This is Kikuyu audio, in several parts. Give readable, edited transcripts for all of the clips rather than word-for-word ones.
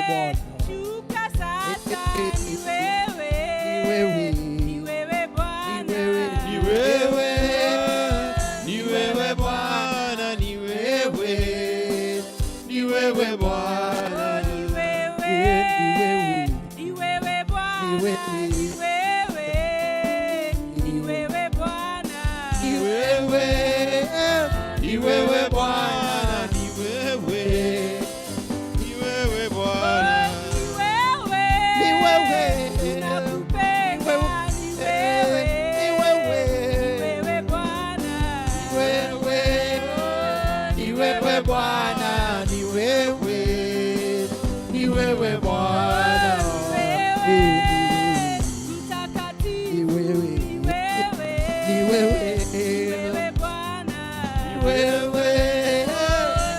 Bwana. Shuka sasa, ni wewe. Ni wewe. Ni wewe Bwana. Ni wewe. Ni wewe, ni wewe Bwana, ni wewe, ni wewe Bwana. Ni wewe. Ni wewe. Ni wewe Bwana. Ni wewe. Ni wewe. Ni wewe Bwana. Ni wewe, ni wewe Bwana, ni wewe, ni wewe Bwana. Ni wewe. Ni wewe. Tunakupenda. Ni wewe. Ni wewe. Ni wewe Bwana. Wewe. Ni wewe Bwana, ni wewe. Ni wewe Bwana. Ni wewe. Mtakatifu. Ni wewe. Ni wewe. Ni wewe. Ni wewe Bwana. Ni wewe.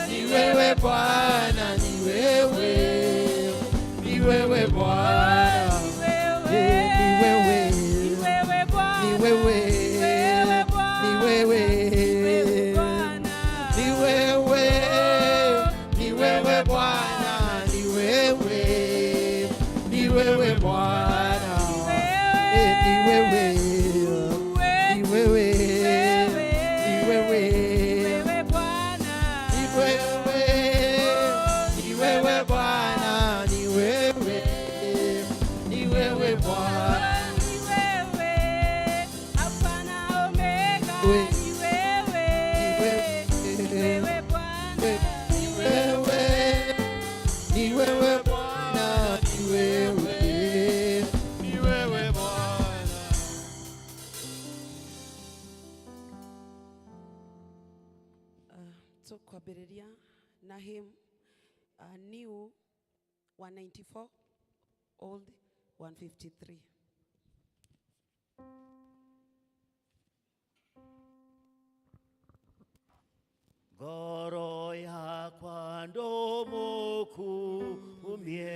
Ni wewe Bwana, ni wewe. Ni wewe Bwana. Ni wewe. Ni wewe. Ni wewe Bwana. Ni wewe. Ni wewe Bwana. Ni wewe. Ni wewe Bwana. Ni wewe. Ni wewe Bwana, ni wewe. Ni wewe Bwana. Eh, ni wewe. Ni wewe. Ni wewe. Ni wewe Bwana. Ni wewe. Ni wewe Bwana, ni wewe. Ni wewe Bwana. Ni wewe. Alfa na Omega. We. Ni wewe. Ni Ni wewe Bwana. Ni wewe. Ni wewe Bwana, ni wewe. Ni wewe Bwana. Tũkwambĩrĩria na hymn new 194, old 153. Ngoro yakwa ndũmũkumie,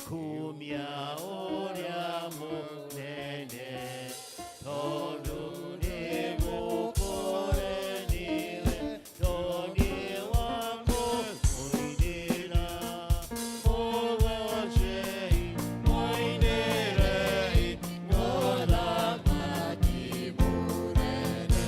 kumia ũrĩa mũnene, tondũ nĩ mũkũre nĩwe, tondũ wakũ mũinĩra. Mũgocei, mũinĩrei, mũthamaki mũnene.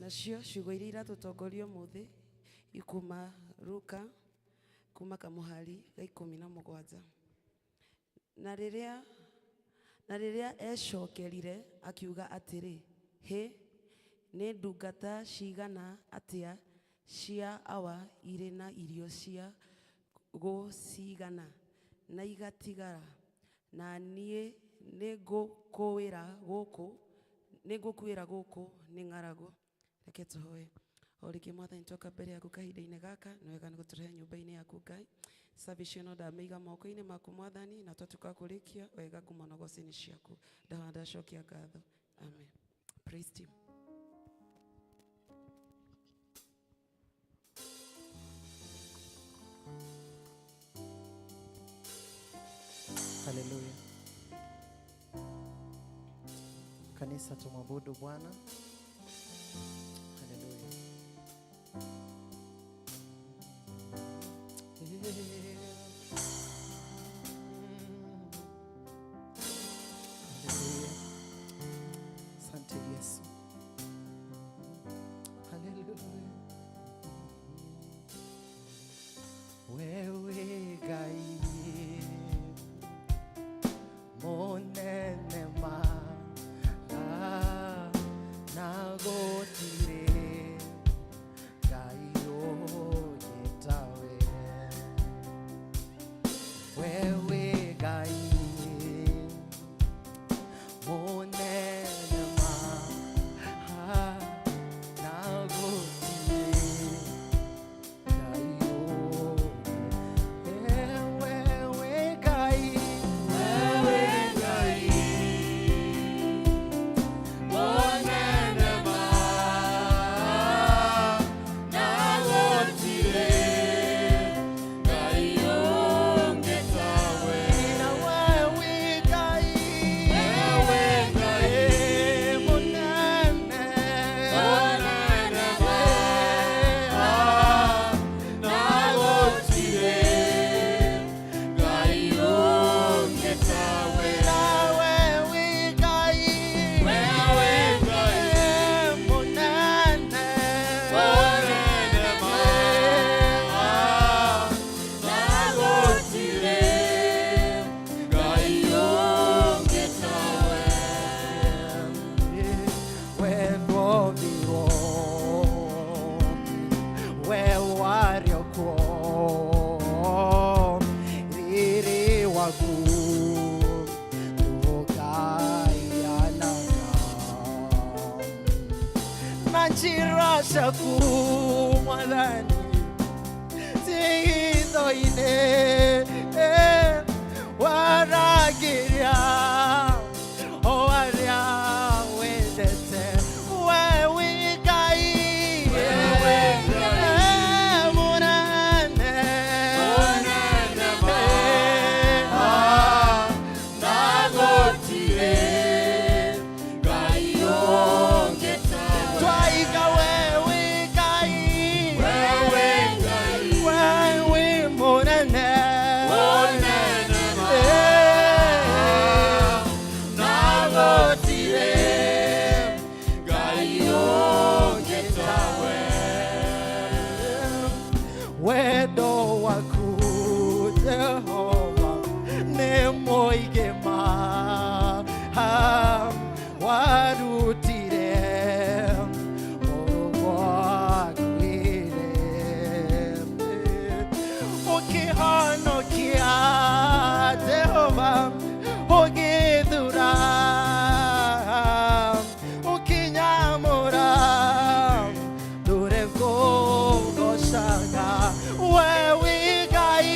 Nacio ciugo iria iratũtongoria ũmũthĩ ikuma Luka kuma kamũhari ga 17. Na rĩrĩa ecokerire akiuga atĩrĩ, "Hĩ, nĩ ndungata cigana atĩa cia awa irĩ na irio cia gũcigana na igatigara, na niĩ Nĩngũkũĩra gũkũ, nĩngũkuĩra gũkũ nĩ ng'aragu. Reke tũhoe. O rĩngĩ Mwathani twoka mbere yaku kahinda-inĩ gaka, nĩ wega nĩ gũtũrehe nyũmba-inĩ yaku Ngai. Service ĩno ndamĩiga moko-inĩ maku Mwathani, na twatuĩka kũrĩkia wega ngumo na ũgoci nĩ ciaku. Ndahoya ndacokia ngatho. Amen. Praise team. Haleluya. Kanisa, tumwabudu Bwana. Haleluya. Haleluya. Asante Yesu. Haleluya. Wewe Ngai munene ma na gũtirĩ Ngai ũngĩ tawe. Wewe Ngai munene ma na gũtirĩ Ngai ũngĩ. Wewe Ngai, wewe Ngai munene ma na gũtirĩ Ngai ũngĩ tawe. Na wewe Ngai, wewe Ngai munene, munene ma na gũtirĩ Ngai ũngĩ tawe. Na wewe Ngai, wewe Ngai munene, munene ma na gũtirĩ Ngai ũngĩ tawe. Wendwombirwo we warĩ kuo riri waku ndũgayanaga na njĩra ciaku Mwathani titho-inĩ waragĩria o arĩa wendete. Wewe Ngai, wewe Ngai munene, munene ma na gũtirĩ Ngai ũngĩ tawe. Twaiga wewe Ngai, wewe Ngai, wewe munene, munene ma na gũtirĩ Ngai ũngĩ tawe. Wendo waku Jehova nĩ mũingĩ ma warutire mũrũ wakuire ũkĩhonokia Jehova ũgĩthura ũkĩnyamũra ndũre kũgocaga wewe Ngai,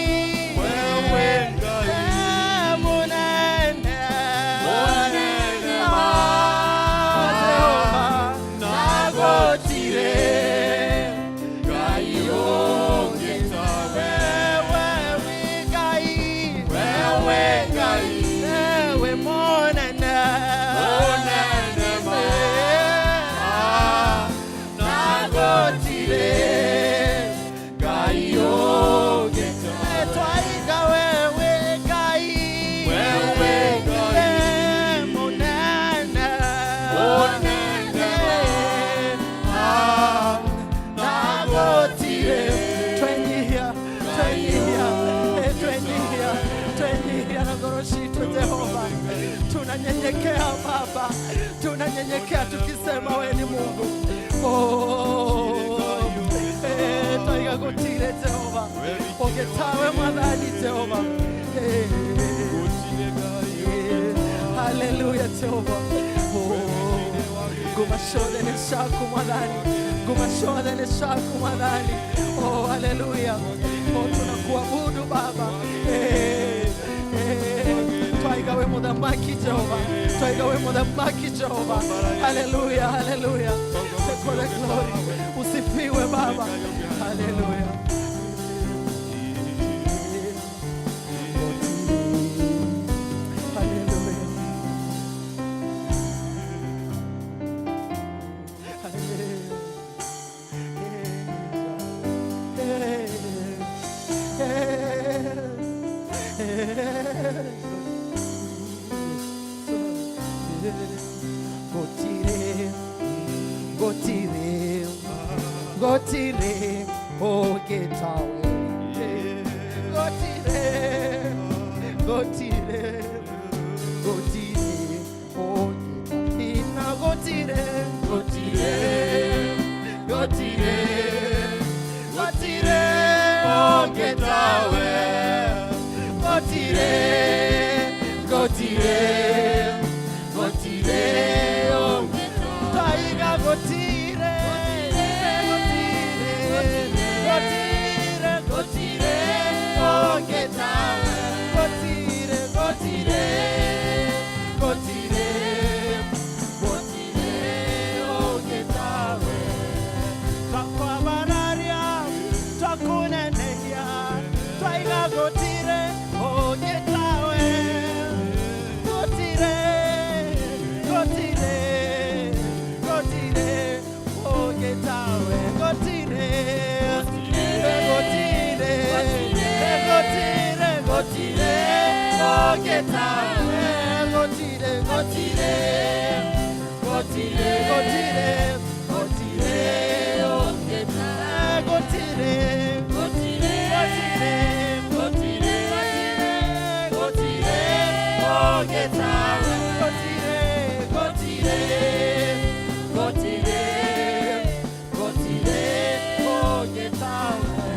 wewe Ngai munene, munene ma Jehova na gũtirĩ Ngai ũngĩ tawe. Wewe Ngai, wewe Ngai, wewe munene, munene ma na gũtirĩ Ngai ũngĩ tawe. Twaiga wewe Ngai, wewe Ngai munene, munene ma na gũtirĩ. Twenyihia, twenyihia, twenyihia, twenyihia na ngoro citũ Jehova. Tunanyenyekea Baba, tunanyenyekea tukisema we ni Mungu. Oh, twaiga gũtirĩ Jehova ũngĩtawe Mwathani Jehova. Eh, Haleluya Jehova. Oh, ngoma ciothe nĩ ciaku Mwathani, ngoma ciothe nĩ ciaku Mwathani. Oh, haleluya. Oh, tunakuabudu Baba. Eh, eh, twaiga we muthamaki Jehova, twaiga we muthamaki Jehova. Haleluya, haleluya. Take all the glory. Usifiwe Baba. Haleluya. Haleluya. Gotire, gotire, gotire, ogetawe. Gotire, gotire, gotire, ogeta. Ina gotire, gotire, gotire, gotire, ogetawe. Gotire, gotire, gotire, ogetawe. Taiga gotire, gotire, gotire, gotire, ogetawe. Gotire, gotire, gotire, gotire, ogetawe. Twakwabararia, twakunenehia, twaiga gotire, ogetawe. Gotire, gotire, gotire, ogetawe. Gotire, gotire, gotire, gotire, ogetawe. Gotire, gotire, gotire, gotire, gotire, ogetawe. Gotire, gotire, gotire, gotire, gotire, ogetawe. Gotire, gotire, gotire, gotire, ogetawe.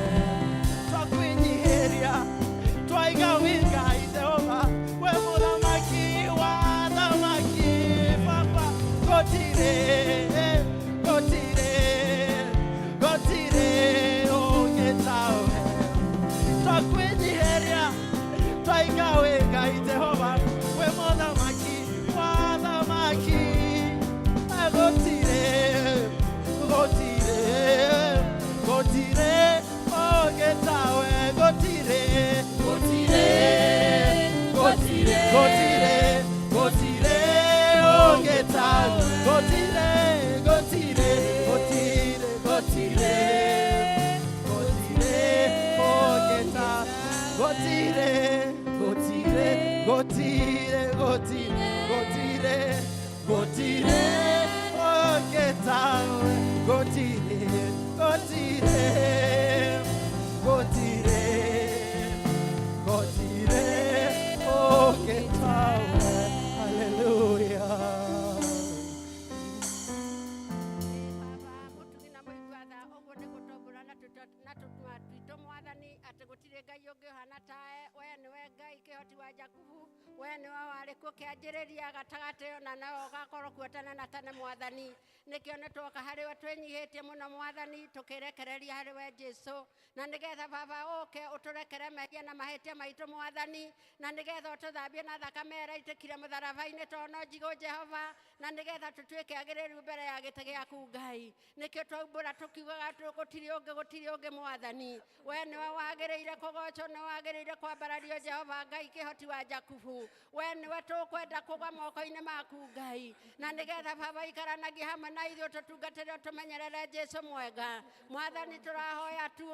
Twakwinyihiria, twaiga wĩ Ngai Jehova, we mũthamaki wa athamaki, Baba. Gũtirĩ, gũtirĩ, gũtirĩ ũngĩ tawe. Twakwinyihiria, twaiga wĩ Ngai Jehova, we mũthamaki wa athamaki. Gũtirĩ, gũtirĩ, gũtirĩ ũngĩ tawe. Gũtirĩ, gũtirĩ, gũtirĩ, gũtirĩ, gũtirĩ ũngĩ tawe. Gũtirĩ, gũtirĩ, gũtirĩ, gũtirĩ, gũtirĩ ũngĩ tawe. Gũtirĩ, gũtirĩ, gũtirĩ, gũtirĩ, gũtirĩ, gũtirĩ ũngĩ tawe. Gũtirĩ, gũtirĩ, gũtirĩ, gũtirĩ ũngĩ tawe. Hallelujah. Baba mũtugi na mũigua tha ũguo nĩ gũtũmbũra na tũnua twitũ mwathani atĩ gũtirĩ ngai ũngĩ ũhana tawe we nĩwe ngai kĩhoti wa jakubu we nĩwe warĩ kuo kĩanjĩrĩria gatagatĩ na nowe ũgakorwo kuo tene na tene mwathani nĩkĩo nĩ twoka harĩ we twĩnyihĩtie mũno mwathani tũkĩrekereria harĩ we jesu na nĩgetha baba ũke ũtũrekere mehia na mahĩtia maitũ mwathani na nĩgetha ũtũthambie na thakame ĩrĩa ĩitĩkire mũtharaba-inĩ tondũ no njigũ jehova na nĩgetha tũtuĩke agĩrĩru mbere ya gĩtĩ gĩaku ngai nĩkĩo twaumbũra tũkiugaga gũtirĩ ũngĩ gũtirĩ ũngĩ mwathani we nĩwe wagĩrĩire kũgocwo nĩwe wagĩrĩire kwambarario jehova ngai kĩhoti wa jakubu we nĩwe tũkwenda kũgwa moko-inĩ maku ngai na nĩgetha baba ikaranagia hamwe na ithuĩ tũtungatĩre tũmenyerere jesu mwega mwathani tũrahoya tu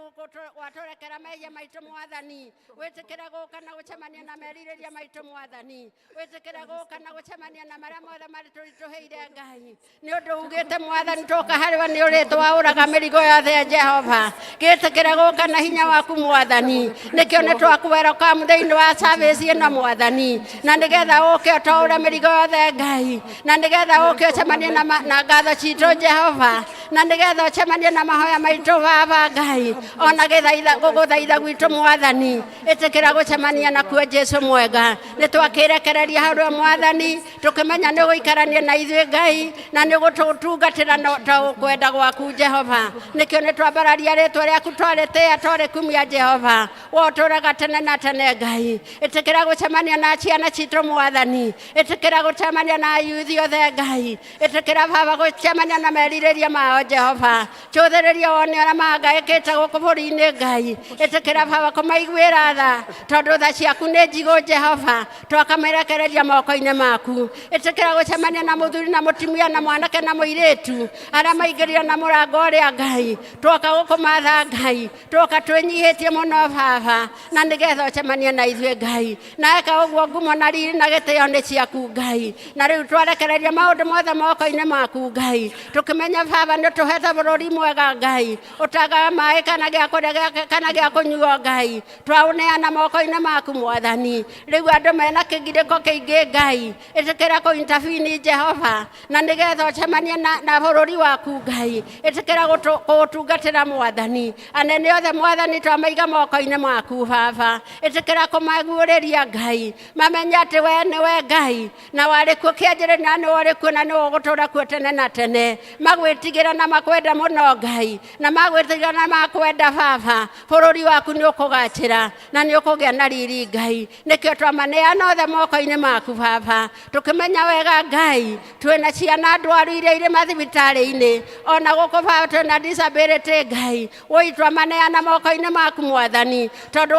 watũrekera mehia maitũ mwathani wĩtĩkĩre gũka na gũcemania na merirĩria maitũ mwathani wĩtĩkĩre gũka na gũcemania na marĩa mothe marĩ tũritũhĩire ngai nĩ ũndũ ugĩte mwathani tũka harĩ we nĩ ũrĩtwaũraga mĩrigo yothe ya jehova gĩtĩkĩre gũka na hinya waku mwathani nĩkĩo nĩ twakuwerokamu thĩinĩ wa service ĩno mwathani na nĩgetha ũke ũtwaũre mĩrigo yothe ngai na nĩgetha ũke ũcemanie na ngatho citũ jehova Na nĩgetha ũcemanie na mahoya maitũ Baba Ngai, ona gĩthaitha gũgũthaitha gwitũ Mwathani, ĩtĩkĩra gũcemania nakuo Jesũ mwega. Nĩ twakĩrekereria harĩ Mwathani, tũkĩmenya nĩ ũgũikarania na ithuĩ Ngai, na nĩ ũgũtũtungatĩra no ta kwenda gwaku Jehova. Nĩkĩo nĩ twambararia rĩtwa rĩaku, twarĩtĩĩa, twarĩkumia Jehova. We ũtũũraga tene na tene Ngai. Ĩtĩkĩra gũcemania na ciana citũ Mwathani, ĩtĩkĩra gũcemania na yuthi othe Ngai, ĩtĩkĩra Baba gũcemania na merirĩria mao Jehova. Cũthĩrĩria wone ũrĩa mahangaĩkĩte gũkũ bũrũri-inĩ Ngai, ĩtĩkĩra Baba kũmaiguĩra tha, tondũ tha ciaku nĩ njigũ Jehova, twakamarekereria moko-inĩ maku. Ĩtĩkĩra gũcemania na mũthuri na mũtumia na mwanake na mũirĩtu arĩa maingĩrire na mũrango ũrĩa Ngai, twoka gũkũmatha Ngai, twoka twĩnyihĩtie mũno Baba, na nĩgetha ũcemanie na ithuĩ Ngai. Na eka ũguo ngumo na riri na gĩtĩo nĩ ciaku Ngai. Na rĩu twarekereria maũndũ mothe moko-inĩ maku Ngai, tũkĩmenya Baba nĩ ũtũhete bũrũri mwega Ngai, ũtagaga maĩ kana gĩa kũrĩa kana gĩa kũnyuo Ngai, twaũneana moko-inĩ maku Mwathani. Rĩu andũ mena kĩgirĩko kĩingĩ Ngai, ĩtĩkĩra kũ intervene Jehova, na nĩgetha ũcemanie na bũrũri waku Ngai, ĩtĩkĩra kũũtungatĩra Mwathani. Anene othe Mwathani twamaiga moko-inĩ maku Baba, ĩtĩkĩra kũmaguũrĩria Ngai, mamenye atĩ we nĩwe Ngai, na warĩ kuo kĩanjĩrĩria na nĩwe ũrĩ kuo na nĩwe ũgũtũũra kuo tene na tene. Magwĩtigĩra na makwenda mũno Ngai, na magwĩtigĩra na makwenda Baba, bũrũri waku nĩ ũkũgacĩra na nĩ ũkũgĩa na riri Ngai. Nĩkĩo twamaneana othe moko-inĩ maku Baba, tũkĩmenya wega Ngai twĩna ciana ndwaru iria irĩ mathibitarĩ-inĩ, ona gũkũ Baba twĩna disability Ngai, woi twamaneana moko-inĩ maku Mwathani, tondũ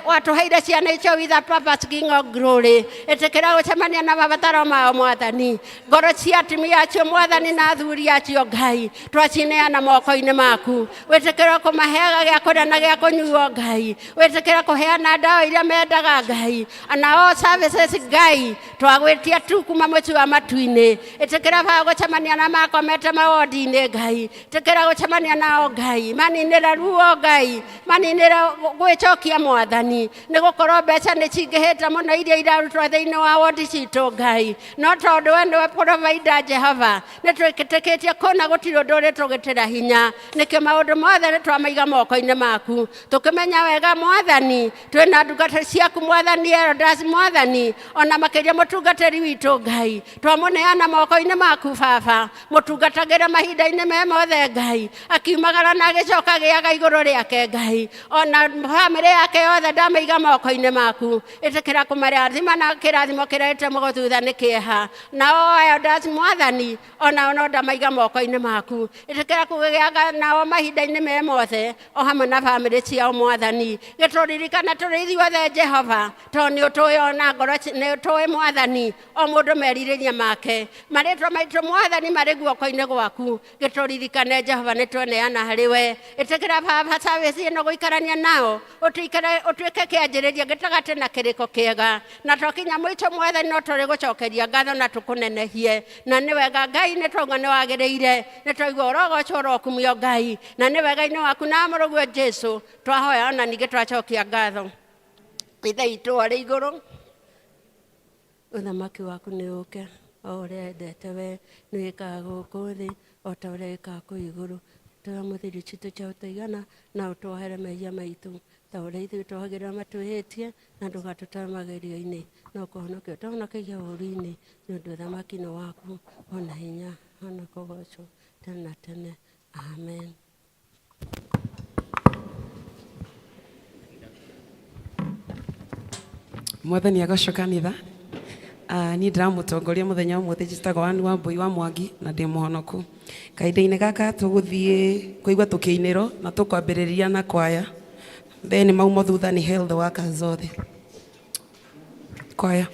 watũheire ciana icio with a purpose, King of Glory. Ĩtĩkĩra gũcemania na mabataro mao Mwathani, ngoro cia atumia acio Mwathani na athuri acio Ngai, twacineana moko-inĩ maku. Wĩtĩkĩra kũmaheaga gĩa kũrĩa na gĩa kũnyuo Ngai, wĩtĩkĩra kũheana ndawa iria mendaga Ngai, na all services Ngai, twagwĩtia tu kuma mũciĩ wa matu-inĩ. Ĩtĩkĩra Baba gũcemania na makomete mawodi-inĩ Ngai, ĩtĩkĩra gũcemania nao Ngai, maninĩre ruo Ngai, maninĩre gwĩcokia Mwathani, nĩ gũkorwo mbeca nĩ cingĩhĩte mũno iria irarutwo thĩinĩ wa wodi citũ Ngai, no tondũ we nĩwe provider Jehova, nĩ twĩtĩkĩtie kũna gũtirĩ ũndũ ũrĩtũgĩtĩra hinya, nĩkĩo maũndũ mothe nĩ twamaiga moko-inĩ maku, tũkĩmenya wega Mwathani twĩna ndungata ciaku Mwathani, elders Mwathani, ona makĩria mũtungatĩri witũ Ngai, twamũneana moko-inĩ maku Baba, mũtungatagĩre mahinda-inĩ me mothe Ngai, akiumagara na agĩcoka gĩaga igũrũ rĩake Ngai, ona bamĩrĩ yake yothe ndamĩiga moko-inĩ maku, ĩtĩkĩra kũmarathima na kĩrathimo kĩrĩa gĩtemagwo thutha nĩ kĩeha. Nao elders Mwathani onao no ndamaiga moko-inĩ maku, ĩtĩkĩra kũgĩaga nao mahinda-inĩ me mothe o hamwe na bamĩrĩ ciao Mwathani, gĩtũririkana tũrĩ ithuothe Jehova, tondũ nĩ ũtũĩ ona ngoro nĩ ũtũĩ Mwathani o mũndũ merirĩria make, marĩtwa maitũ Mwathani marĩ guoko-inĩ gwaku, gĩtũririkane Jehova nĩ tweneana harĩ we. Ĩtĩkĩra Baba service ĩno gũikarania nao, ũtuĩke kĩanjĩrĩria gĩtagatĩ na kĩrĩko kĩega, na twakinya mũico Mwathani no tũrĩgũcokeria ngatho na tũkũnenehie, na nĩ wega Ngai nĩ twauga nĩ wagĩrĩire, nĩ twaigua ũrogocwo ũrokumio Ngai, na nĩ wega-inĩ waku na mũrũguo Jesũ twahoya ona ningĩ twacokia ngatho. Ithe witũ arĩ igũrũ, ũthamaki waku nĩ ũke, o ũrĩa endete we nĩ wĩkaga gũkũ thĩ o ta ũrĩa wĩkaga kũu igũrũ. Tũhe mũthiri citũ cha ũtũigana, na ũtuohere mehia maitũ ta ũrĩa ithuĩ tuohagĩra matwĩhĩtie, na ndũgatũtware magerio-inĩ, no kũhonokia ũtũhonokagia ũũru-inĩ, nĩ ũndũ ũthamaki nĩ waku, ona hinya, ona kũgoocwo tene na tene. Amen. Mwathani agocwo kanitha. Niĩ ndĩramũtongoria mũthenya ũmũthĩ, njĩtagwo Ann Wambui wa Mwangi na ndĩ mũhonoku. Kahinda-inĩ gaka tũgũthiĩ kũigua tũkĩinĩrwo na tũkwambĩrĩria na kwaya, then maumo thutha nĩ health workers othe. Kwaya.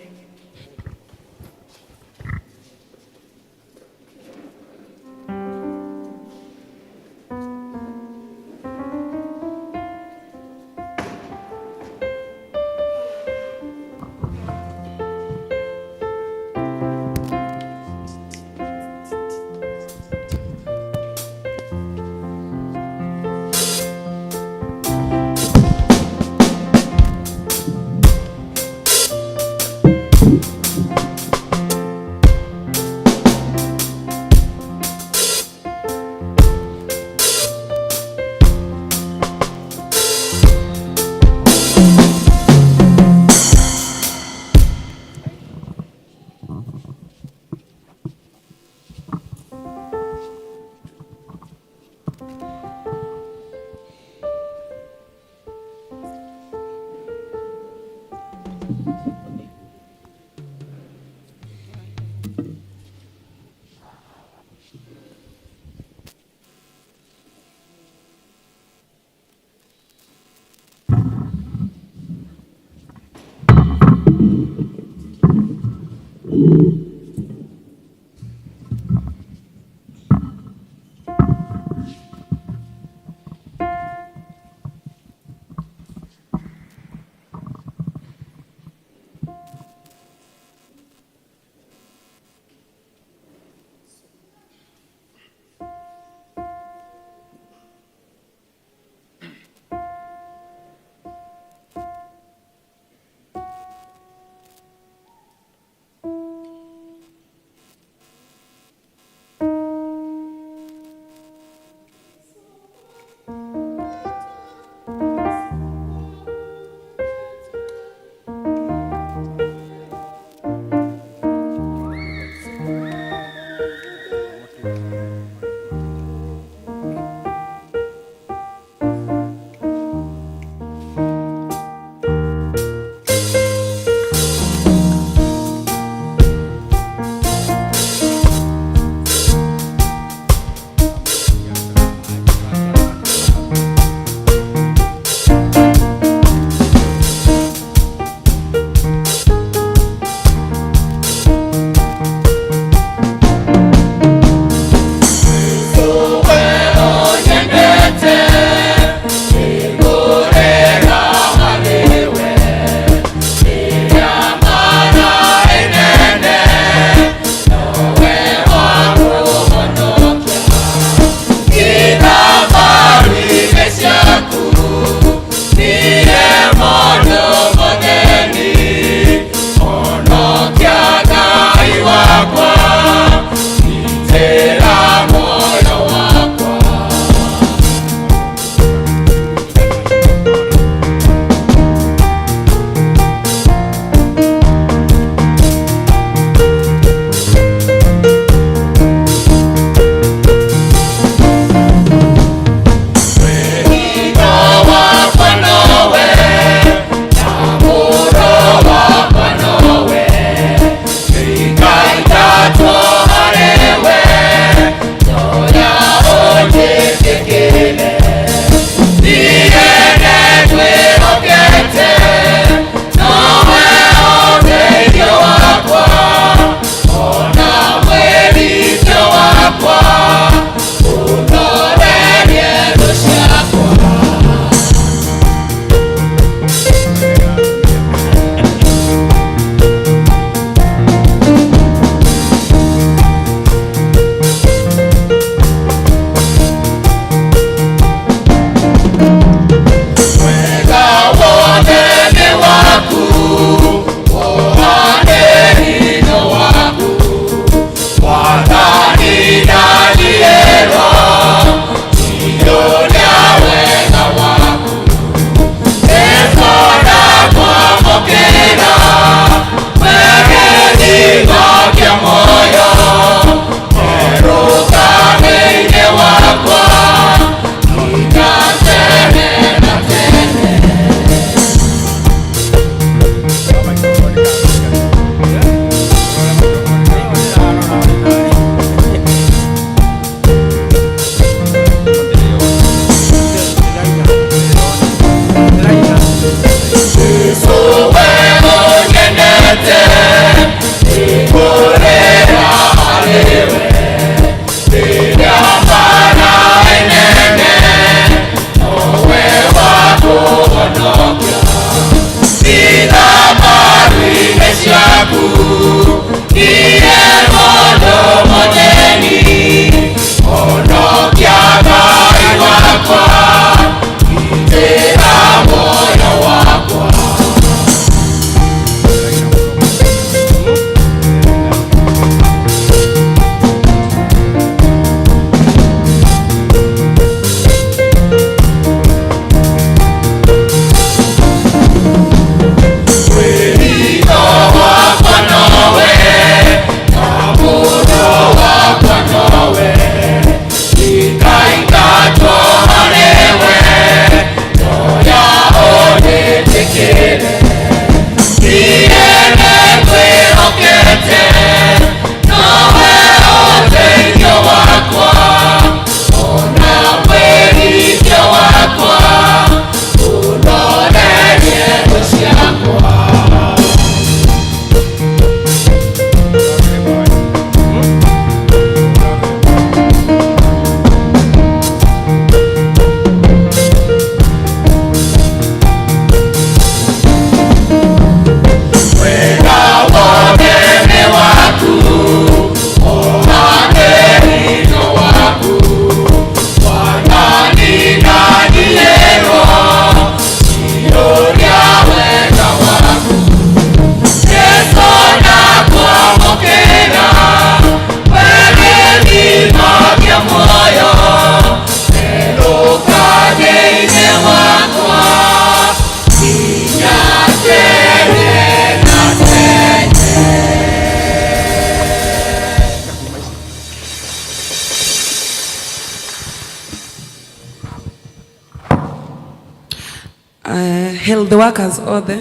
Health workers othe.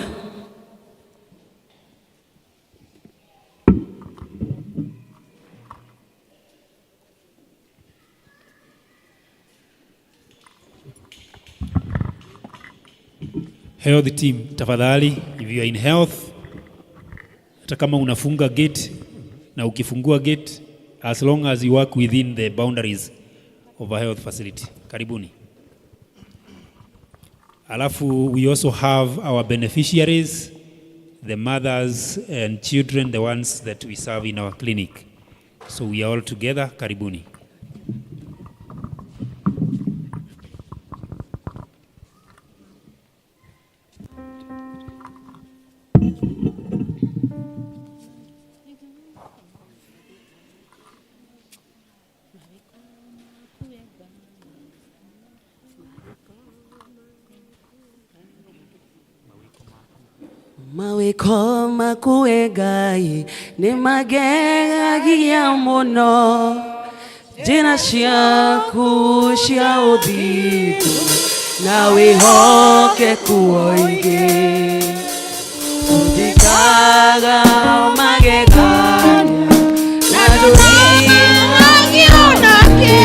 Health team, tafadhali, if you are in health, hata kama unafunga gate na ukifungua gate, as long as you work within the boundaries of a health facility. Karibuni. Alafu we also have our beneficiaries, the mothers and children, the ones that we serve in our clinic. So we are all together. Karibuni. Mawĩko maku we Ngai nĩ magegagia mũno, njĩra ciaku cia ũthingu na wĩhokeku ũingĩ ũnjĩkaga magegania na ndũrigagio nakĩ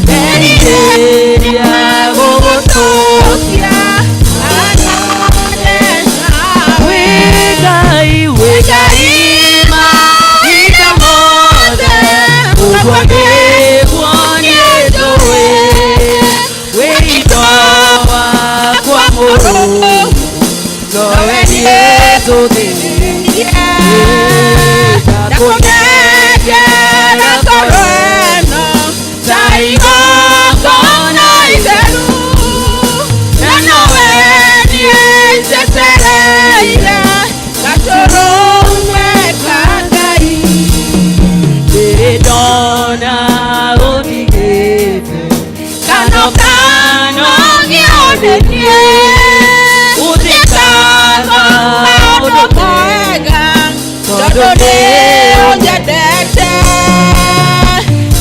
nderirĩria gũgũtũkia. Wĩ Ngai mahinda mothe, ũguo nĩguo niĩ njũĩ, wĩitho wakwa mũrũmu, nowe niĩ njũthĩrĩirie. Ndakũnengera ngoro ĩno ta igongona itheru, na nowe niĩ njetereire gatũrũme ka Ngai. Ndirĩ ndona ũndigĩte kano kano ngĩonenie, ũnjĩkaga maũndũ mega tondũ nĩ ũnyendete.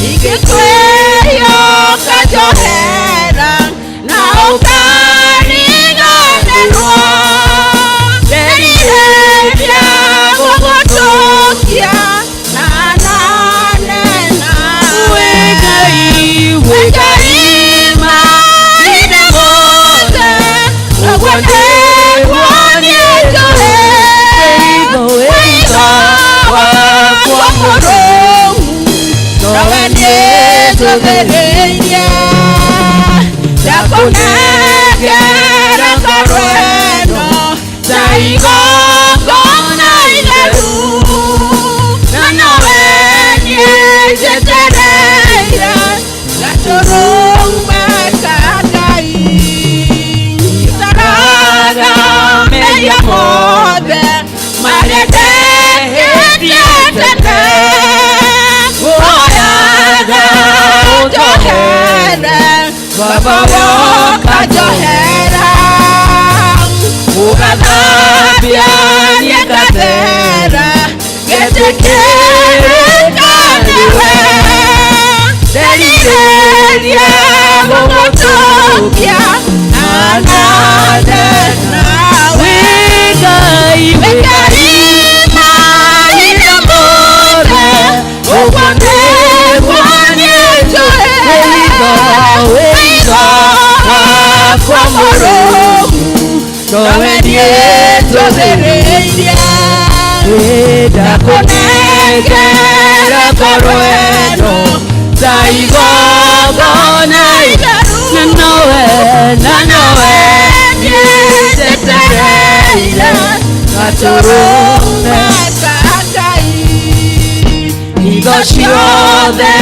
Ingĩkwĩhia ũkanjohera na ũkariganĩrwo, nderirĩria gũgũtũkia na nane nawe. Wĩ Ngai mahinda mothe, ũguo nĩguo niĩ njũĩ, wĩitho wakwa mũrũmu, nowe niĩ njũthĩrĩirie. Ndakũnengera ngoro ĩno ta igongona itheru, na nowe niĩ njetereire gatũrũme ka Ngai. Taraga mehia mothe marĩa ndehĩtie tene, ngũhoyaga ũnjohere Baba woka njohera, ũgathambia niĩ ngathera, ngetĩkĩrĩka nĩwe. Nderirĩria gũgũtũkia na nane nawe. Wĩ Ngai mahinda mothe, ũguo nĩguo niĩ njũĩ, wĩitho wakwa mũrũmu, nowe niĩ njũthĩrĩirie. Ndakũnengera ngoro ĩno ta igongona itheru, na nowe niĩ njetereire gatũrũme ka Ngai. Hitho ciothe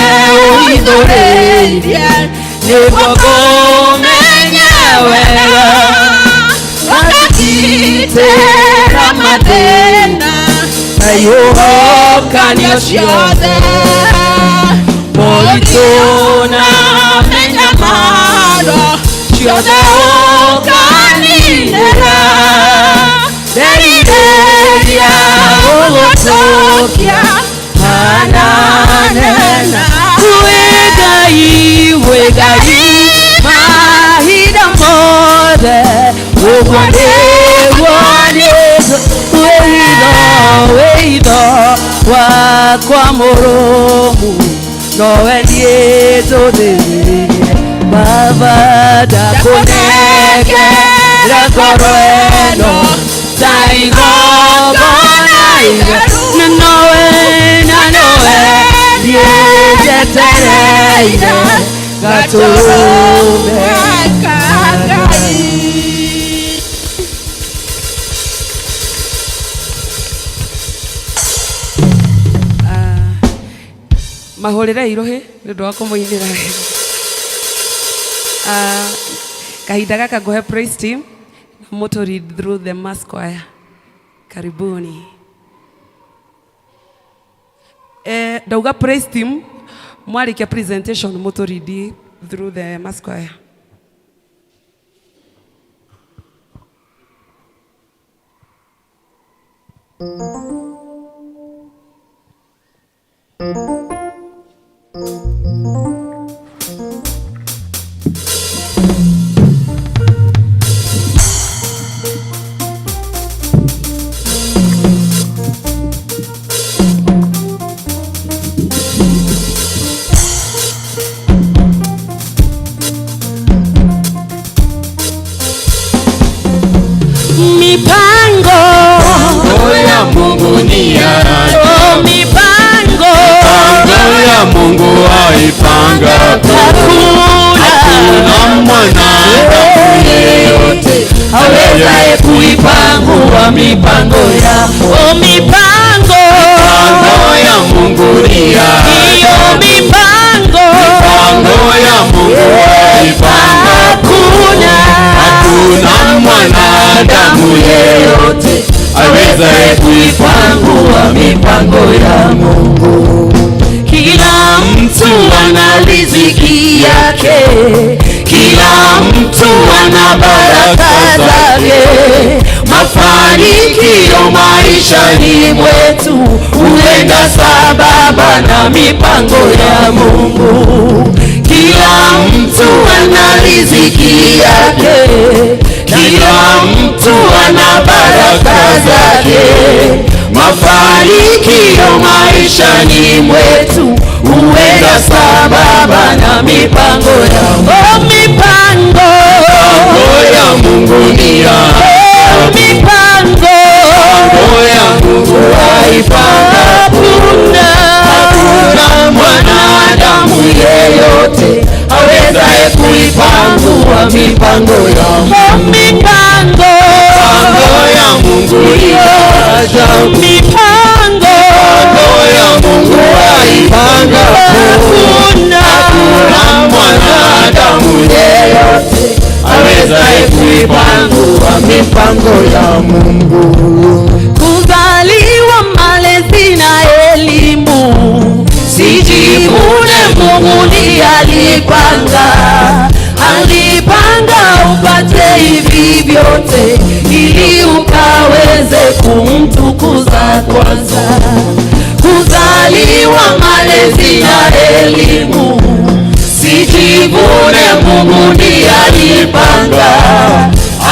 ũhithũrĩirie nĩguo ngũmenye wega, ũkangitĩra mathĩna na ihuhũkanio ciothe, moritũ na mĩnyamaro ciothe ũkaninĩra. Nderirĩria gũgũtũkia hanane nawe. Wĩ Ngai mahinda mothe, Ũguo nĩguo niĩ wĩitho wĩitho wakwa mũrũmu nowe niĩ njũthĩrĩirie Baba ndakũnengera ngoro ĩno ta igongona itheru na nowe na nowe niĩ njetereire gatũrũme ka Ngai. Mahũrĩre irohe nĩ ũndũ wa kũmũinĩra. Kahinda gaka ngũhe praise team na mũtũ read through the mass choir. Karibuni. Ndauga praise team mwarĩkia presentation mũtũ read through the mass choir. Mipango ya Mungu ni ya oh, mipango Mipango ya Mungu aipanga hakuna mwanadamu yeyote awezaye kuipangua mipango ya oh, mipango Mipango ya Mungu ni ya iyo mipango Mipango ya Mungu aipanga hakuna hakuna mwanadamu yeyote awezaye kuipangua mipango ya Mungu. Kila mtu ana riziki yake, kila mtu ana baraka zake. Mafanikio maishani mwetu huenda sambamba na mipango ya Mungu. Kila mtu ana riziki yake, kila mtu ana baraka zake. Mafanikio maishani mwetu huenda sambamba na mipango ya oh, mipango Mipango ya Mungu ni ya oh, mipango Mipango ya Mungu aipanga hakuna hakuna mwanadamu yeyote awezaye kuipangua mipango ya oh, mipango Mipango ya Mungu ni ya ajabu. mipango Mipango ya Mungu aipanga hakuna hakuna mwanadamu yeyote awezaye kuipangua mipango ya Mungu. Kuzaliwa malezi na elimu, sijivune, Mungu ndiye alipanga. Alipanga upate hivi vyote ili ukaweze kumtukuza kwanza. Kuzaliwa malezi na elimu, sijivune, Mungu ndiye alipanga.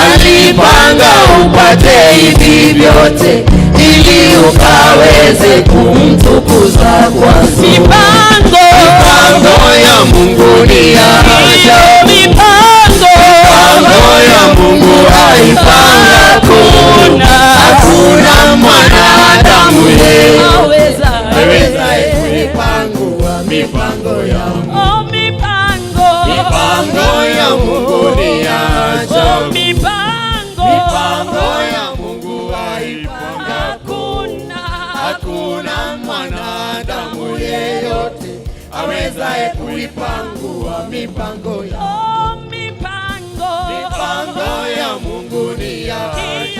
Alipanga upate hivi vyote ili ukaweze kumtukuza kwanza. Mipango Mipango ya Mungu ni ya iyo mipango Mipango ya Mungu aipanga hakuna hakuna mwanadamu yeyote awezaye kuipangua mipango ya Mungu. Oh, mipango Mipango ya Mungu ni ya Oh, ajabu. mipango Mipango ya Mungu aipanga hakuna hakuna mwanadamu yeyote awezaye kuipangua mipango ya Oh, mipango Mipango ya Mungu ni ya Iyo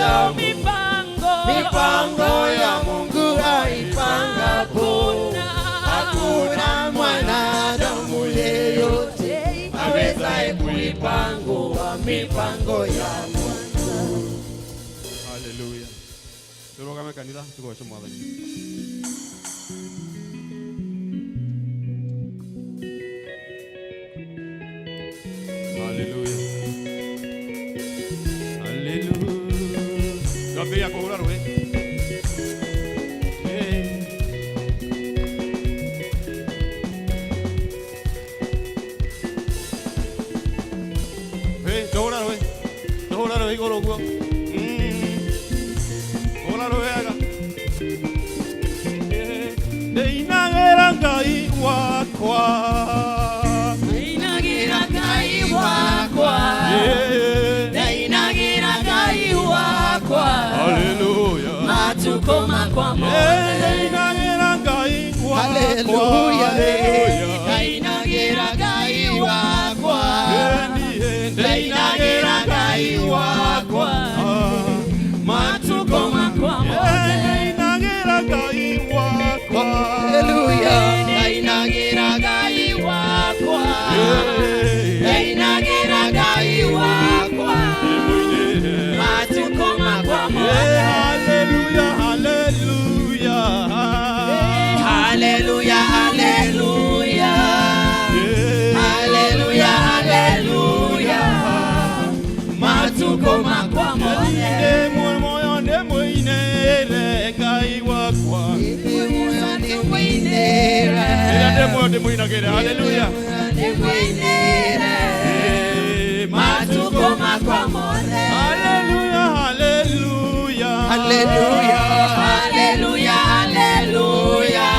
ajabu. mipango Mipango ya Mungu aipangapo hakuna mwanadamu yeyote awezaye kuipangua mipango ya Mungu. Haleluya. Turugame kanitha tugoce Mwathani. Haleluya. Hallelujah. Ndainagĩra Ngai wakwa. Ndainagĩra Ngai wakwa. Matuko makwa mothe. Ndainagĩra Ngai wakwa. Hallelujah. Ndainagĩra Ngai wakwa. Ndainagĩra Ngai wakwa. Matuko makwa mothe. Hallelujah, hallelujah. Hallelujah, hallelujah. Hallelujah, hallelujah. Matuko makwa mothe. Ndĩ muoyo ndĩmũinĩre Ngai wakwa. Ndĩmũinĩre. Rĩrĩa ndĩ muoyo ndĩmũinagĩre. Hallelujah. Ndĩmũinĩre. Matuko makwa mothe. Hallelujah, hallelujah. Hallelujah, hallelujah, hallelujah.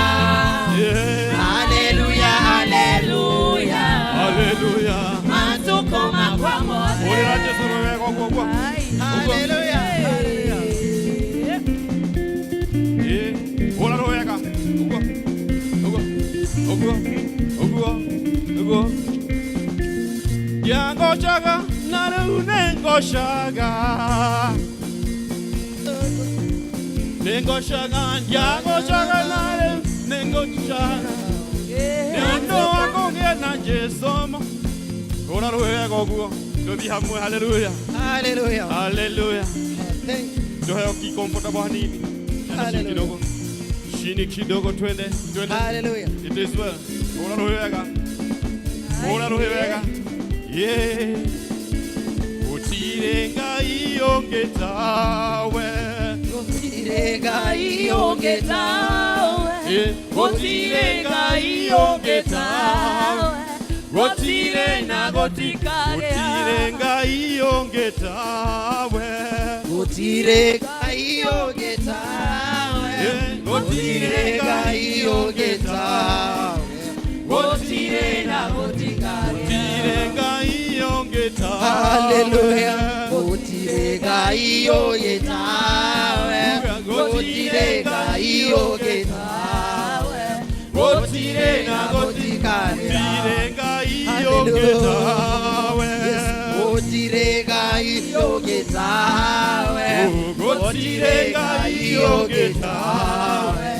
Hallelujah, hallelujah. Hallelujah. Matuko makwa mothe. Ũrĩra Jesũ wega ũguo ũguo. Hallelujah. Ĩĩ, hũra rwega. Ũguo, ũguo, ũguo, ũguo, ũguo. Ndiangocaga na rĩu nĩngocaga. Nĩngocaga, ndiangocaga na rĩu nĩngocaga. Nĩ ũndũ wa kũgĩa na Jesũ. Hũra rwega ũguo. Tũthiĩ hamwe. Hallelujah. Hallelujah. Hallelujah. Thank you. Tuheo ki comfortable hanini. Chini Hallelujah. kidogo. Chini kidogo twende, twende. Hallelujah. It is well. Hũra rũhĩ wega. Hũra rũhĩ wega. Yeah. Gũtirĩ Ngai ũngĩ tawe. Gũtirĩ Ngai ũngĩ tawe. Yeah. Gũtirĩ Ngai ũngĩ tawe. Gũtirĩ na gũtirĩ Ngai ũngĩ tawe. Gũtirĩ Ngai ũngĩ tawe. Yeah. Gũtirĩ Ngai ũngĩ tawe. Gũtirĩ na gũtikagĩa. Gũtirĩ Ngai ũngĩ tawe. Hallelujah. Gũtirĩ Ngai ũngĩ tawe. Gũtirĩ Ngai ũngĩ tawe. Gũtirĩ na gũtikagĩa. Gũtirĩ Ngai ũngĩ tawe. Yes. Gũtirĩ Ngai ũngĩ tawe. Gũtirĩ Ngai ũngĩ tawe.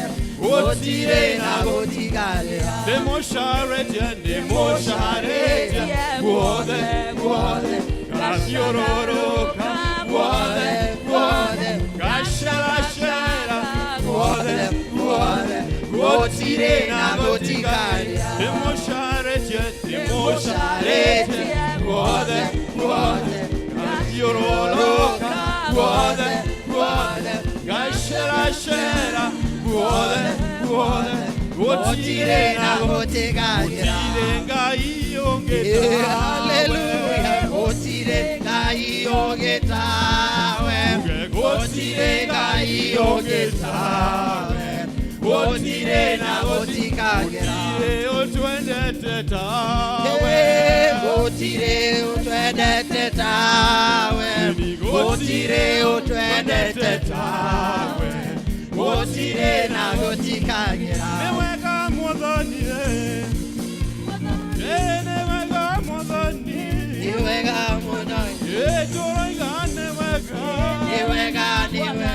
Gũtirĩ na gũtikagĩa. Ndĩmũcarĩtie, ndĩmũcarĩtie guothe, guothe, ngathiũrũrũka guothe, guothe, ngaceracera guothe, guothe, Gũtirĩ na gũtikagĩa. Ndĩmũcarĩtie, ndĩmũcarĩtie guothe, guothe, ngathiũrũrũka guothe, guothe, ngaceracera guothe, guothe, Gũtirĩ na gũtikagĩa. Gũtirĩ Ngai ũngĩ Hallelujah. Gũtirĩ Ngai ũngĩ tawe. Gũtirĩ Ngai ũngĩ tawe. Gũtirĩ na gũtikagĩra. Gũtirĩ ũtwendete tawe. Gũtirĩ ũtwendete tawe. Gũtirĩ ũtwendete tawe. Gũtirĩ na gũtikagĩra. Nĩ wega Mwathani, eh. Nĩ wega Mwathani. Nĩ wega mũno. Tũroiga nĩ wega. Nĩ wega, nĩ wega.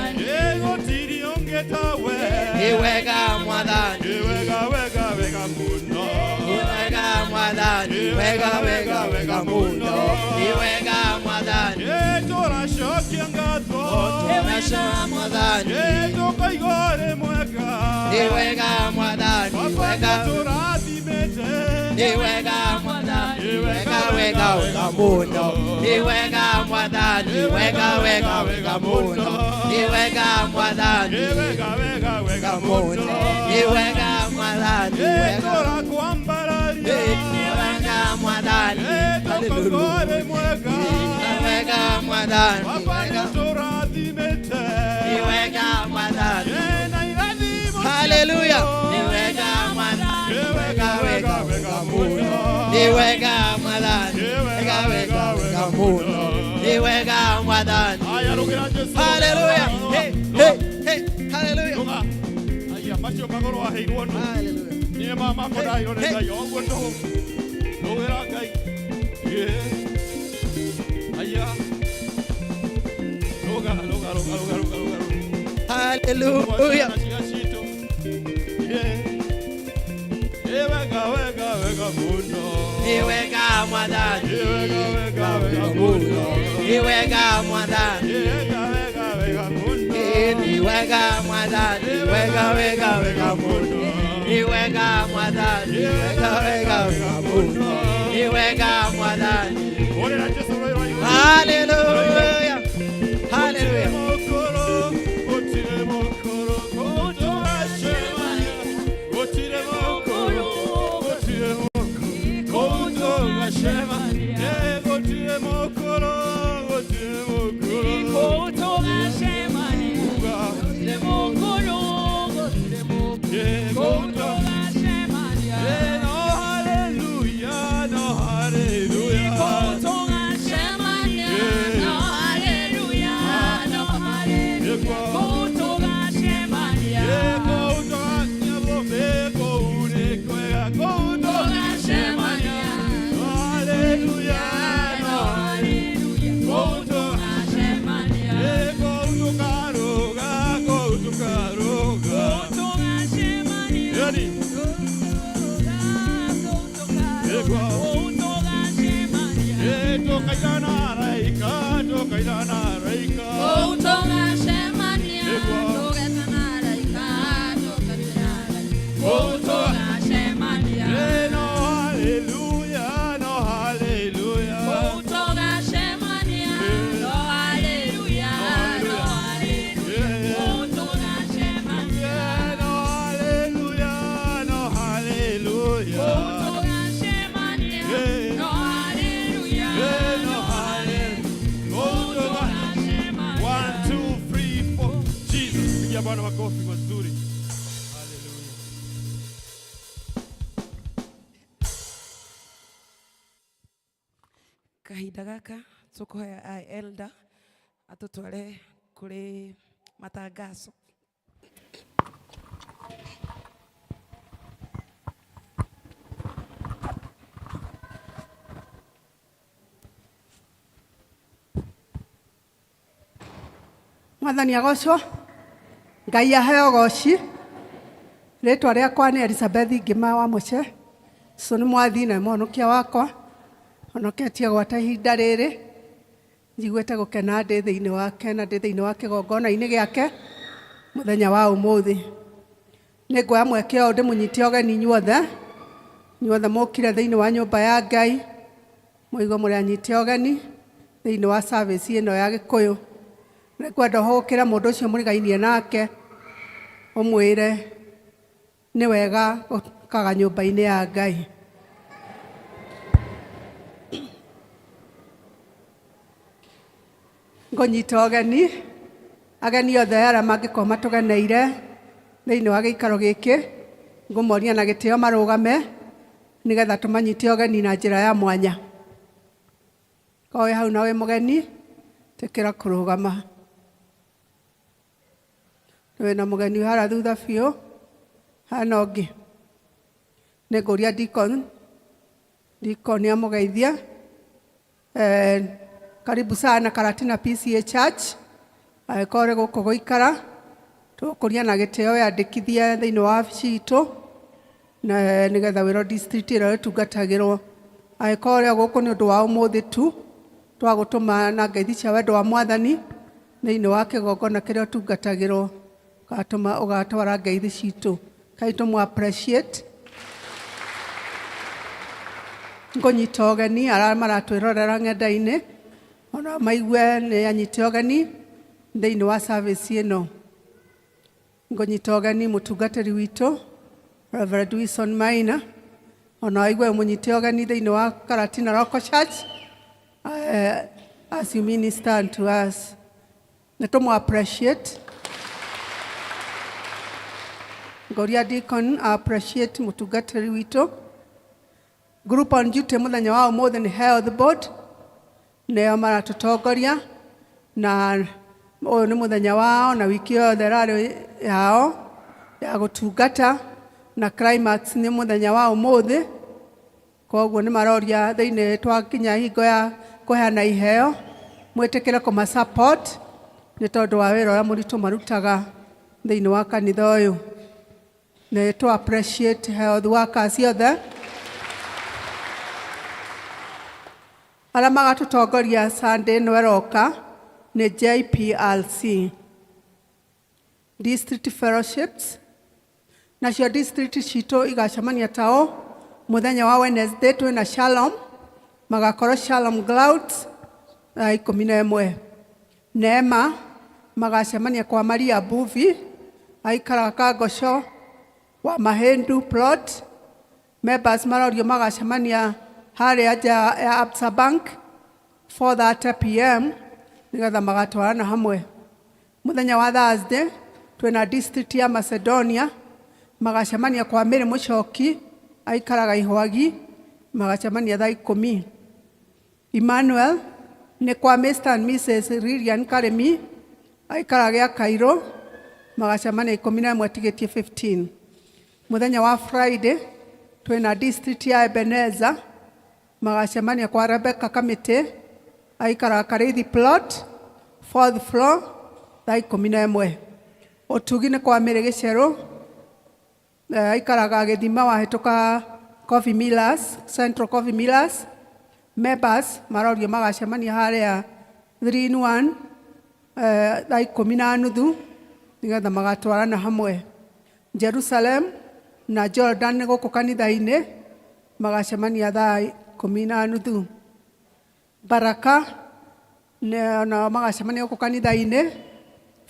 Gũtirĩ ũngĩ tawe. Nĩ wega Mwathani. Nĩ wega, wega, wega mũno. Nĩ wega Mwathani. Wega, wega, wega mũno. Nĩ wega Mwathani. Tũracokia ngatho. Tũracokia Mwathani. Tũkaigua ũrĩ mwega. Nĩ wega Mwathani. Baba Wega. nĩtũrathimĩte. Nĩ wega Mwathani. Wega, wega, wega mũno. Nĩ wega Mwathani. Wega, wega, wega mũno. Nĩ wega Mwathani. Nĩ wega, wega, wega Mũno. mũno. Nĩ wega Mwathani. Wega. Tũrakwambararia. Nĩ wega Mwathani. Tũkaigua ũrĩ mwega. Nĩ wega Mwathani. Baba Wega. nĩtũrathimĩte. Nĩ wega Mwathani. Na irathimo Hallelujah. ciaku. Nĩ wega Mwathani. Nĩ wega, wega, wega mũno. Nĩ wega Mwathani. Wega, wega, wega mũno. Nĩ wega Mwathani. Haya, rũgĩra Jesũ. Hallelujah. Hey, hey, hey. Hallelujah. Rũga. Haya, macio magũrũ aheirwo nũ? Hallelujah. Nĩo. Nĩ mama kũrairwo nĩ Ngai ũguo tũhũ. Rũgĩra Ngai. Yeah. Aya. Rũga, rũga, rũga, rũga, rũga, rũga. Hallelujah. Ciana citũ. Yeah. Ĩ wega, wega, wega mũno. Nĩ wega Mwathani. Ĩ wega, wega, wega mũno. Nĩ wega Mwathani. Ĩ wega, wega, wega mũno. Nĩ wega Mwathani. Wega, wega, wega mũno. Nĩ wega Mwathani. Wega, wega, wega mũno. Nĩ wega Mwathani. Hũrĩra Jesũ rũĩ rwa igũrũ. Hallelujah. Hallelujah. Gũtirĩ mũkũrũ, gũtirĩ mũkũrũ, gũtirĩ mũkũrũ, kũu tũgacemania. Ĩ, gũtirĩ mũkũrũ, gũtirĩ mũkũrũ. Uga. Ĩ, kũu Ĩ, no hallelujah, no hallelujah. Ĩ, kũu tũgacemania, kũu nĩ kwega, kũu tũgacemania. No hallelujah, no kũu Ĩ, kũu tũkarũga, kũu tũkarũga. Ready? Ĩguo. Ĩ, tũkaigana araika, tũkaigana araika. Kũu Ĩ, no hallelujah, no hallelujah. Yeah, no hallelujah, no hallelujah. Yeah. Yeah, no hallelujah. Kũu One, two, three, four. Jesus. Pigia Bwana makofi mazuri. Hallelujah. Kahinda gaka tũkũhoya a elder atũtware kũrĩ matangazo. Mwathani agocwo. Ngai aheo goci. Rĩtwa rĩakwa nĩ Elizabeth Ngĩma wa Mũce. Cũ nĩ mwathi na mũhonokia wakwa. Honoketie gwata ihinda rĩrĩ. Njiguĩte gũkena ndĩ thĩinĩ wake na ndĩ thĩinĩ wa kĩgongona-inĩ gĩake mũthenya wa ũmũthĩ. Nĩ nguoya mweke ũyũ ndĩmũnyite ũgeni inyuothe. Inyuothe mũkire thĩinĩ wa nyũmba ya Ngai. Mũigue mũrĩ anyite ũgeni thĩinĩ wa service ĩno ya Gĩkũyũ. Nĩngwenda ũhũgũkĩre mũndũ ũcio mũrigainie nake ũmwĩre nĩ wega gũkaga nyũmba-inĩ ya Ngai. Ngũnyita ũgeni ageni othe arĩa mangĩkorwo matũgeneire thĩinĩ wa gĩikaro gĩkĩ, ngũmoria na gĩtĩo marũgame nĩgetha tũmanyite ũgeni na njĩra ya mwanya. Korwo wĩ hau na wĩ mũgeni, tĩkĩra kũrũgama. Wĩna mũgeni wĩ harĩa thutha biũ, hana ũngĩ. Nĩngũria deacon, deacon amũgeithie. Karibu sana Karatina PCA Church. Angĩkorwo ũrĩ gũkũ gũikara, tũgũkũria na gĩtĩo wĩyandĩkithie thĩinĩ wa wabici itũ na nĩgetha wĩrwo district ĩrĩa ĩtungatagĩrwo. Angĩkorwo ũrĩ o gũkũ nĩ ũndũ wa ũmũthĩ tu, twagũtũma na ngeithi cia wendo wa Mwathani thĩinĩ wa kĩgongona kĩrĩa ũtungatagĩrwo, ũgatũma ũgatwara ngeithi citũ. Kai tũmũ appreciate. Ngũnyita ũgeni arĩa maratwĩrorera ng'enda-inĩ ona maigue nĩ anyite ũgeni thĩinĩ wa service ĩno. Ngũnyita ũgeni mũtungatĩri witũ Reverend Wilson Maina, ona waigue mũnyite ũgeni thĩinĩ wa Karatina Local Church, as you minister unto us. Nĩ tũmũ appreciate. Ngoria Deacon appreciate mũtungatĩri witũ. Group on duty mũthenya wa ũmũthĩ nĩ Health Board, nĩo maratũtongoria na ũyũ nĩ mũthenya wao na wiki yothe ĩrarĩ yao ya gũtungata. Na climax nĩ mũthenya wa ũmũthĩ. Koguo nĩ maroria thĩinĩ twakinya hingo ya kũheana iheo, mwĩtĩkĩre kũma support nĩ tondũ wa wĩra ũrĩa mũritũ marutaga thĩinĩ wa kanitha ũyũ. Nĩ tũ appreciate health workers othe arĩa magatũtongoria Sunday ĩno ĩroka nĩ JPRC District Fellowships. Nacio district citũ igacemania tao mũthenya wa Wednesday twĩna Shalom, magakorwo Shalom Clouds thaa 11. Neema magacemania kwa Maria Buvi, aikaraga Kangoco wa Mahendu plot. Members marorio magacemania harĩa nja ya Absa Bank 4:30 p.m. nĩgetha magatwarana hamwe. Mũthenya wa Thursday twĩna district ya Macedonia, magacemania kwa Mary Mũcoki, aikaraga Ihwagi, magacemania thaa 10. Emmanuel nĩ kwa Mr and Mrs Lilian Karemi, aikaraga gĩa Cairo, magacemania 11 tigĩtie 15. Mũthenya wa Friday twĩna district ya Ebeneza, magacemania kwa Rebecca Kamĩtĩ, aikaraga Karĩithi plot, fourth floor, thaa 11. Ũtugi nĩ kwa Mary Gĩcerũ, aikaraga Gĩthima wahĩtũka Coffee Millers, Central Coffee Millers. Members marorio magacemania harĩa 3 in 1 thaa 10:30 nĩgetha magatwarana hamwe. Jerusalem na Jordan nĩ gũkũ kanitha-inĩ, magacemania thaa 10:30. Baraka nao magacemania gũkũ kanitha-inĩ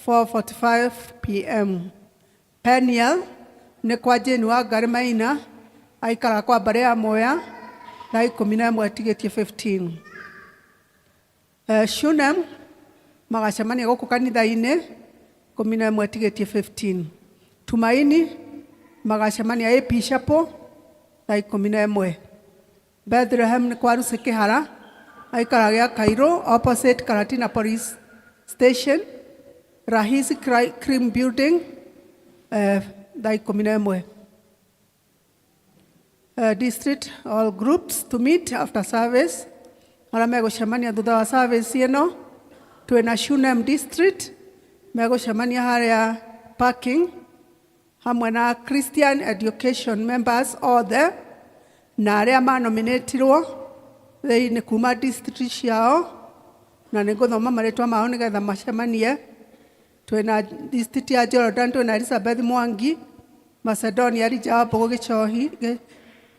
4:45 p.m. Peniel nĩ kwa Jane wa Ngarĩ Maina, aikaraga kwa mbarĩ ya Moya, thaa 11 tigĩtie 15. Shunem magacemania gũkũ kanitha-inĩ 11 tigĩtie 15. Tumaini magacemania AP Chapel thaa 11. Bethlehem nĩ kwa Lucy Kĩhara, aikaraga gĩa Cairo opposite Karatina Police Station, Rahisi Cream Building, thaa 11. District all groups to meet after service, arĩa megũcemania thutha wa service ĩno, twĩna Shunem District megũcemania harĩa parking hamwe na Christian Education members othe na arĩa manominatirwo thĩinĩ kuma district ciao, na nĩ ngũthoma marĩtwa mao nĩgetha macemanie. Twĩna district ya Jordan, twĩna Elizabeth Mwangi; Macedonia, Elijah Wambũgũ Gĩchohi,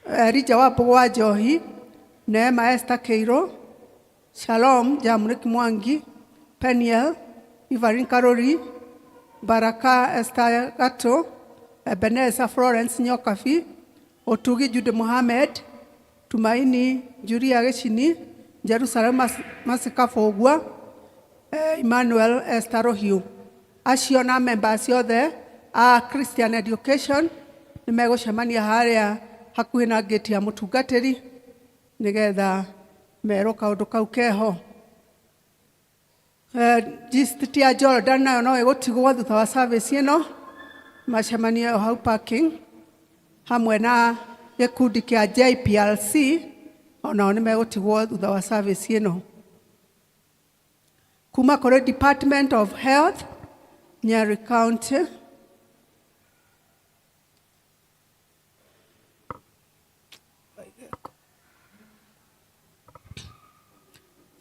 Elijah Wambũgũ wa Njohi; Neema, Esther Keiro; Shalom, Jamrick Mwangi; Peniel, Evelyn Karori; Baraka, Esther Gato; Ebeneza, Florence Nyokabi; Ũtugi, Jude Mohamed; Tumaini, Julia Gĩcini; Jerusalem, Masika Bũgua; Emmanuel, Esther Rũhiũ. Acio na members othe a Christian Education nĩ megũcemania harĩa hakuhĩ na ngĩti ya mũtungatĩri nĩgetha merwo kaũndũ kau keho. District ya Jordan nayo no ĩgũtigwo thutha wa service ĩno, macemanie o hau parking hamwe na gĩkundi kĩa JPLC, onao nĩ megũtigwo thutha wa service ĩno. Kuma kũrĩ Department of Health, Nyeri County.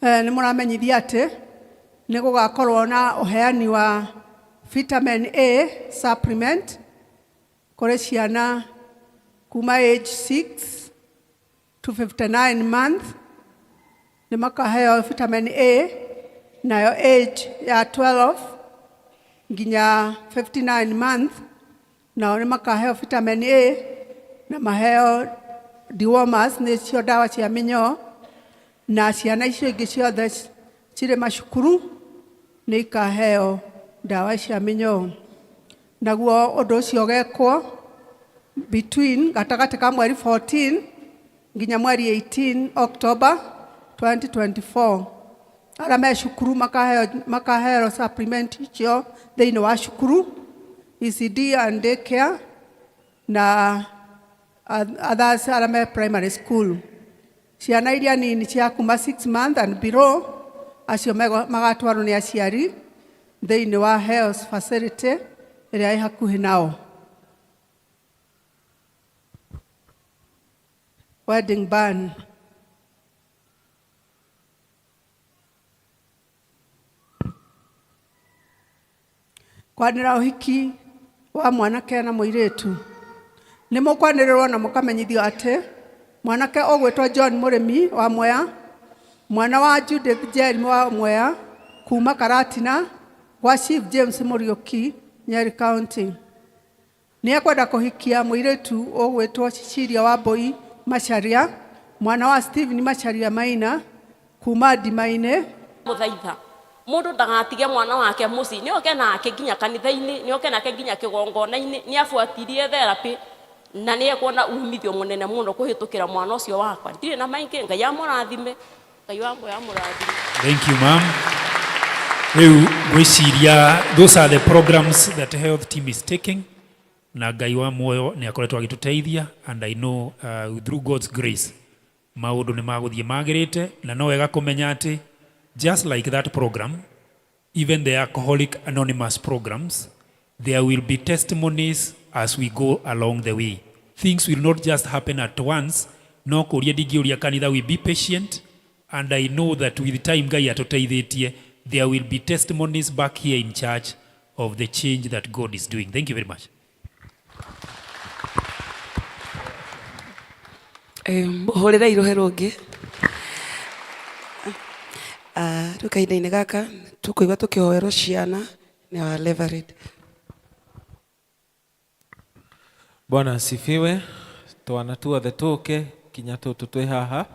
Nĩ mũramenyithia atĩ nĩ gũgakorwo na ũheani wa vitamin A supplement kũrĩ ciana kuma age 6 to 59 months, nĩ makaheo vitamin A, nayo age ya 12 nginya 59 month nao nĩ makaheo vitamin A na maheo dewormers, nĩcio ndawa cia mĩnyoo. Na ciana icio ingĩ ciothe cirĩ macukuru nĩ ikaheo ndawa cia mĩnyoo. Naguo ũndũ ũcio ũgekwo between gatagatĩ ka mweri 14 nginya mweri 18 October 2024. Arĩa me cukuru makaheo supplement icio thĩinĩ wa cukuru, ECD and daycare. Na others arĩa me primary school. Ciana iria nini cia kuma 6 months and below acio magatwarwo nĩ aciari thĩinĩ wa health facility ĩrĩa ĩ hakuhĩ nao. Wedding ban. Kwanĩra ũhiki wa mwanake na mũirĩtu. Nĩ mũkwanĩrĩrwo na mũkamenyithio atĩ mwanake ũgwĩtwo John Mũrĩmi wa Mwea, mwana wa Judith Jeremy wa Mwea kuma Karatina gwa Chief James Mũriũki, Nyeri County, nĩ ekwenda kũhikia mũirĩtu ũgwĩtwo Cecilia Wambui Macharia, mwana wa Stephen Macharia Maina kuma Ndima-inĩ. Muthaitha mundu ndagatige mwana wake mucii, nioke nake nginya kanitha-inĩ, nioke nake nginya kĩgongona-inĩ, nĩabuatirie therapy na nĩekuona umithio mũnene mũno kũhĩtũkĩra mwana ũcio wakwa. Ndirĩ na maingĩ, Ngai amũrathime, Ngai wakwa amũrathime. Thank you, ma'am. Rĩu ngwĩciria those are the programs that the health team is taking, na Ngai wa muoyo nĩ akoretwo agĩtũteithia, and I know through God's grace maũndũ nĩ magũthiĩ magĩrĩte, na no wega kũmenya atĩ just like that program, even the Alcoholic Anonymous programs, there will be testimonies as we go along the way. Things will not just happen at once. No kũria ndingĩũria kanitha, we be patient, and I know that with time Ngai atũteithĩtie, there will be testimonies back here in church of the change that God is doing. Thank you very much. Hũrĩra irohe rũngĩ. Rĩu kahinda-inĩ gaka tũkũigua tũkĩhoerwo ciana nĩ wa Reverend. Bwana asifiwe. Twana tuothe tuke kinya tutu twi haha,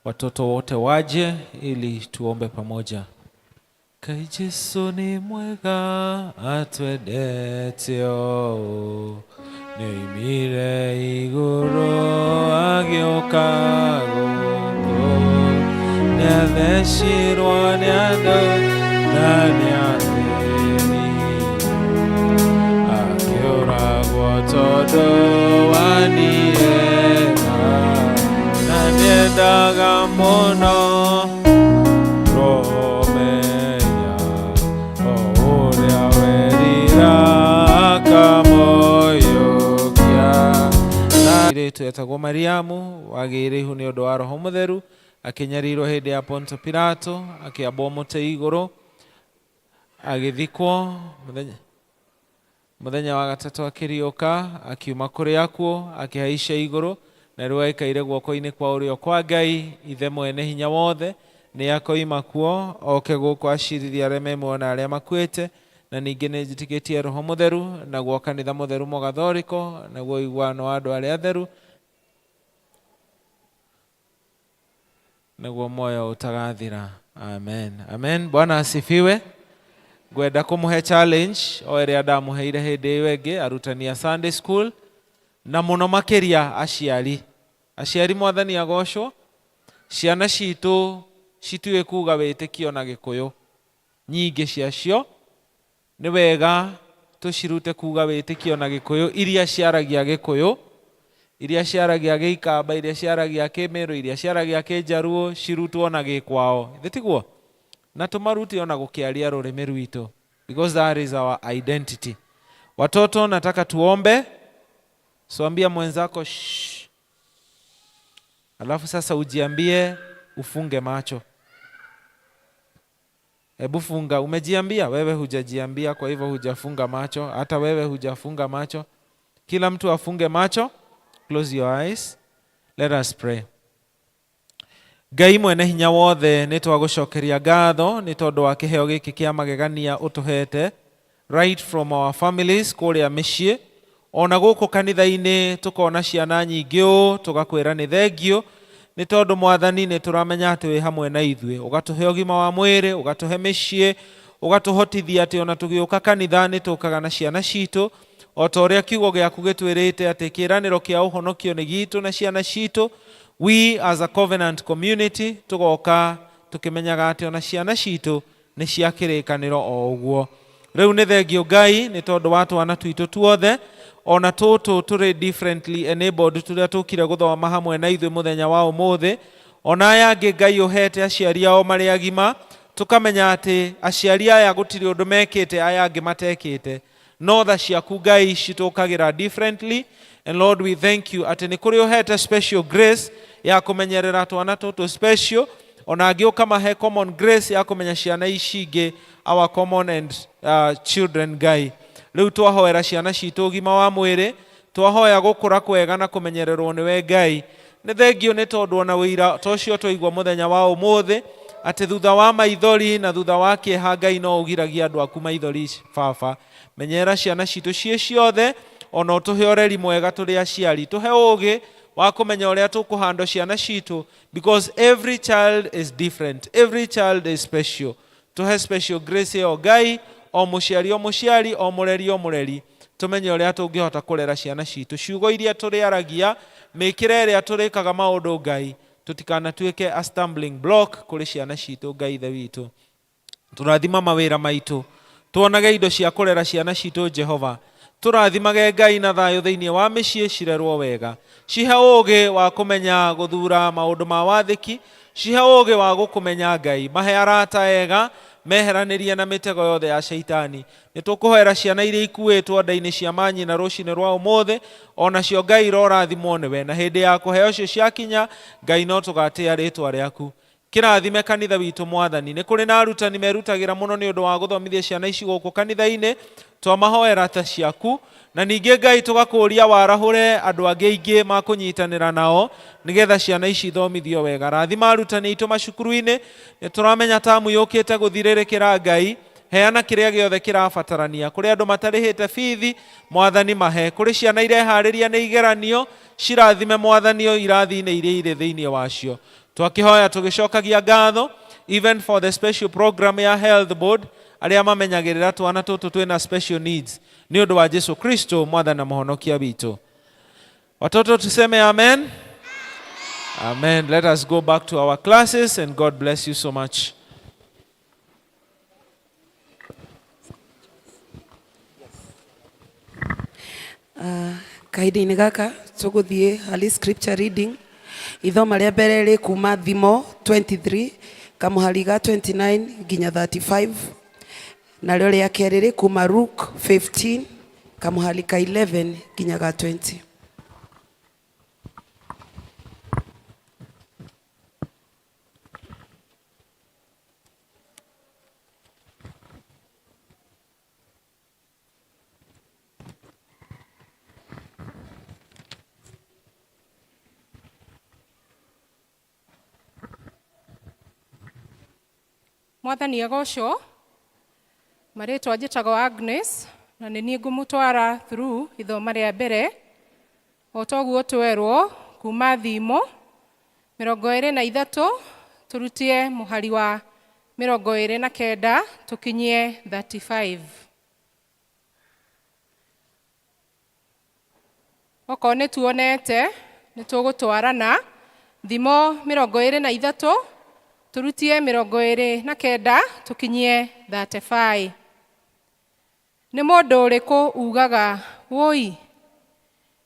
watoto wote waje ili tuombe pamoja. Kai Jesu ni mwega atwendete ũũ, nĩoimire igũrũ agĩũka gũkũ, nĩathecirwo nĩ andũ na nĩathĩnirio, akĩũragwo tondũ wa niĩ na nĩendaga mũno rũmenya o ũrĩa werira akamũiyũkia. Na airĩtu etagwo Mariamu wagĩire ihu nĩ ũndũ wa Roho Mũtheru, akĩnyarirwo hĩndĩ ya Ponto Pilato, akĩambwo mũtĩ igũrũ, agĩthikwo, mũthenya wa gatatũ akĩriũka, akiuma kũrĩ akuũ, akĩhaica igũrũ, na rĩu aikaire guoko-inĩ kwa ũrĩo kwa Ngai Ithe mwene hinya wothe. Nĩ akoima kuo oke gũkũ acirithie arĩa me muoyo na arĩa makuĩte. Na ningĩ nĩ njĩtĩkĩtie Roho Mũtheru, naguo kanitha mũtheru mũgathoriko, naguo ũiguano wa andũ arĩa atheru, naguo muoyo ũtagathira. Amen. Amen. Bwana asifiwe. Ngwenda kũmũhe challenge o ĩrĩa ndamũheire hĩndĩ ĩyo ĩngĩ, arutani a Sunday school na mũno makĩria aciari. Aciari, Mwathani agocwo. Ciana citũ citiũĩ kuga wĩtĩkio na Gĩkũyũ, nyingĩ ciacio. Nĩ wega tũcirute kuga wĩtĩkio na Gĩkũyũ, iria ciaragia Gĩkũyũ, iria ciaragia Gĩikamba, iria ciaragia Kĩmĩrũ, iria ciaragia Kĩnjaruo, cirutwo na gĩkwao. Githĩ tiguo? Na tũmarute ona gũkĩaria rũrĩmĩ rwitũ, because that is our identity. Watoto, nataka tuombe. So ambia mwenzako shh. Alafu sasa ujiambie ufunge macho. Hebu funga. Umejiambia? Wewe hujajiambia, kwa hivyo hujafunga macho. Hata wewe hujafunga macho. Kila mtu afunge macho. Close your eyes. Let us pray. Ngai mwene hinya wothe, nĩ twagũcokeria ngatho nĩ tondũ wa kĩheo gĩkĩ kĩa magegania ũtũhete right from our families kũrĩa mĩciĩ, ona gũkũ kanitha-inĩ tũkona ciana nyingĩ ũũ, tũgakwĩra nĩ thengio nĩ tondũ Mwathani nĩ tũramenya atĩ wĩ hamwe na ithuĩ, ũgatũhe ũgima wa mwĩrĩ, ũgatũhe mĩciĩ, ũgatũhotithia atĩ ona tũgĩũka kanitha nĩ tũkaga na ciana citũ, o ta ũrĩa kiugo gĩaku gĩtwĩrĩte atĩ kĩĩranĩro kĩa ũhonokio nĩ gitũ na ciana citũ. We as a covenant community tũgoka tũkĩmenyaga atĩ ona ciana citũ nĩ cia kĩrĩkanĩro o ũguo. Rĩu nĩ thengio Ngai nĩ tondũ wa twana twitũ tuothe. Ona tũtũ tũrĩ differently enabled tũrĩa tũkire gũthoma hamwe na ithuĩ mũthenya wa ũmũthĩ. Ona aya angĩ Ngai ũhete aciari ao marĩ agima, tũkamenya atĩ aciari aya gũtirĩ ũndũ mekĩte aya angĩ matekĩte. No tha ciaku Ngai citũkagĩra differently. And Lord, we thank you atĩ nĩ kũrĩ ũhete special grace ya kũmenyerera twana tũtũ special, ona angĩ ũkamahe common grace ya kũmenya ciana ici ingĩ, our common and children. Ngai, rĩu twahoera ciana citũ ũgima wa mwĩrĩ, twahoya gũkũra kwega na kũmenyererwo nĩwe. Ngai, nĩ thengio nĩ tondũ ona wĩira ta ũcio twaigua mũthenya wa ũmũthĩ, atĩ thutha wa maithori na thutha wa kĩeha, Ngai no ũgiragia andũ aku maithori. Baba, menyerera ciana citũ ciĩ ciothe, ona ũtũhe ũreri mwega tũrĩ aciari, tũhe ũgĩ wa kũmenya ũrĩa tũkũhando ciana citũ, because every child is different, every child is special. Tũhe special grace ĩyo, Ngai, o mũciari o mũciari, o mũreri o mũreri, tũmenye ũrĩa tũngĩhota kũrera ciana citũ, ciugo iria tũrĩaragia, mĩkĩre ĩrĩa tũrĩkaga maũndũ. Ngai, tũtikanatuĩke a stumbling block kũrĩ ciana citũ. Ngai Ithe witũ, tũrathima mawĩra maitũ, tuonage indo cia kũrera ciana citũ. Jehova, tũrathimage, Ngai, na thayũ thĩinĩ wa mĩciĩ, cirerwo wega, cihe ũũgĩ wa kũmenya gũthura maũndũ ma wathĩki, cihe ũũgĩ wa gũkũmenya. Ngai, mahe arata ega, meheranĩrie na mĩtego yothe ya shaitani. Nĩ tũkũhoera ciana iria ikuĩtwo nda-inĩ cia manyina rũcinĩ rwa ũmũthĩ, onacio, Ngai, irorathimwo nĩwe, na hĩndĩ ya kũheo cio ciakinya, Ngai, no tũgatĩĩa rĩtwa rĩaku. Kĩrathime kanitha witũ, Mwathani. Nĩ kũrĩ na arutani merutagĩra mũno nĩ ũndũ wa gũthomithia ciana ici gũkũ kanitha-inĩ, twamahoera ta ciaku. Na ningĩ, Ngai, tũgakũria warahũre andũ angĩ aingĩ makũnyitanĩra nao nĩgetha ciana ici ithomithio wega. Rathima arutani aitũ macukuru-inĩ. Nĩ tũramenya tamu yũkĩte gũthirĩrĩkĩra. Ngai, heana kĩrĩa gĩothe kĩrabatarania. Kũrĩ andũ matarĩhĩte bithi, Mwathani, mahe. Kũrĩ ciana ireharĩria nĩ igeranio, cirathime, Mwathani, o irathi-inĩ iria irĩ thĩinĩ wacio. Twakĩhoya tũgĩcokagia ngatho even for the special program ya health board, arĩa mamenyagĩrĩra twana tũtũ twĩna special needs, nĩ ũndũ wa Jesu Kristo, Mwathani na Mũhonokia witũ. Watoto, tuseme amen. Amen. Let us go back to our classes and God bless you so much. Kahinda-inĩ gaka tũgũthiĩ harĩ scripture reading. Ithoma rĩa mbere rĩ kuma Thimo 23 kamũhari ga 29 nginya 35, narĩo rĩa kerĩ rĩ kuma Luke 15 kamũhari ka 11 nginya ga 20. Mwathani agocwo. Marĩtwa njĩtagwo Agnes, na nĩ niĩ ngũmũtwara through ithoma rĩa mbere. O toguo twerwo kuma Thimo 23, tũrutie mũhari wa 29 tũkinyie 35. Okorwo nĩ tuonete, nĩ tũgũtwarana. Thimo 23, tũrutie 29 tũkinyie 35. Nĩ mũndũ ũrĩkũ ugaga wũi?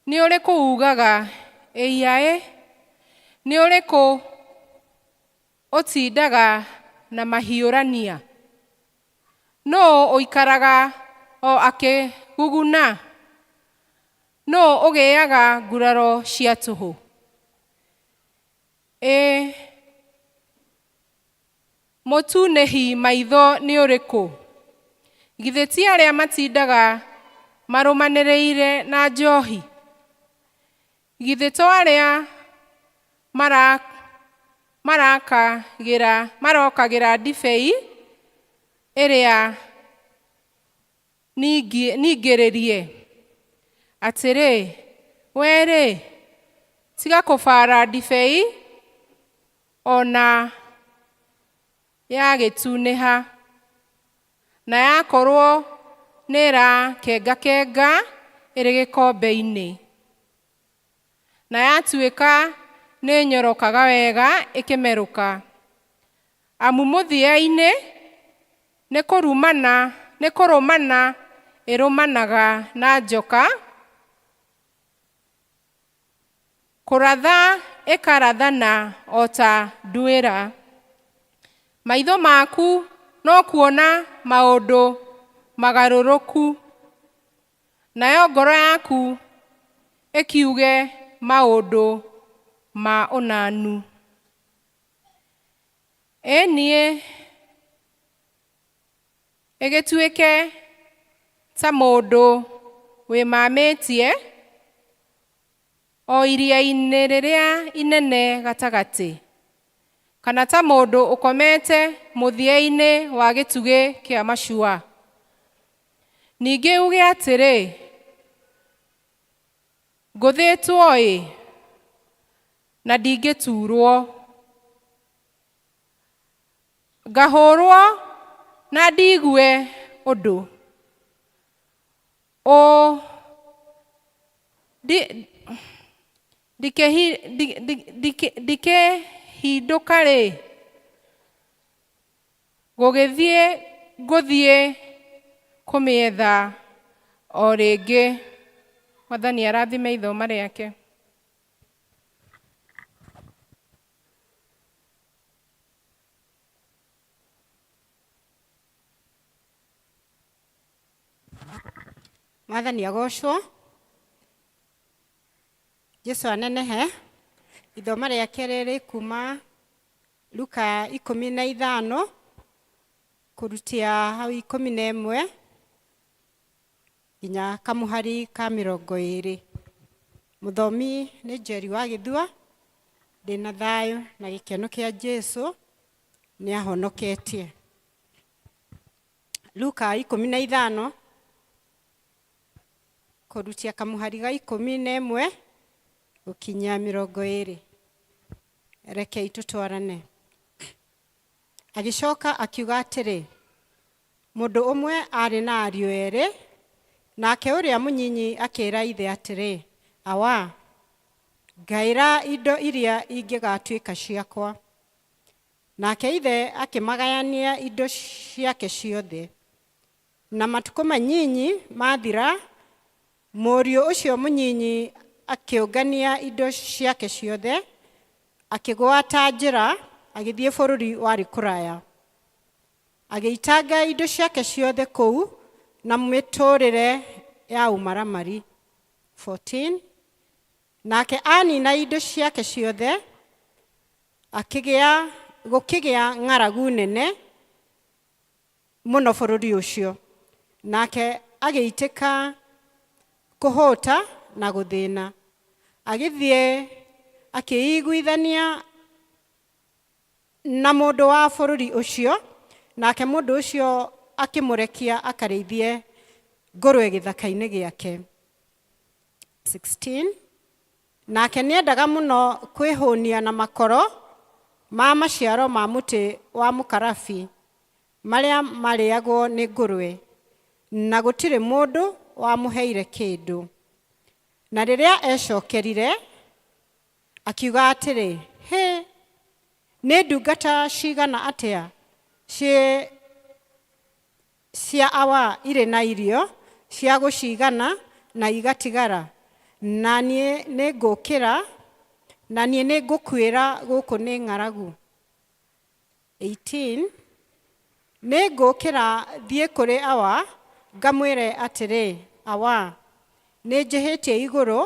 Nĩ ũrĩkũ ugaga ĩiaĩ? Nĩ ũrĩkũ ũtindaga na mahiũrania? Nũũ ũikaraga o akĩguguna? Nũũ ũgĩaga nguraro cia tũhũ? Ĩ mũtunĩhi maitho nĩ ũrĩkũ? Githĩ ti arĩa matindaga marũmanĩrĩire na njohi? Githĩ to arĩa marakagĩra marokagĩra ndibei ĩrĩa ningĩrĩrie? Atĩrĩ wee-rĩ, tiga kũbaara ndibei ona yagĩtunĩha, na yakorwo nĩĩrakengakenga ĩrĩ gĩkombe-inĩ, na yatuĩka nĩĩnyorokaga wega ĩkĩmerũka. Amu mũthia-inĩ nĩ kũrũmana ĩrũmanaga na njoka. Kũratha ĩkarathana o ta nduĩra. Maitho maku no kuona maũndũ magarũrũku, nayo ngoro yaku ĩkiuge maũndũ ma ũnanu. Ĩ niĩ ĩgĩtuĩke ta mũndũ wĩmamĩtie o iria-inĩ rĩrĩa inene gatagatĩ, kana ta mũndũ ũkomete mũthia-inĩ wa gĩtugĩ kĩa macua. Ningĩ uge atĩrĩ, ngũthĩtwo-ĩ, na ndingĩtuurwo, ngahũrwo na ndiigue ũndũ. Ũ ndikĩhindũka-rĩ, gũgĩthiĩ ngũthiĩ kũmĩetha o rĩngĩ. Mwathani arathime ithoma rĩake. Mwathani agocwo. Jesu anenehe. Ithoma rĩake rĩrĩ kuma Luka 15 kũrutia hau 11 nginya kamũhari ka 20. Mũthomi nĩ Njeri wa Gĩthua. Ndĩna thayũ na gĩkeno kĩa Jesu nĩ ahonoketie. Luka 15 kũrutia kamũhari ga 11 gũkinya 20. Rekei tũtwarane. Agĩcoka akiuga atĩrĩ, mũndũ ũmwe aarĩ na ariũ erĩ, nake ũrĩa mũnyinyi akĩĩra ithe atĩrĩ, awa, ngaĩra indo iria ingĩgatuĩka ciakwa. Nake ithe akĩmagayania indo ciake ciothe. Na matukũ manyinyi mathira, mũriũ ũcio mũnyinyi akĩũngania indo ciake ciothe, akĩgwata njĩra, agĩthiĩ bũrũri warĩ kũraya. Agĩitanga indo ciake ciothe kũu na mĩtũrĩre ya ũmaramari. 14. Nake anina indo ciake ciothe, gũkĩgĩa ng'aragu nene mũno bũrũri ũcio. Nake agĩitĩka kũhũta na gũthĩna. Agĩthiĩ akĩiguithania na mũndũ wa bũrũri ũcio, nake mũndũ ũcio akĩmũrekia akarĩithie ngũrwe gĩthaka-inĩ gĩake. 16. Nake nĩendaga mũno kwĩhũnia na makoro ma maciaro ma mũtĩ wa mũkarabi marĩa marĩagwo nĩ ngũrwe, na gũtirĩ mũndũ wamũheire kĩndũ. Na rĩrĩa ecokerire, akiuga atĩrĩ, hĩ, nĩ ndungata cigana atĩa cia awa irĩ na irio cia gũcigana na igatigara, na niĩ nĩngũkĩra, na niĩ nĩngũkuĩra gũkũ nĩ ng'aragu. 18. Nĩngũkĩra thiĩ kũrĩ awa, ngamwĩre atĩrĩ, awa, nĩnjĩhĩtie igũrũ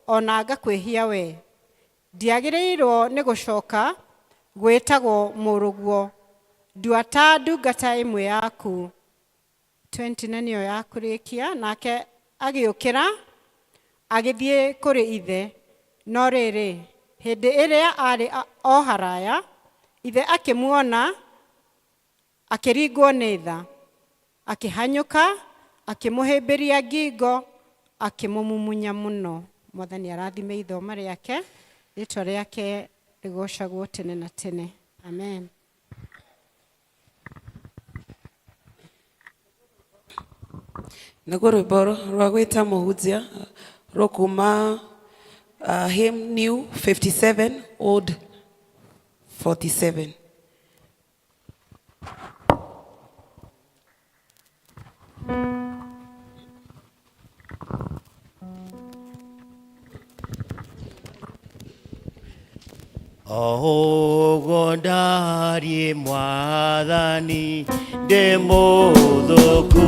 ona ngakwĩhia we. Ndiagĩrĩirwo nĩ gũcoka gwĩtagwo mũrũguo, ndua ta ndungata ĩmwe yaku. 20 na nĩyo ya kũrĩkia. Nake agĩũkĩra agĩthiĩ kũrĩ ithe. No rĩrĩ, hĩndĩ ĩrĩa aarĩ o haraya, ithe akĩmuona, akĩringwo nĩ tha, akĩhanyũka, akĩmũhĩmbĩria ngingo, akĩmũmumunya mũno. Mwathani arathime ithoma rĩake, rĩtwa rĩake rĩgocagwo tene na tene. Amen. Naguo rwĩmbo rwa gwĩta mũhunjia rũkuma hymn new 57 old 47. Oũguo ndariĩ mwathani ndĩ mũthũku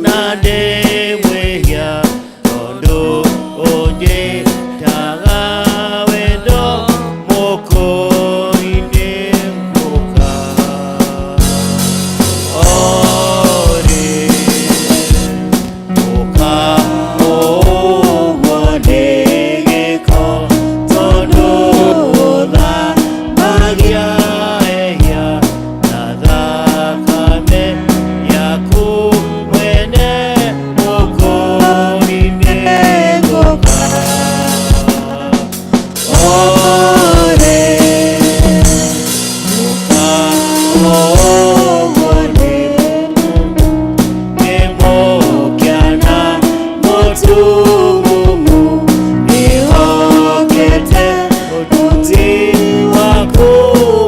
na ndĩ mwĩhia tondũ ũnjĩtaga wendo mũkũi-inĩ ngũka orĩ ngũka ũguo nĩ gĩko tondũ ũthambagia ehia na thakame yaku mwene mũkũi-inĩ ngũka orĩ ngũka ũguo nĩ Nĩmũkĩana mũtumumu nĩhokete ũtugi waku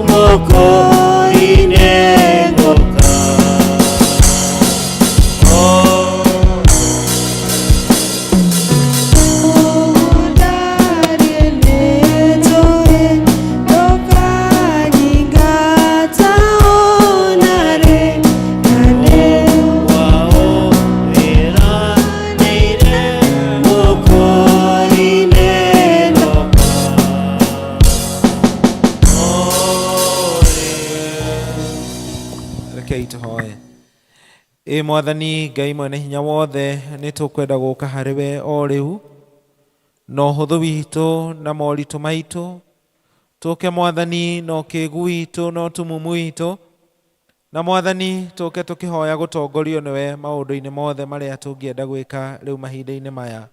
moko-inĩ ngũka. Moko-inĩ ngũka. Rekei tũhoe. Ĩ Mwathani Ngai mwene hinya wothe, nĩ tũkwenda gũka harĩ we o rĩu na ũhũthũ witũ na moritũ maitũ, tũke Mwathani na ũkĩgu witũ na ũtumumu witũ, na Mwathani tũke tũkĩhoya gũtongorio nĩwe maũndũ-inĩ mothe marĩa tũngĩenda gwĩka rĩu mahinda-inĩ maya.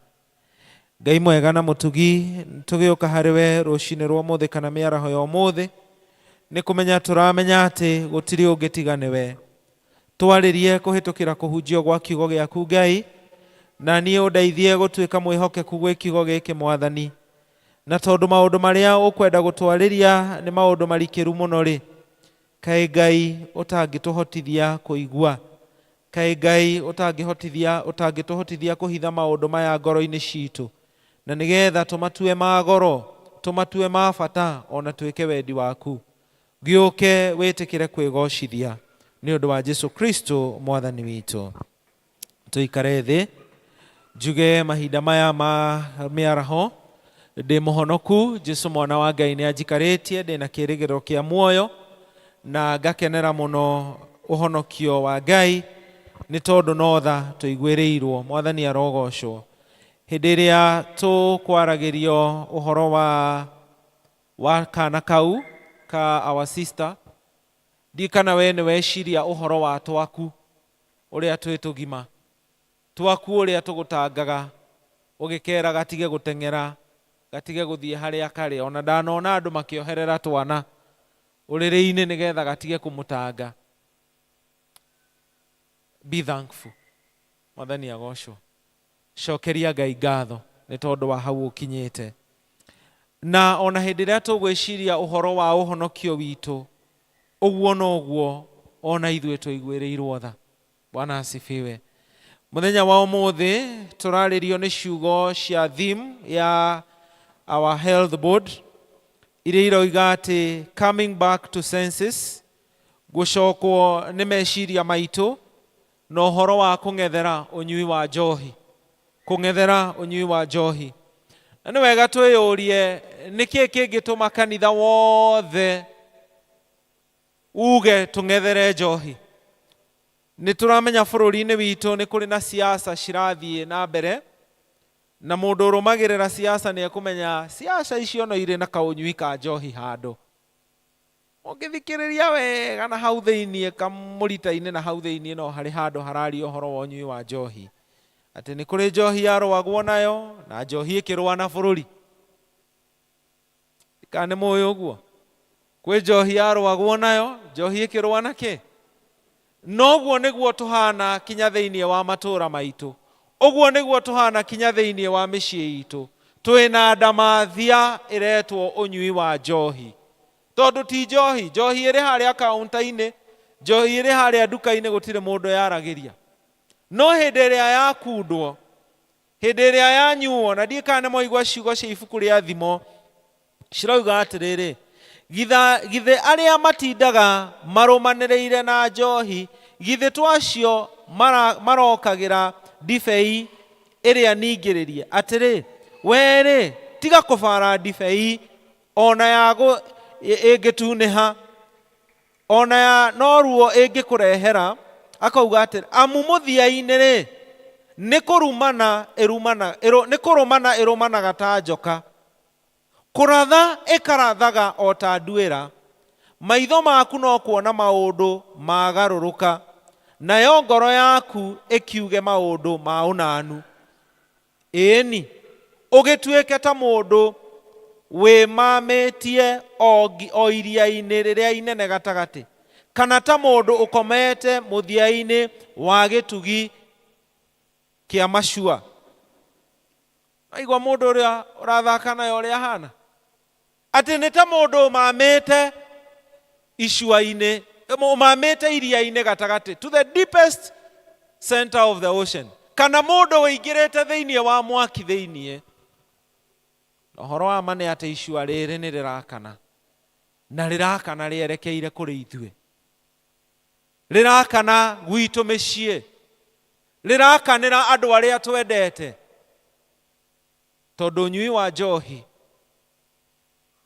Ngai mwega na mũtugi, tũgĩũka harĩ we rũcinĩ rwa ũmũthĩ kana mĩaraho ya ũmũthĩ, nĩ kũmenya tũramenya atĩ gũtirĩ ũngĩ tiga nĩwe. Twarĩrie kũhĩtũkĩra kũhunjio gwa kiugo gĩaku Ngai, na niĩ ũndeithie gũtuĩka mwĩhokeku gwĩ kiugo gĩkĩ Mwathani. Na tondũ maũndũ marĩa ũkwenda gũtwarĩria nĩ maũndũ marikĩru mũno rĩ, kaĩ Ngai ũtangĩtũhotithia kũigua, kaĩ Ngai ũtangĩhotithia ũtangĩtũhotithia kũhitha maũndũ maya ngoro-inĩ citũ, na nĩgetha tũmatue ma goro, tũmatue ma bata, ona twĩke wendi waku. Gĩũke wĩtĩkĩre kwĩgocithia nĩ ũndũ wa Jesu Kristo Mwathani witũ. Tũikare thĩ njuge mahinda maya ma mĩaraho ndĩ mũhonoku. Jesu mwana wa Ngai nĩ anjikarĩtie, ndĩ na kĩĩrĩgĩrĩro kĩa muoyo na ngakenera mũno ũhonokio wa Ngai nĩ tondũ no tha tũiguĩrĩirwo. Mwathani arogocwo. Hĩndĩ ĩrĩa tũkwaragĩrio ũhoro wa kana kau ka our sister, ndiũĩ kana we nĩ weciria ũhoro wa twaku ũrĩa twĩ tũgima, twaku ũrĩa tũgũtangaga ũgĩkera gatige gũteng'era, gatige gũthiĩ harĩa karĩ. Ona ndanona andũ makĩoherera twana ũrĩrĩ-inĩ nĩgetha gatige kũmũtanga. Be thankful. Mwathani agocwo. Cokeria Ngai ngatho nĩ tondũ wa hau ũkinyĩte. Na ona hĩndĩ ĩrĩa tũgwĩciria ũhoro wa ũhonokio witũ, ũguo noguo ona ithuĩ tũiguĩrĩirwo tha. Bwana asifiwe. Mũthenya wa ũmũthĩ tũrarĩrio nĩ ciugo cia theme ya our health board iria iroiga atĩ coming back to senses, gũcokwo nĩ meciria maitũ na ũhoro wa kũng'ethera ũnyui wa njohi, kũng'ethera ũnyui wa njohi. Na nĩ wega twĩyũrie nĩkĩĩ kĩngĩtũma kanitha wothe uge tũng'ethere njohi. Nĩ tũramenya bũrũri-inĩ witũ nĩ kũrĩ na siasa cirathiĩ na mbere, na mũndũ ũrũmagĩrĩra siasa nĩ ekũmenya siasa icio no irĩ na kaũnyui ka njohi handũ. Ũngĩthikĩrĩria wega na hau thĩiniĩ kamũrita-inĩ na hau thĩiniĩ no harĩ handũ hararia ũhoro wa ũnyui wa njohi, atĩ nĩ kũrĩ njohi yarũagwo nayo na njohi ĩkĩrũa na bũrũri. Kana nĩ mũĩ ũguo? Kwĩ njohi yarũagwo nayo, njohi ĩkĩrũa na kĩ? Noguo nĩguo tũhana kinya thĩiniĩ wa matũũra maitũ. Ũguo nĩguo tũhana kinya thĩiniĩ wa mĩciĩ itũ. Twĩna ndamathia ĩretwo ũnyui wa njohi. Tondũ ti njohi, njohi ĩrĩ harĩa kaunta-inĩ, njohi ĩrĩ harĩa nduka-inĩ gũtirĩ mũndũ yaragĩria. No hĩndĩ ĩrĩa yakundwo, hĩndĩ ĩrĩa yanyuo, na ndiũĩ kana nĩ mwaigua ciugo cia ibuku rĩa Thimo, cirauga atĩrĩrĩ, Githa- githĩ arĩa matindaga marũmanĩrĩire na njohi githĩ to acio mara- marokagĩra ndibei ĩrĩa ningĩrĩrie atĩrĩ werĩ tiga kũbara ndibei ona ya gũ- ĩ- ĩngĩtunĩha ona ya no ruo ĩngĩkũrehera akauga atĩrĩ amu mũthia-inĩ rĩ nĩ kũrumana ĩrumana ĩrũ- nĩ kũrũmana ĩrũmanaga ta njoka kũratha ĩkarathaga o ta nduĩra maitho maku no kuona maũndũ magarũrũka nayo ngoro yaku ĩkiuge maũndũ ma ũnanu ĩĩni ũgĩtuĩke ta mũndũ wĩmamĩtie o ngi- o iria-inĩ rĩrĩa inene gatagatĩ kana ta mũndũ ũkomete mũthia-inĩ wa gĩtugi kĩa macua aigua mũndũ ũrĩa ũrathaka nayo ũrĩa ahana atĩ nĩ ta mũndũ ũmamĩte icua-inĩ ũmamĩte iria-inĩ gatagatĩ to the deepest center of the ocean kana mũndũ ũingĩrĩte thĩinĩ wa mwaki thĩinĩ na ũhoro wa ma nĩ atĩ icua rĩrĩ nĩ rĩrakana na rĩrakana rĩerekeire kũrĩ ithuĩ rĩrakana gwitũ mĩciĩ rĩrakanĩra andũ arĩa twendete tondũ ũnyui wa njohi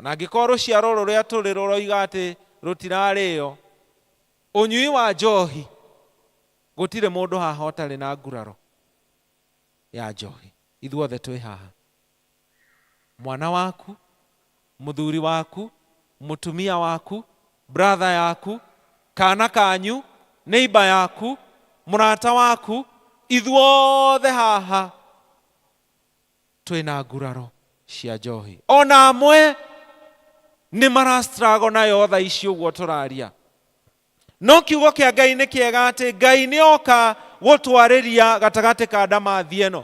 ona angĩkorwo rũciaro rũrĩa tũrĩ rũroiga atĩ rũtirarĩo ũnyui wa njohi gũtirĩ mũndũ haha ũtarĩ na nguraro ya njohi ithuothe twĩ haha mwana waku mũthuri waku mũtumia waku brother yaku kana kanyu neighbor yaku mũrata waku ithuothe haha twĩna nguraro cia njohi ona amwe nĩ marastrago nayo thaa ici ũguo tũraria no kiugo kĩa ngai nĩ kĩega atĩ ngai nĩ oka gũtwarĩria gatagatĩ ka ndamathi ĩno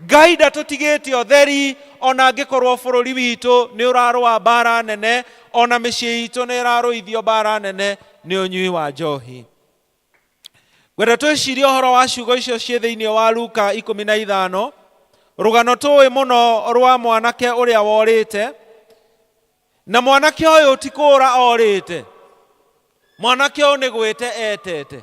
ngai ndatũtigĩte ũtheri ona angĩkorwo bũrũri witũ nĩ ũrarũa mbara nene ona mĩciĩ itũ nĩ ĩrarũithio mbara nene nĩ ũnyui wa njohi ngwenda twĩcirie ũhoro wa ciugo icio ciĩ thĩinĩ wa luka ikũmi na ithano rũgano tũĩ mũno rwa mwanake ũrĩa worĩte na mwanake ũyũ ti kũũra orĩte mwanake ũyũ nĩ gwĩte etete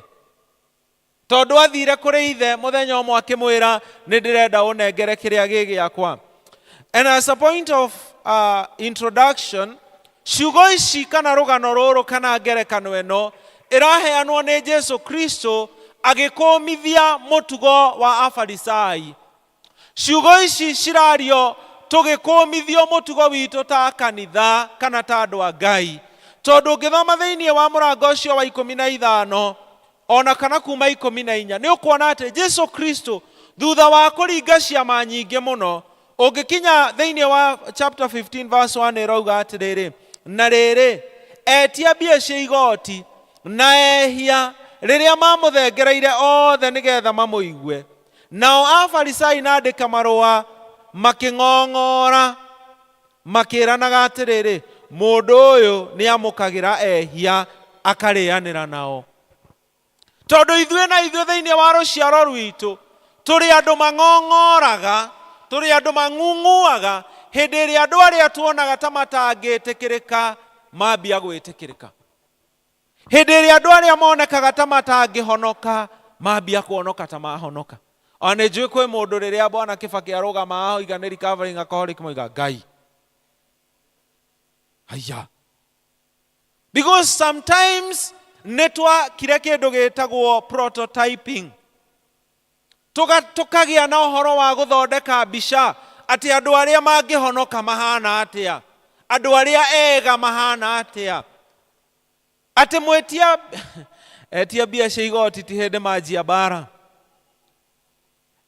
tondũ athire kũrĩ ithe mũthenya ũmwe akĩmwĩra nĩ ndĩrenda ũnengere kĩrĩa gĩ gĩakwa and as a point of introduction ciugo ici kana rũgano rũrũ kana ngerekano ĩno ĩraheanwo nĩ jesu kristo agĩkũmithia mũtugo wa afarisai ciugo ici cirario tũgĩkũmithio mũtugo witũ ta kanitha kana ta andũ a ngai tondũ ũngĩthoma thĩinĩ wa mũrango ũcio wa ikũmi na ithano ona kana kuma ikũmi na inya nĩ ũkuona atĩ jesu kristo thutha wa kũringa ciama nyingĩ mũno ũngĩkinya thĩinĩ wa chapter 15 verse 1 ĩrauga atĩrĩrĩ na rĩrĩ etia mbia cia igoti na ehia rĩrĩa mamũthengereire othe nĩgetha mamũigue nao afarisai na andĩka marũa makĩng'ong'ora makĩranaga atĩrĩrĩ mũndũ ũyũ nĩ amũkagĩra ehia akarĩanĩra nao tondũ ithuĩ na ithuĩ thĩinĩ wa rũciaro rwitũ tũrĩ andũ mang'ong'oraga tũrĩ andũ mang'ung'uaga hĩndĩ ĩrĩa andũ arĩa tuonaga ta matangĩtĩkĩrĩka mambia gwĩtĩkĩrĩka hĩndĩ ĩrĩa andũ arĩa monekaga ta matangĩhonoka mambia kuonoka ta mahonoka ona nĩ njũĩ kwĩ mũndũ rĩrĩa bwana kĩbakĩ arũgama ahoiga nĩ recovering alcoholic moiga ngai haya because sometimes nĩ twakire kĩndũ gĩtagwo prototyping Tuga- tũkagĩa na ũhoro wa gũthondeka mbica atĩ andũ arĩa mangĩhonoka mahana atĩa andũ arĩa ega mahana atĩa atĩ mwĩtia etia mbia cia igoti ti hĩndĩ manjia mbara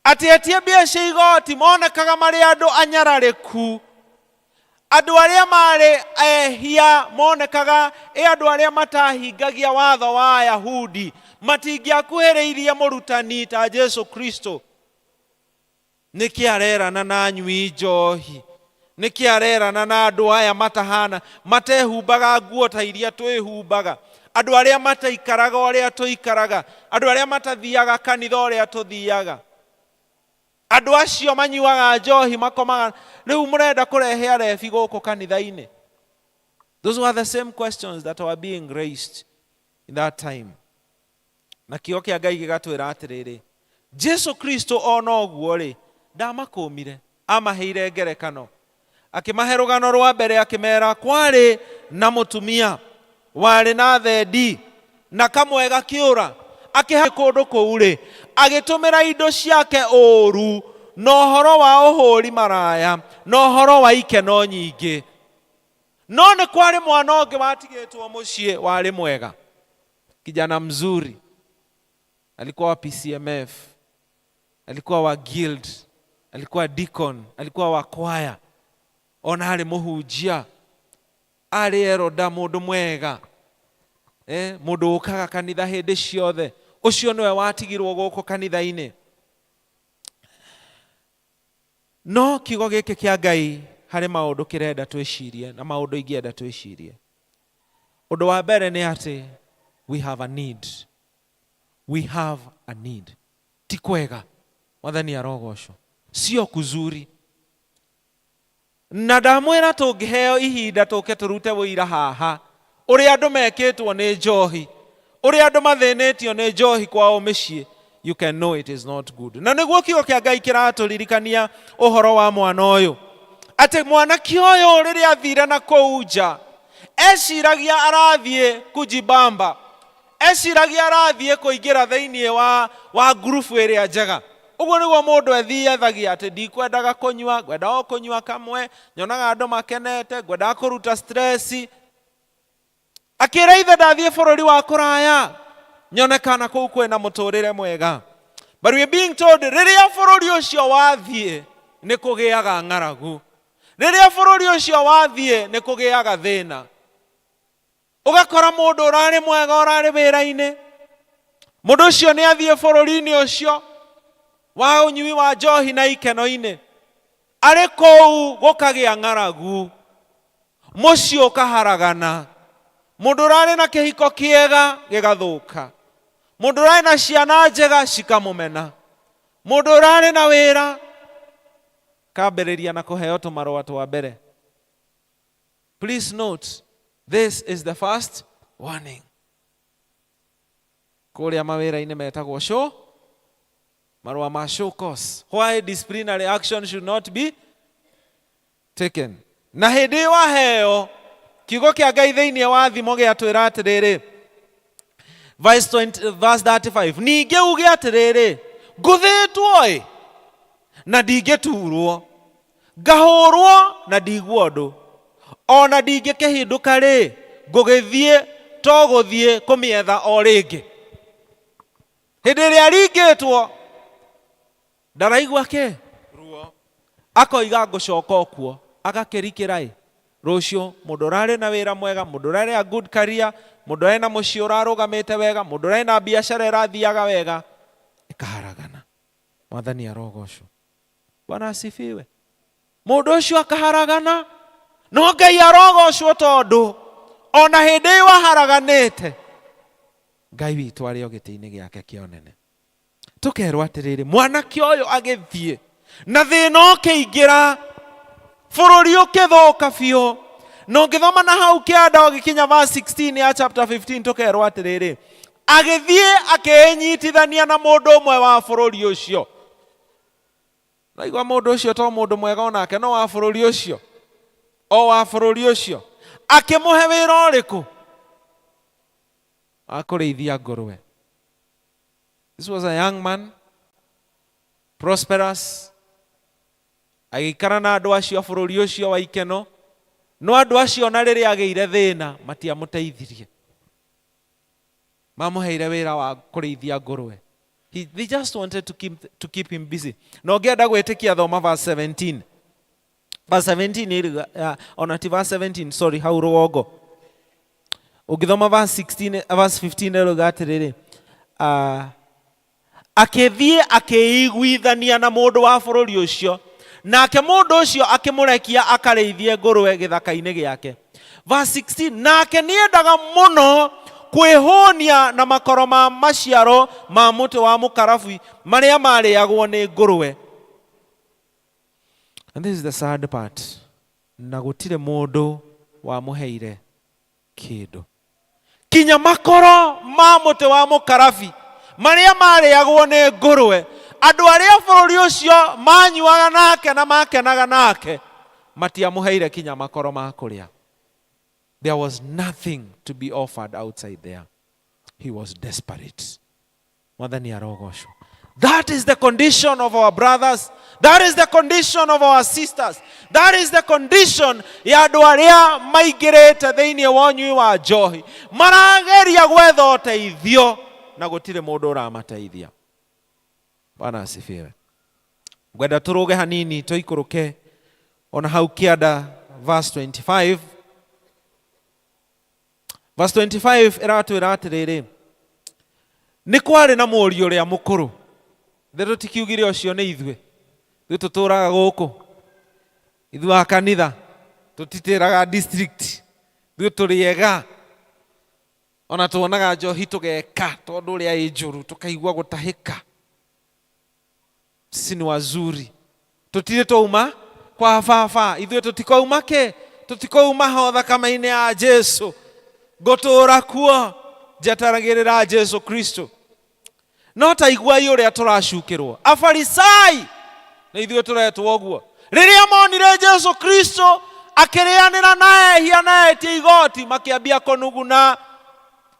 atĩ etia mbia cia igoti monekaga marĩ andũ anyararĩku andũ arĩa marĩ ehia monekaga ĩ andũ arĩa matahingagia watho wa ayahudi matingĩakuhĩrĩirie mũrutani ta jesu kristo nĩkĩ arerana na anyui njohi nĩkĩ arerana na andũ aya matahana matehumbaga nguo ta iria twĩhumbaga andũ arĩa mataikaraga ũrĩa tũikaraga andũ arĩa matathiaga kanitha ũrĩa tũthiaga andũ acio manyuaga njohi makomaga rĩu mũrenda kũrehe arebi gũkũ kanitha-inĩ Those were the same questions that were being raised in that time. Na kiugo kĩa Ngai gĩgatwĩra atĩrĩrĩ, Jesu Kristo ona ũguo rĩ, ndamakũmire, amaheire ngerekano. Akĩmahe rũgano rwa mbere akĩmera kwarĩ na mũtumia warĩ na thendi na kamwe gakĩũra akĩha kũndũ kũu rĩ agĩtũmĩra indo ciake ũũru na ũhoro wa ũhũri maraya na ũhoro wa ikeno nyingĩ. No nĩ kwarĩ mwana ũngĩ watigĩtwo mũciĩ warĩ mwega, kijana mzuri, alikuwa wa PCMF, alikuwa wa guild, alikuwa deacon, alikuwa wa choir, ona arĩ mũhunjia, arĩ eroda, mũndũ mwega, mũndũ ũkaga kanitha hĩndĩ ciothe. Ũcio nĩwe watigirwo gũkũ kanitha-inĩ. No kiugo gĩkĩ kĩa Ngai harĩ maũndũ kĩrenda twĩcirie na maũndũ ingĩenda twĩcirie. Ũndũ wa mbere nĩ atĩ we have a need. We have a need. Ti kwega, Mwathani arogocwo, sio kuzuri. Na ndamwĩra tũngĩheo ihinda tũke tũrute wũira haha ũrĩa andũ mekĩtwo nĩ njohi, ũrĩa andũ mathĩnĩtio nĩ njohi kwao mĩciĩ, you can know it is not good. Na nĩguo kiugo kĩa Ngai kĩratũririkania ũhoro wa mwana ũyũ, atĩ mwanake ũyũ rĩrĩa athire na kũu nja eciragia arathiĩ kujibamba, eciragia arathiĩ kũingĩra thĩinĩ wa ngurubu ĩrĩa njega. Ũguo nĩguo mũndũ ethiethagia atĩ ndikwendaga kũnyua, ngwenda o kũnyua kamwe, nyonaga andũ makenete, ngwendaga kũruta stress. Akĩra ithe ndathiĩ bũrũri wa kũraya nyonekana kũu kwĩna mũtũrĩre mwega. But we are being told rĩrĩa bũrũri ũcio wathiĩ nĩ kũgĩaga ng'aragu, rĩrĩa bũrũri ũcio wathiĩ nĩ kũgĩaga thĩna. Ũgakora mũndũ ũrarĩ mwega ũrarĩ wĩra-inĩ, mũndũ ũcio nĩ athiĩ bũrũri-inĩ ũcio wa ũnyui wa njohi na ikeno-inĩ, arĩ kũu gũkagĩa ng'aragu, mũciĩ ũkaharagana, mũndũ ũrarĩ na kĩhiko kĩega gĩgathũka, mũndũ ũrarĩ na ciana njega cikamũmena, mũndũ ũrarĩ na wĩra kambĩrĩria na kũheo tũmarũa twa mbere. Please note, this is the first warning. Kũrĩa mawĩra-inĩ metagwo show, marũa ma show cause, why disciplinary action should not be taken. Na hĩndĩ ĩyo waheo kiugo kĩa Ngai thĩinĩ wa thimo gĩatwĩra atĩrĩrĩ, verse 20, verse 35, ningĩ uge atĩrĩrĩ, ngũthĩtwo ĩ na ndingĩturwo, ngahũrwo na ndigua ũndũ, ona ndingĩkĩhindũka rĩ, ngũgĩthiĩ to gũthiĩ kũmĩetha o rĩngĩ. Hĩndĩ ĩrĩa aringĩtwo ndaraigua kĩ ruo, akoiga ngũcoka o kuo, agakĩrikĩra ĩ rũciũ mũndũ ũrarĩ na wĩra mwega, mũndũ ũrarĩ a good career, mũndũ ũrarĩ na mũciĩ ũrarũgamĩte wega, mũndũ ũrarĩ na biacara ĩrathiaga wega, ĩkaharagana. Mwathani arogocwo. Bwana asifiwe. Mũndũ ũcio akaharagana, no Ngai arogocwo tondũ ona hĩndĩ ĩyo aharaganĩte Ngai witũ arĩ o gĩtĩ-inĩ gĩake kĩa ũnene. Tũkerwo atĩrĩrĩ, mwanake ũyũ agĩthiĩ na thĩna ũkĩingĩra, bũrũri ũkĩthũka biũ. Na ũngĩthoma na hau kĩanda ũgĩkinya verse 16 ya chapter 15, tũkerwo atĩrĩrĩ, agĩthiĩ akĩĩnyitithania na mũndũ ũmwe wa bũrũri ũcio. Naigua mũndũ ũcio to mũndũ mwega onake, no wa bũrũri ũcio, o wa bũrũri ũcio. Akĩmũhe wĩra ũrĩkũ? Wa kũrĩithia ngũrwe. This was a young man, prosperous, agĩikara na andũ acio a bũrũri ũcio wa ikeno, no andũ acio na rĩrĩa agĩire thĩna matiamũteithirie, mamũheire wĩra wa kũrĩithia ngũrwe. They just wanted to keep him busy. Na ũngĩenda gwĩtĩkia, thoma verse 17. Verse 17 ĩrĩ, ona ti verse 17, sorry, hau rũgongo ũngĩthoma verse 16, verse 15 ĩrauga atĩrĩrĩ, akĩthiĩ akĩiguithania na mũndũ wa bũrũri ũcio, nake mũndũ ũcio akĩmũrekia akarĩithie ngũrwe gĩthaka-inĩ gĩake. Verse 16, nake nĩendaga mũno kwĩhũnia na makoro ma maciaro ma mũtĩ wa mũkarabi marĩa marĩagwo nĩ ngũrwe. And this is the sad part, na gũtirĩ mũndũ wamũheire. Kĩndũ kinya makoro ma mũtĩ wa mũkarabi marĩa marĩagwo nĩ ngũrwe, andũ arĩa bũrũri ũcio manyuaga nake na makenaga nake matiamũheire kinya makoro ma kũrĩa. There was nothing to be offered outside there. He was desperate. Mwathani arogocwo. That is the condition of our brothers. That is the condition of our sisters. That is the condition ya andũ arĩa maingĩrĩte thĩinĩ wa ũnyui wa njohi, marageria gwetha ũteithio na gũtirĩ mũndũ ũramateithia. Bwana asifiwe. Ngwenda tũrũge hanini tũikũrũke ona hau kĩanda verse 25. Verse 25 ĩratwĩra atĩrĩrĩ, nĩ kwarĩ na mũriũ ũrĩa mũkũrũ. Thĩ tũtikiugire ũcio nĩ ithuĩ, ithuĩ tũtũraga gũkũ, ithuĩ a kanitha tũtitĩraga district, ithuĩ tũrĩ ega, ona tuonaga njohi tũgeka tondũ ũrĩa ĩ njũru tũkaigua gũtahĩka. Sisi ni wazuri, tũtirĩ twauma kwa baba, ithuĩ tũtikouma kĩ, tũtikouma ho thakame-inĩ ya Jesu, ngũtũra kuo njeteragĩrĩra Jesu Kristo. No ta iguai ũrĩa tũracukĩrwo. Afarisai nĩ ithuĩ tũretwo ũguo, rĩrĩa monire Jesu Kristo akĩrĩanĩra na ehia na etia igoti, makĩambia kũnuguna.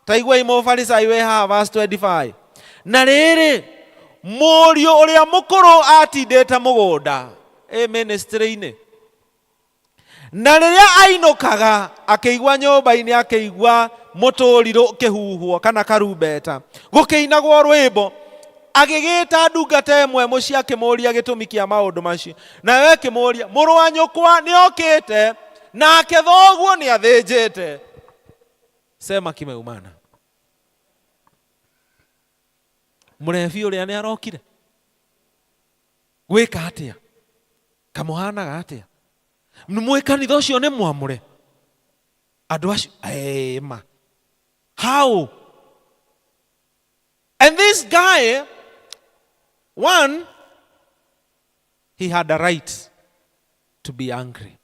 Ta iguai mũfarisai wĩ haha verse 25. Na rĩrĩ, mũriũ ũrĩa mũkũrũ atindĩte mũgũnda ĩ ministry-inĩ, na rĩrĩa ainũkaga akĩigua nyũmba-inĩ, akĩigua mũtũrirũ ũkĩhuhwo kana karumbeta gũkĩinagwo rwĩmbo, agĩgĩta ndungata ĩmwe mũciĩ akĩmũũria gĩtũmi kĩa maũndũ macio. Nayo ĩkĩmũũria, mũrũ wa nyũkwa nĩokĩte nake thoguo nĩathĩnjĩte. Sema kimeumana. Mũrebi ũrĩa nĩarokire gwĩka atĩa? Kamũhanaga atĩa? Mwĩ kanitha ũcio nĩ mwamũre andũ acio ema. How? And this guy, one, he had a right to be angry.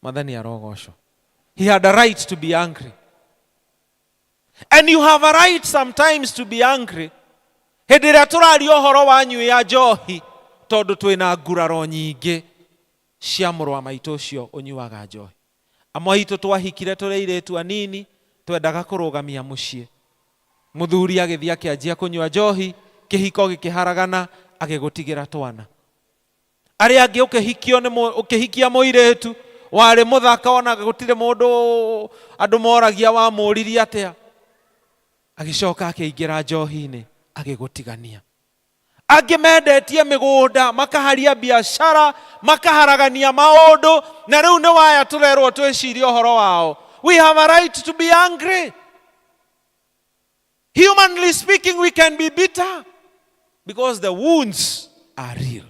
Mwathani arogocwo. He had a right to be angry. And you have a right sometimes to be angry. Hĩndĩ ĩrĩa tũraria ũhoro wa nyui ya njohi, tondũ twĩna nguraro nyingĩ cia mũrũ wa maitũ ũcio ũnyuaga njohi. Amwe aitũ twahikire tũrĩ airĩtu anini, twendaga kũrũgamia mũciĩ. Mũthuri agĩthiĩ akĩanjia kũnyua njohi, kĩhiko gĩkĩharagana, agĩgũtigĩra twana. Arĩa angĩ ũkĩhikio nĩ ũkĩhikia mũirĩtu warĩ mũthaka, ona gũtirĩ mũndũ andũ moragia wamũririe atĩa, agĩcoka akĩingĩra njohi-inĩ agĩgũtigania. Angĩ mendetie mĩgũnda, makaharia biacara, makaharagania maũndũ, na rĩu nĩ waya tũrerwo twĩcirie ũhoro wao. We have a right to be angry. Humanly speaking, we can be bitter because the wounds are real.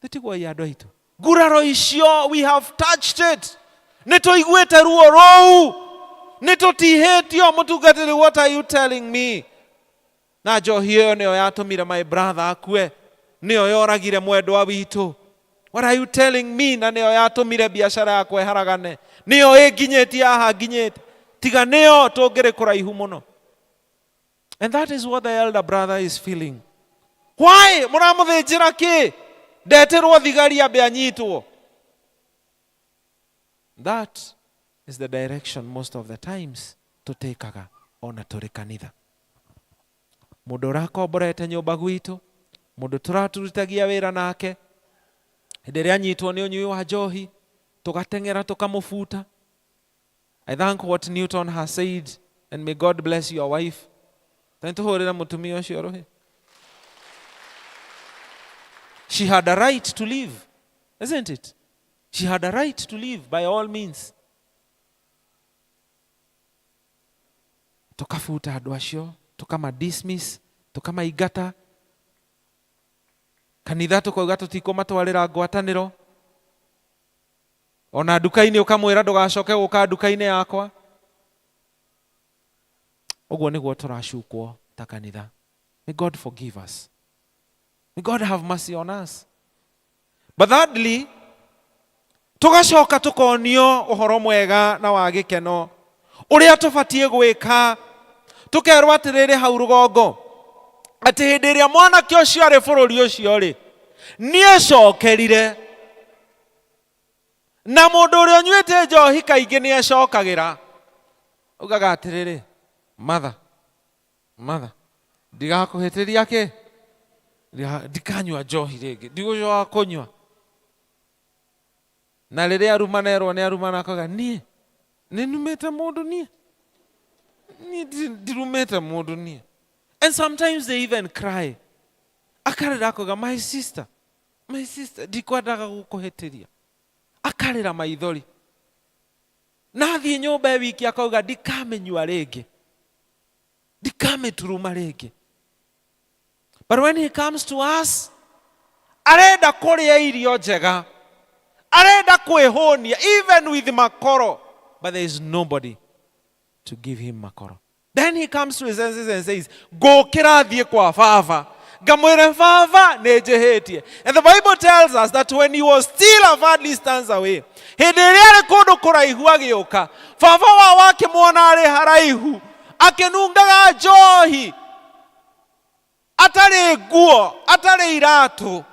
Tĩtigwai andũ aitũ, nguraro icio, we have touched it. Nĩ tũiguĩte ruo rũu, nĩ tũtihĩtio. Mũtungatĩri, what are you telling me? Na njohi ĩyo nĩyo yatũmire my brother akue, nĩyo yoragire mwendwa witũ. What are you telling me? Na nĩyo yatũmire biacara yakwa ĩharagane, nĩyo ĩnginyĩtie haha nginyĩte, tiga nĩyo tũngĩrĩ kũraihu mũno. And that is what the elder brother is feeling. Why mũramũthĩnjĩra kĩ? Ndetĩrwo thigari ambe anyitwo. That is the direction most of the times tũtĩkaga ona tũrĩ kanitha. Mũndũ ũrakomborete nyũmba gwitũ, mũndũ tũraturutagia wĩra nake, hĩndĩ ĩrĩa anyitwo nĩ ũnyui wa njohi, tũgateng'era tũkamũbuta. I thank what Newton has said, and may God bless your wife. Ta nĩtũhũrĩre mũtumia ũcio rũhĩ. She had a right to live, isn't it? She had a right to live by all means. Tukabuta andũ acio, tukama dismiss, tukamaingata kanitha, tukauga tũtikũmatwarĩra ngwatanĩro, ona nduka-inĩ ũkamwĩra ndũgacoke gũka nduka-inĩ yakwa. Ũguo nĩguo tũracukwo ta kanitha. May God forgive us. May God have mercy on us. But thirdly, tũgacoka tũkonio ũhoro mwega na wa gĩkeno. Ũrĩa tũbatiĩ gwĩka. Tũkerwo atĩrĩrĩ hau rũgongo atĩ hĩndĩ ĩrĩa mwanake ũcio arĩ bũrũri ũcio rĩ, nĩecokerire. Na mũndũ ũrĩa ũnyuĩte njohi kaingĩ nĩecokagĩra. Augaga atĩrĩrĩ, mother, mother, ndigakũhĩtĩria kĩ? Ndikanyua njohi rĩngĩ, ndigũcoka kũnyua. Na rĩrĩa arumana erwo nĩ arumana akauga, niĩ nĩnumĩte mũndũ niĩ? Niĩ ndirumĩte mũndũ niĩ. And sometimes they even cry. Akarĩra akauga, my sister, my sister, ndikwendaga gũkũhĩtĩria. Akarĩra maithori. Na athiĩ nyũmba e wiki akauga, ndikamĩnyua rĩngĩ. Ndikamĩturuma rĩngĩ. But when he comes to us, arenda kũrĩa irio njega. Arenda kwĩhũnia, even with makoro. But there is nobody to give him makoro. Then he comes to his senses and says, ngũkĩra thiĩ kwa baba. Ngamwĩre baba nĩ njĩhĩtie. And the Bible tells us that when he was still a far distance away, hĩndĩ ĩrĩa arĩ kũndũ kũraihu agĩũka, baba wao akĩmuona arĩ haraihu, akĩnungaga njohi, atarĩ nguo, atarĩ iratũ,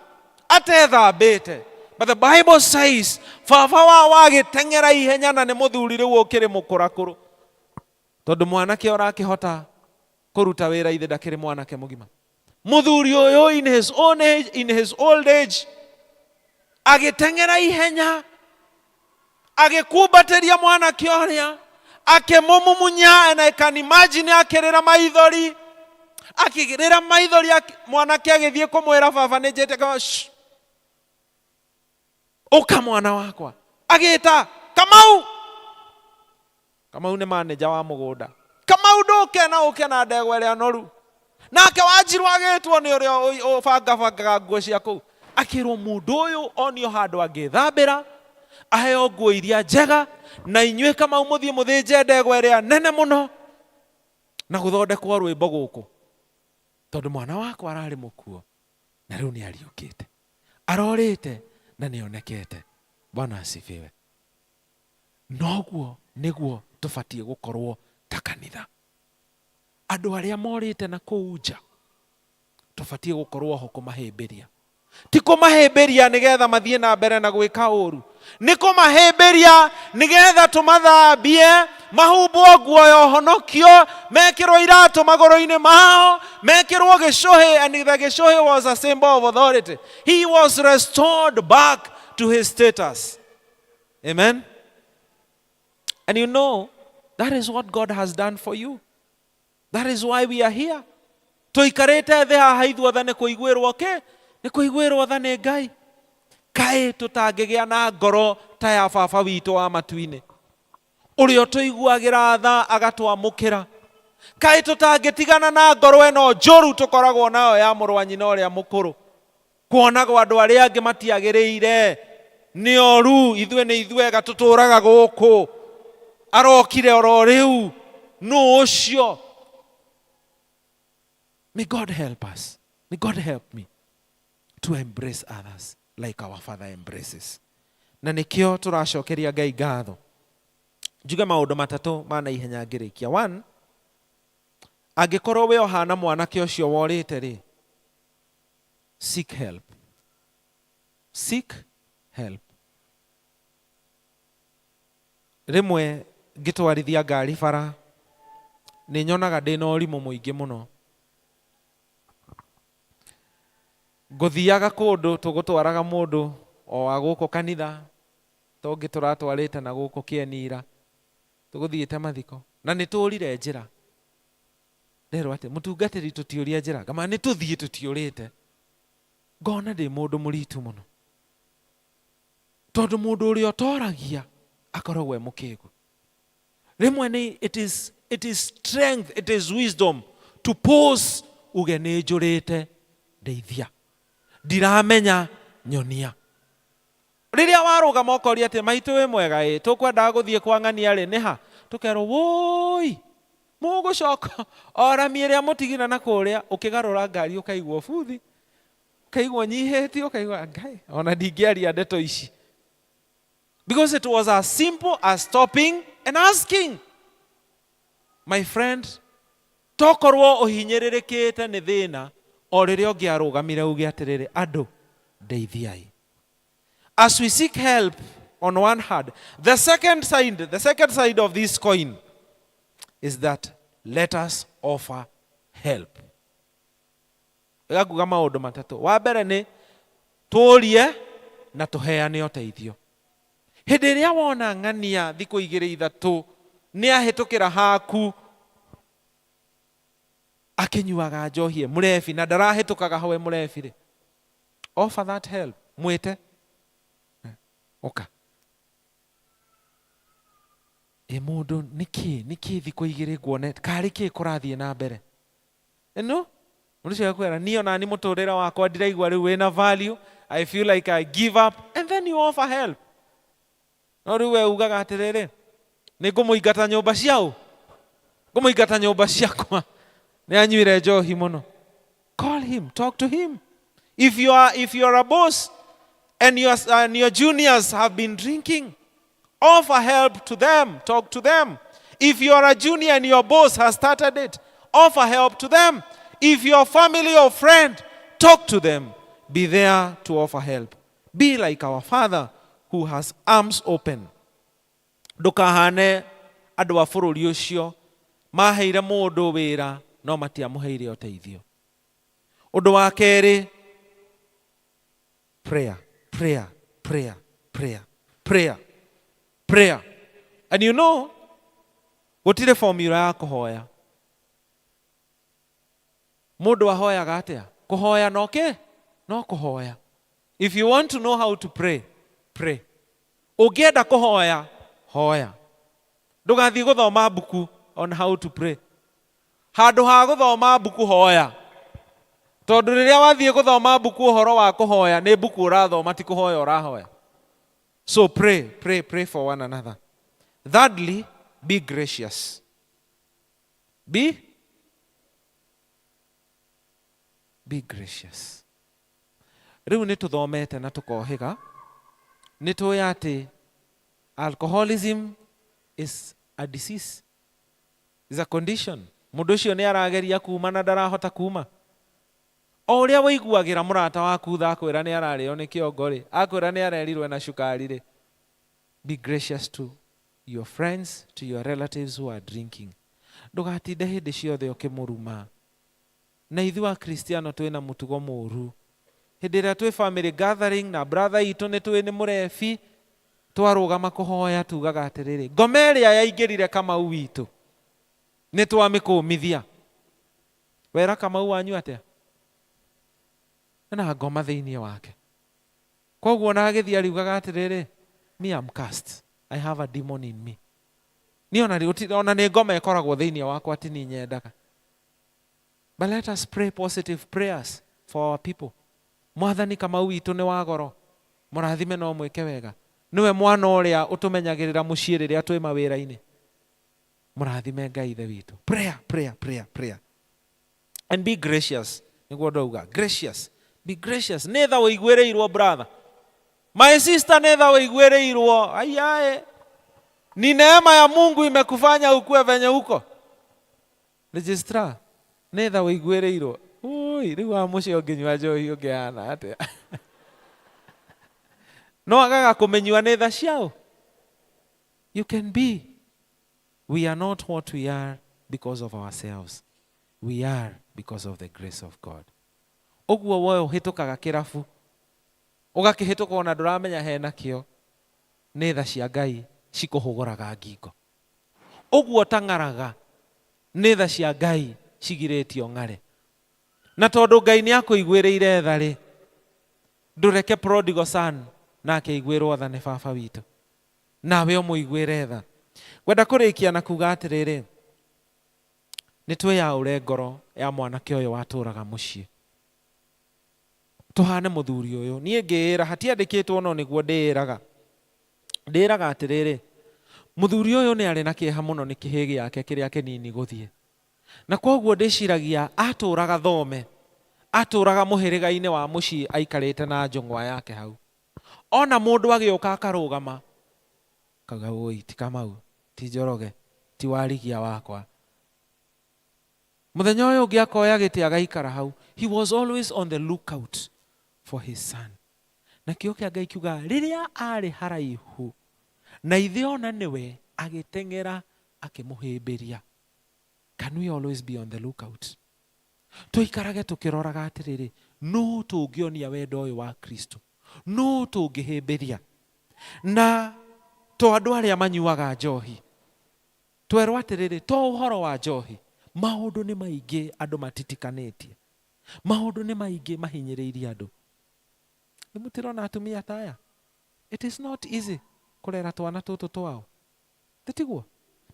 atethambĩte. But the Bible says, baba wao agĩteng'era ihenya na nĩ mũthuri rĩu ũkĩrĩ mũkũrakũrũ. Tondũ mwanake ũrakĩhota kũruta wĩra ithe ndakĩrĩ mwanake mũgima. Mũthuri ũyũ in his own age, in his old age, agĩteng'era ihenya, agĩkumbatĩria mwanake ũrĩa, akĩmũmumunya, and I can imagine akĩrĩra maithori, akĩrĩra maithori, mwanake agĩthiĩ kũmwĩra baba nĩ njĩte kama, shh. Ũka mwana wakwa. Agĩta, Kamau. Kamau nĩ manager wa mũgũnda. Kamau ndũke na ũke na ndegwa ĩrĩa noru. Nake Wanjiru agĩtwo nĩ ũrĩa ũbangabangaga nguo cia kũu. Akĩrwo mũndũ ũyũ onio handũ angĩthambĩra, aheo nguo iria njega, na inyuĩ Kamau mũthiĩ mũthĩnje ndegwa ĩrĩa nene mũno, na gũthondekwo rwĩmbo gũkũ. Tondũ mwana wakwa ararĩ mũkuo, na rĩu nĩ ariũkĩte. Arorĩte na nĩ onekete. Bwana asifiwe. Noguo nĩguo tũbatiĩ gũkorwo ta kanitha. Andũ arĩa morĩte na kũu nja, tũbatiĩ gũkorwo ho kũmahĩmbĩria. Ti kũmahĩmbĩria nĩgetha mathiĩ na mbere na gwĩka ũru. Nĩ kũmahĩmbĩria nĩgetha tũmathambie, mahumbwo nguo ya ũhonokio, mekĩrwo iratũ magũrũ-inĩ mao, mekĩrwo gĩcũhĩ, and the gĩcũhĩ was a symbol of authority. He was restored back to his status. Amen. And you know, that is what God has done for you. That is why we are here. Tũikarĩte thĩ haha ithuothe nĩ kũiguĩrwo kĩ? Nĩ kũiguĩrwo tha nĩ Ngai. Kaĩ tũtangĩgĩa na ngoro ta ya baba witũ wa matu-inĩ, ũrĩa ũtũiguagĩra tha agatwamũkĩra. Kaĩ tũtangĩtigana na ngoro ĩno njũru tũkoragwo nayo ya mũrũ wa nyina ũrĩa mũkũrũ, kuonagwo andũ arĩa angĩ matiagĩrĩire, nĩ oru, ithuĩ nĩ ithuega tũtũraga gũkũ, arokire oro rĩu, nũ ũcio? May God help us. May God help me to embrace others like our Father embraces. Na nĩkĩo tũracokeria Ngai ngatho. Njuge maũndũ matatũ ma naihenya ngĩrĩkia. One, angĩkorwo we ũhana mwanake ũcio worĩte rĩ, seek help. Seek help. Rĩmwe ngĩtwarithia ngari bara, nĩ nyonaga ndĩna ũrimũ mũingĩ mũno. Ngũthiaga kũndũ tũgũtwaraga mũndũ o wa gũkũ kanitha, tongĩ tũratwarĩte na gũkũ Kĩenira, tũgũthiĩte mathiko, na nĩ tũrire njĩra. Nderwo atĩ mũtungatĩri tũtiũria njĩra, ngama nĩ tũthiĩ tũtiũrĩte. Ngona ndĩ mũndũ mũritu mũno. Tondũ mũndũ ũrĩa ũtoragia akoragwo e mũkĩgu. Rĩmwe nĩ it is strength, it is wisdom to pause uge nĩ njũrĩte, ndeithia. Ndiramenya, nyonia. Rĩrĩa warũgama ũkoria atĩ maitũ wĩ mwega ĩ, tũkwendaga gũthiĩ kwa ng'ania rĩ, nĩ ha? Tũkerwo wũi, mũgũcoka o rami ĩrĩa mũtigire na kũrĩa, ũkĩgarũra ngari ũkaigua buthi, ũkaigua ũnyihĩtie, ũkaigua Ngai, ona ndingĩaria ndeto ici. Because it was as simple as stopping and asking. My friend, tokorwo ũhinyĩrĩrĩkĩte nĩ thĩna o rĩrĩa ũngĩarũgamire uge atĩrĩrĩ, andũ ndeithiai. As we seek help on one hand, the second side of this coin is that let us offer help. Ĩgakuga maũndũ matatũ. Wa mbere nĩ tũrie na tũheane ũteithio. Hĩndĩ ĩrĩa wona ng'ania thikũ igĩrĩ ithatũ nĩ ahĩtũkĩra haku akĩnyuaga njohi e mũrebi na ndarahĩtũkaga hau e mũrebi rĩ, offer that help, mwĩte ũka ĩ mũndũ nĩkĩ nĩkĩ thikũ igĩrĩ nguone karĩ kĩ kũrathiĩ na mbere ĩno. Mũndũ ũcio akwĩra niĩ ona ni mũtũrĩre wakwa ndiraigua rĩu wĩna value, I feel like I give up, and then you offer help. No rĩu we ugaga atĩrĩrĩ, nĩ ngũmũingata nyũmba ciao, ngũmũingata nyũmba ciakwa, nĩ anyuire njohi mũno. Call him, talk to him. If you are a boss and your juniors have been drinking, offer help to them, talk to them. If you are a junior and your boss has started it, offer help to them. If your family or friend, talk to them. Be there to offer help. Be like our Father who has arms open. Ndũkahane andũ a bũrũri ũcio maheire mũndũ wĩra no matiamũheire ũteithio. Ũndũ wa kerĩ, prayer, prayer, prayer, prayer, prayer, prayer. And you know, gũtirĩ formula ya kũhoya. Mũndũ ahoyaga atĩa? Kũhoya no kĩ? No kũhoya. If you want to know how to pray, pray. Ũngĩenda kũhoya, hoya. Ndũgathiĩ gũthoma mbuku on how to pray. Handũ ha gũthoma mbuku, hoya. Tondũ rĩrĩa wathiĩ gũthoma mbuku ũhoro wa kũhoya, nĩ mbuku ũrathoma, ti kũhoya ũrahoya. So pray, pray, pray for one another. Thirdly, be gracious. Be gracious. Rĩu nĩ tũthomete na tũkohĩga, nĩ tũĩ atĩ alcoholism is a disease, is a condition. Mũndũ ũcio nĩ arageria kuma na ndarahota kuma. O ũrĩa wĩiguagĩra mũrata waku tha akwĩra nĩ ararĩo nĩ kĩongo rĩ, akwĩra nĩ arerirwo na cukari rĩ, be gracious to your friends, to your relatives who are drinking. Ndũgatinde hĩndĩ ciothe ũkĩmũruma. Na ithuĩ akristiano twĩna mũtugo mũru. Hĩndĩ ĩrĩa twĩ family gathering na brother itũ nĩ tũĩ nĩ mũrebi, twarũgama kũhoya tugaga atĩrĩrĩ, ngoma ĩrĩa yaingĩrire Kamau witũ nĩ twamĩkũmithia. Wera Kamau wanyu atĩa? Ena ngoma thĩinĩ wake. Koguo ona agĩthiĩ ariugaga atĩrĩrĩ, me am cursed, I have a demon in me. Niĩ ona ona nĩ ngoma ĩkoragwo thĩinĩ wakwa ti niĩ nyendaga. But let us pray positive prayers for our people. Mwathani, Kamau witũ nĩ wa goro, mũrathime no mwĩke wega. Nĩwe mwana ũrĩa ũtũmenyagĩrĩra mũciĩ rĩrĩa twĩ mawĩra-inĩ. Mũrathime Ngai ithe witũ. Prayer, prayer, prayer, prayer. And be gracious. Nĩguo ndauga gracious. Be gracious. Nĩ tha ũiguĩrĩirwo, brother, my sister, nĩ tha ũiguĩrĩirwo. Aiyae, ni neema ya Mungu imekufanya ukue venye uko. Registrar, nĩ tha ũiguĩrĩirwo. Ui, rĩu wa mũciĩ ũngĩnyua njohi ũngĩhana atĩa? No agaga kũmĩnyua nĩ tha ciao. You can be. We are not what we are because of ourselves, we are because of the grace of God. Ũguo we ũhĩtũkaga kĩrabu, ũgakĩhĩtũka ona ndũramenya hena kĩo, nĩ tha cia Ngai cikũhũgũraga ngingo. Ũguo tang'araga, nĩ tha cia Ngai cigirĩtio ng'are. Na tondũ Ngai nĩ akũiguĩrĩire tha rĩ, ndũreke prodigal son nake aiguĩrwo tha nĩ baba witũ, nawe ũmũiguĩre tha. Ngwenda kũrĩkia na kuga atĩrĩrĩ, nĩ twĩyaũre ngoro ya mwanake ũyũ watũraga mũciĩ, tũhane mũthuri ũyũ. Niĩ ngĩĩra hatiandĩkĩtwo, no nĩguo ndĩĩraga, ndĩĩraga atĩrĩrĩ, mũthuri ũyũ nĩ arĩ na kĩeha mũno nĩ kĩhĩ gĩake kĩrĩa kĩnini gũthiĩ, na koguo ndĩciragia atũraga thome, atũraga mũhĩrĩga-inĩ wa mũciĩ, aikarĩte na njũng'wa yake hau. Ona mũndũ agĩũka akarũgama kauga, "Ũi, ti Kamau, ti Njoroge, ti Warigia wakwa." Mũthenya ũyũ ũngĩ akoya gĩtĩ agaikara hau. He was always on the lookout for his son. Na kĩo kĩa Ngai kiugaga rĩrĩa arĩ haraihu na ithe ona nĩwe agĩteng'era akĩmũhĩmbĩria. Can we always be on the lookout? Tũikarage tũkĩroraga atĩrĩrĩ, nũ tũngĩonia wendo ũyũ wa Kristo? Nũ tũngĩhĩmbĩria? Na to andũ arĩa manyuaga njohi. Twerwo atĩrĩrĩ, to ũhoro wa njohi, maũndũ nĩ maingĩ andũ matitikanĩtie. Maũndũ nĩ maingĩ mahinyĩrĩirie andũ. Nĩ mũtirona atumia ta aya? It is not easy kũrera twana tũtũ twao. Tĩtiguo?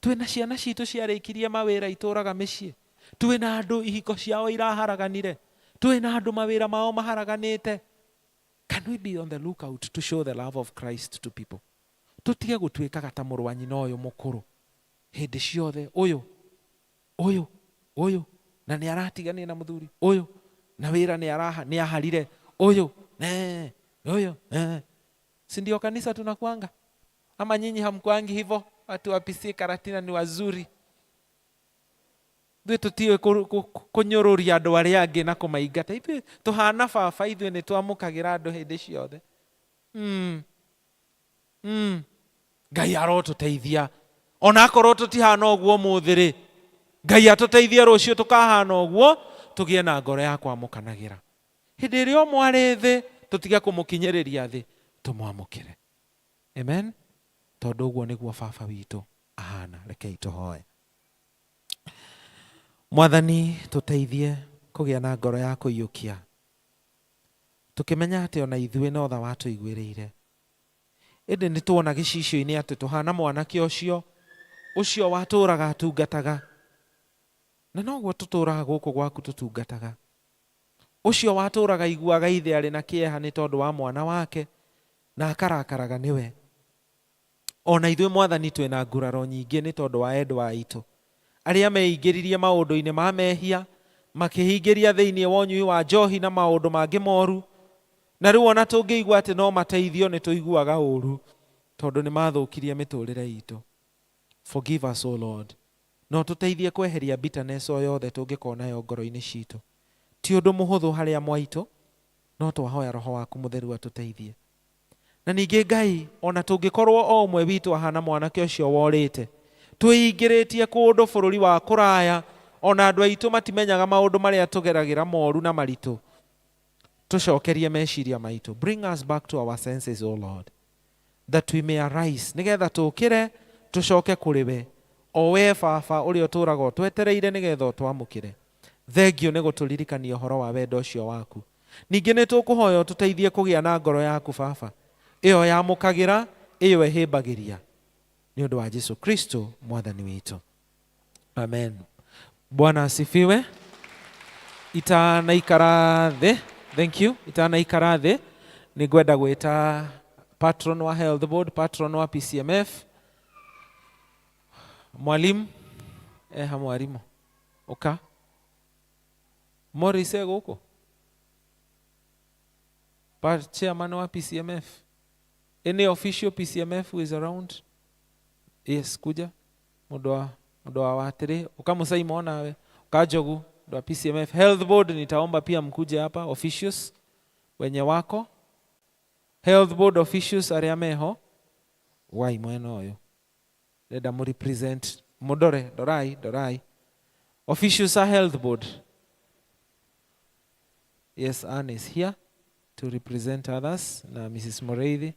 Twĩna ciana citũ ciarĩkirie mawĩra itũraga mĩciĩ. Twĩna andũ ihiko ciao iraharaganire. Twĩna andũ mawĩra mao maharaganĩte. Can we be on the lookout to show the love of Christ to people? Tũtige gũtuĩkaga ta mũrũ wa nyina ũyũ mũkũrũ. Hĩndĩ ciothe ũyũ, ũyũ, ũyũ, na nĩ aratigania na mũthuri, ũyũ, na wĩra nĩ araha, nĩ aharire, ũyũ, ne, ũyũ, eh. Si ndio kanisa tunakuanga? Ama nyinyi hamkuangi hivyo? Watu wa PCEA Karatina ni wazuri. Ithuĩ tũtiũĩ kũnyũrũria andũ arĩa angĩ na kũmaingata. Ithuĩ tũhana baba, ithuĩ nĩ twamũkagĩra andũ hĩndĩ ciothe. Ngai arotũteithia. Ona akorwo tũtihana ũguo ũmũthĩ rĩ, Ngai atũteithie rũciũ tũkahana ũguo, tũgĩe na ngoro ya kwamũkanagĩra. Hĩndĩ ĩrĩa ũmwe arĩ thĩ, tũtige kũmũkinyĩrĩria thĩ, tũmwamũkĩre. Amen. Tondũ ũguo nĩguo baba witũ ahana. Rekei tũhoe. Mwathani, tũteithie kũgĩa na ngoro ya kũiyũkia, tũkĩmenya atĩ ona ithuĩ no tha watũiguĩrĩire. Ĩndĩ nĩ tuona gĩcicio-inĩ atĩ tũhana mwanake ũcio, ũcio watũraga atungataga. Na noguo tũtũraga gũkũ gwaku tũtungataga. Ũcio watũraga iguaga ithe arĩ na kĩeha nĩ tondũ wa mwana wake na akarakaraga nĩwe. Ona ithuĩ Mwathani twĩna nguraro nyingĩ nĩ tondũ wa endwa aitũ arĩa meingĩririe maũndũ-inĩ ma mehia, makĩhingĩria thĩinĩ wa ũnyui wa njohi na maũndũ mangĩ moru. Na rĩu ona tũngĩigua atĩ no mateithio nĩ tũiguaga ũru tondũ nĩ mathũkirie mĩtũrĩre itũ. Forgive us, O Lord. No tũteithie kweheria bitterness o yothe tũngĩkorwo nayo ngoro-inĩ citũ. Ti ũndũ mũhũthũ harĩ amwe aitũ, no twahoya Roho waku Mũtheru atũteithie. Na ningĩ Ngai, ona tũngĩkorwo o ũmwe witũ ahana mwanake ũcio worĩte, twĩingĩrĩtie kũndũ bũrũri wa kũraya, ona andũ aitũ matimenyaga maũndũ marĩa tũgeragĩra moru na maritũ, tũcokerie meciria maitũ. Bring us back to our senses, O Lord, that we may arise, nĩgetha tũkĩre tũcoke kũrĩ we, o we baba ũrĩa ũtũraga ũtwetereire nĩgetha ũtwamũkĩre. Thengio nĩ gũtũririkania ũhoro wa wendo ũcio waku. Ningĩ nĩ tũkũhoya ũtũteithie kũgĩa na ngoro yaku baba, ĩyo yamũkagĩra, ĩyo ĩhĩmbagĩria, nĩ ũndũ wa Jesu Kristo mwathani witũ. Amen. Bwana asifiwe. Itanaikara thĩ, thank you. Itanaikara thĩ, nĩ ngwenda gwĩta patron wa Health Board, patron wa PCMF, mwalimu eha mwalimu ũka Morris e gũkũ, chairman wa PCMF. Any official PCMF who is around? Yes, kuja mũndũ wa mũndũ wa watĩrĩ ũka mũcaimo nawe ũka Njogu mũndũ wa PCMF. Health Board nitaomba pia mkuje hapa, officials wenye wako Health Board officials arĩa meho wai mwena ũyũ ndenda mũ represent mũndore dorai dorai officials a Health Board. Yes, Anne is here to represent others na Mrs. Moreithi.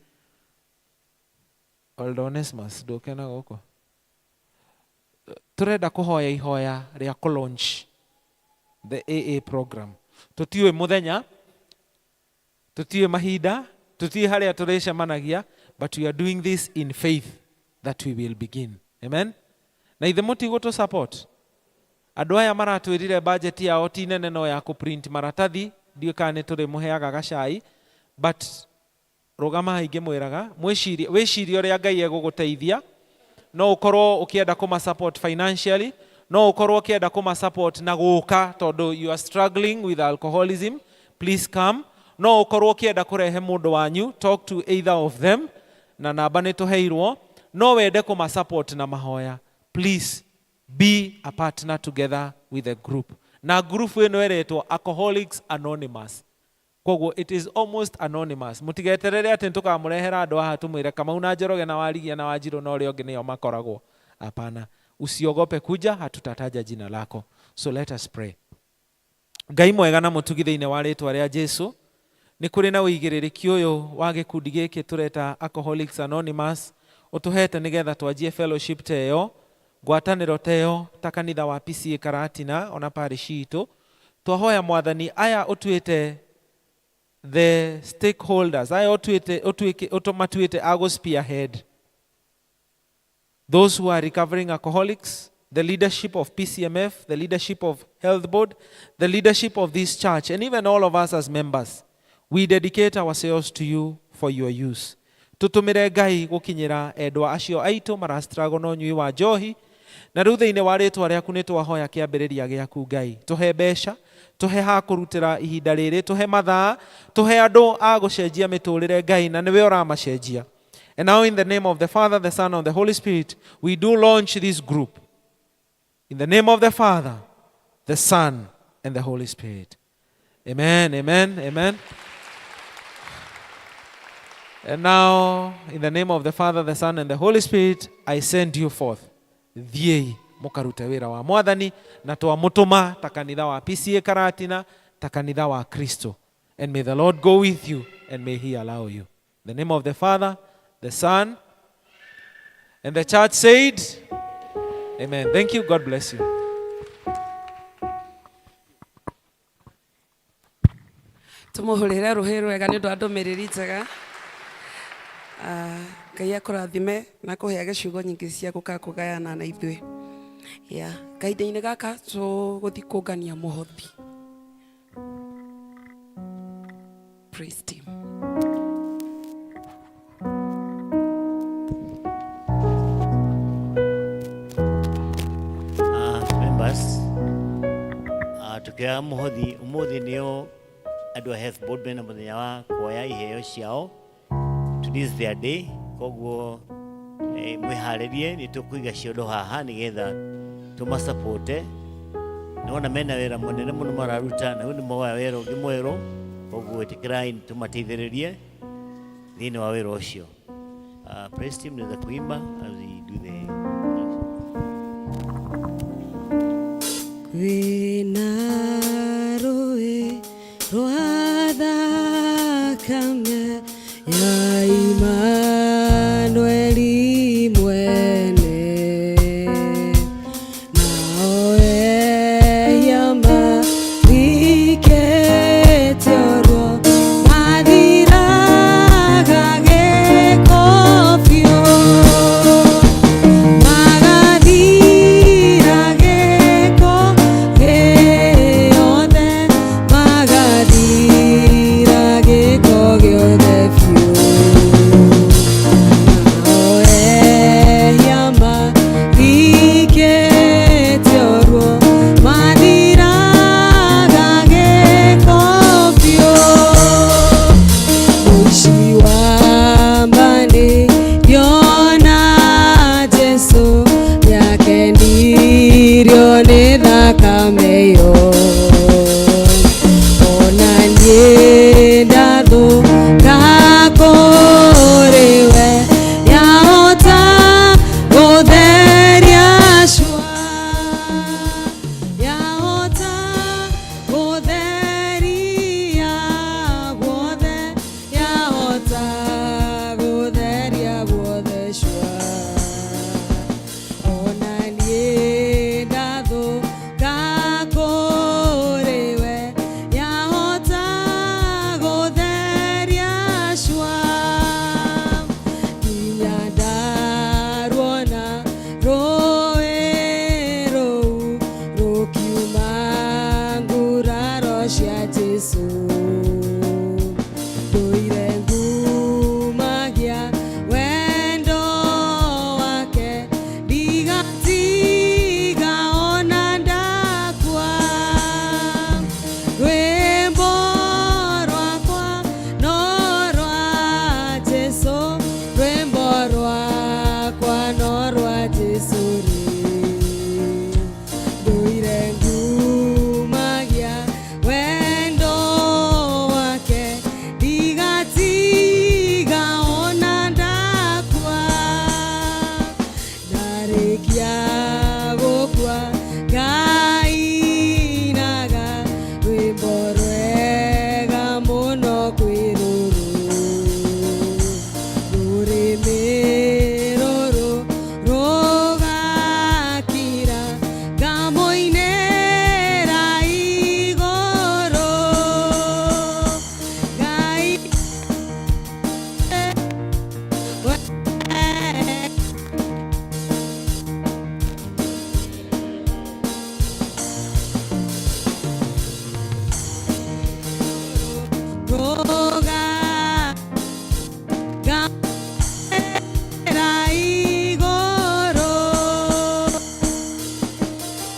Oldo Onesmus ndũke na gũkũ, tũrenda kũhoya ihoya rĩa kũ launch the AA program. Tũtiũĩ mũthenya, tũtiũĩ mahinda, tũtiũĩ harĩa tũrĩcemanagia, but we are doing this in faith that we will begin. Amen. Na ithe mũtigũtũ support andũ aya maratwĩrire budget yao ti nene no ya kũ print maratathi, ndiũĩ kana nĩ tũrĩmũheaga gacai, but rũgama ingĩmwĩraga mwĩcirie wĩcirie ũrĩa Ngai egũgũteithia. No ũkorwo ũkĩenda kũma support financially, no ũkorwo ũkĩenda kũma support na gũka tondũ you are struggling with alcoholism, please come. No ũkorwo ũkĩenda kũrehe mũndũ wanyu, talk to either of them na namba nĩ tũheirwo. No wende kũma support na mahoya, please. Be a partner together with a group. Na group ĩno ĩretwo Alcoholics Anonymous. Koguo it is almost anonymous. Mũtigeterere atĩ nĩtũkamũrehera andũ haha tũmwĩre Kamau na Njoroge na Warigia na Wanjirũ na ũrĩa ũngĩ nĩo makoragwo. Hapana. Usiogope kuja, hatutataja jina lako. So let us pray. Ngai mwega na mũtugi thĩinĩ wa rĩtwa rĩa Jesu, nĩ kũrĩ na ũigĩrĩrĩki ũyũ wa gĩkundi gĩkĩ tũreta Alcoholics Anonymous, ũtũhete nĩgetha twanjie fellowship ta ĩyo, ngwatanĩro ta ĩyo ta kanitha wa PCEA Karatina ona parish itũ. Twahoya Mwathani aya ũtuĩte the stakeholders, aya ũtuĩte, ũtuĩke, ũtũmatuĩte a gũ spearhead those who are recovering alcoholics, the leadership of PCMF, the leadership of Health Board, the leadership of this church, and even all of us as members. We dedicate ourselves to you for your use. Tutumire Ngai gukinyira endwa acio aitu marastruggle na ũnyui wa njohi, na rĩu thĩinĩ wa rĩtwa rĩaku nĩ twahoya kĩambĩrĩria gĩaku Ngai. Tũhe mbeca, tũhe ha kũrutĩra ihinda rĩrĩ, tũhe mathaa, tũhe andũ a gũcenjia mĩtũrĩre Ngai, na nĩwe ũramacenjia. And now in the name of the Father, the Son, and the Holy Spirit, we do launch this group. In the name of the Father, the Son, and the Holy Spirit. Amen, amen, amen. And now, in the name of the Father, the Son, and the Holy Spirit, I send you forth. Thiĩi mũkarute wĩra wa Mwathani, na twamũtũma ta kanitha wa PCEA Karatina, ta kanitha wa Kristo. And may the Lord go with you, and may he allow you. In the name of the Father, the Son, and the church said, amen. Thank you. God bless you. Tumuhurire ruhi rwega ni undu wa ndumiriri njega. Ngai akũrathime na kũheage ciugo nyingĩ cia gũka kũgayana na ithuĩ. Yeah, kahinda-inĩ gaka tũgũthiĩ kũngania mũhothi. Praise team. Members, tukioya mũhothi ũmũthĩ nĩo andũ a Health Board mena mũthenya wa kuoya iheo ciao. Today is their day, koguo mwĩharĩrie nĩ tũkũiga ciondo haha nĩgetha tũmacapote. Nĩwona mena wĩra mũnene mũno mararuta, na rĩu nĩ moya wĩra ũngĩ mwerũ, koguo ĩtĩkĩrai tũmateithĩrĩrie thĩinĩ wa wĩra ũcio. Praise team naweza kuimba as we do the Kwĩna rũĩ rwa thakame ya Immanueli mwene, nao ehia marikĩte orwo mathiraga gĩko biũ.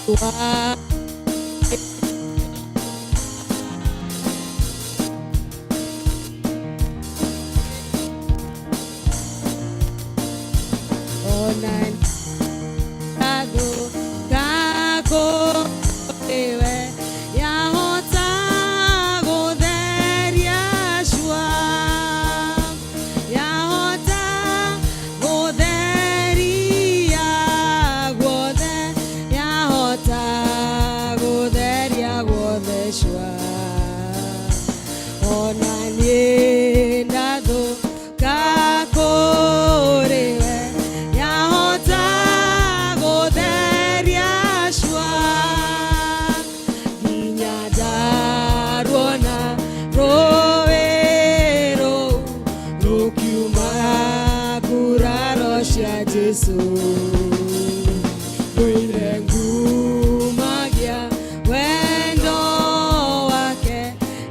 Wa ona iwe yahota gũtheria cua yahota gũtheria guothe yahota gũtheria guothe cua ona niĩ ndathũka kũrĩ we yahota gũtheria cua nginya ndaruona rũĩ rũu rũkiuma nguraro cia Jesũ ndũire ngumagia wendo wake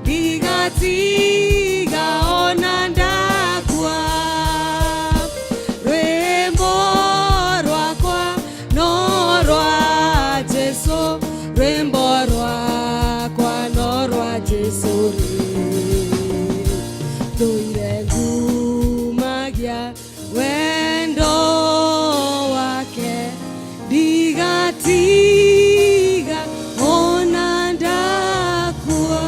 ndigatiga ona ndakua rwĩmbo rwakwa no rwa Jesũ rwĩmbo rwakwa no rwa Jesũ rĩ ndũire ngumagia wendo wake ndigatiga ona ndakua.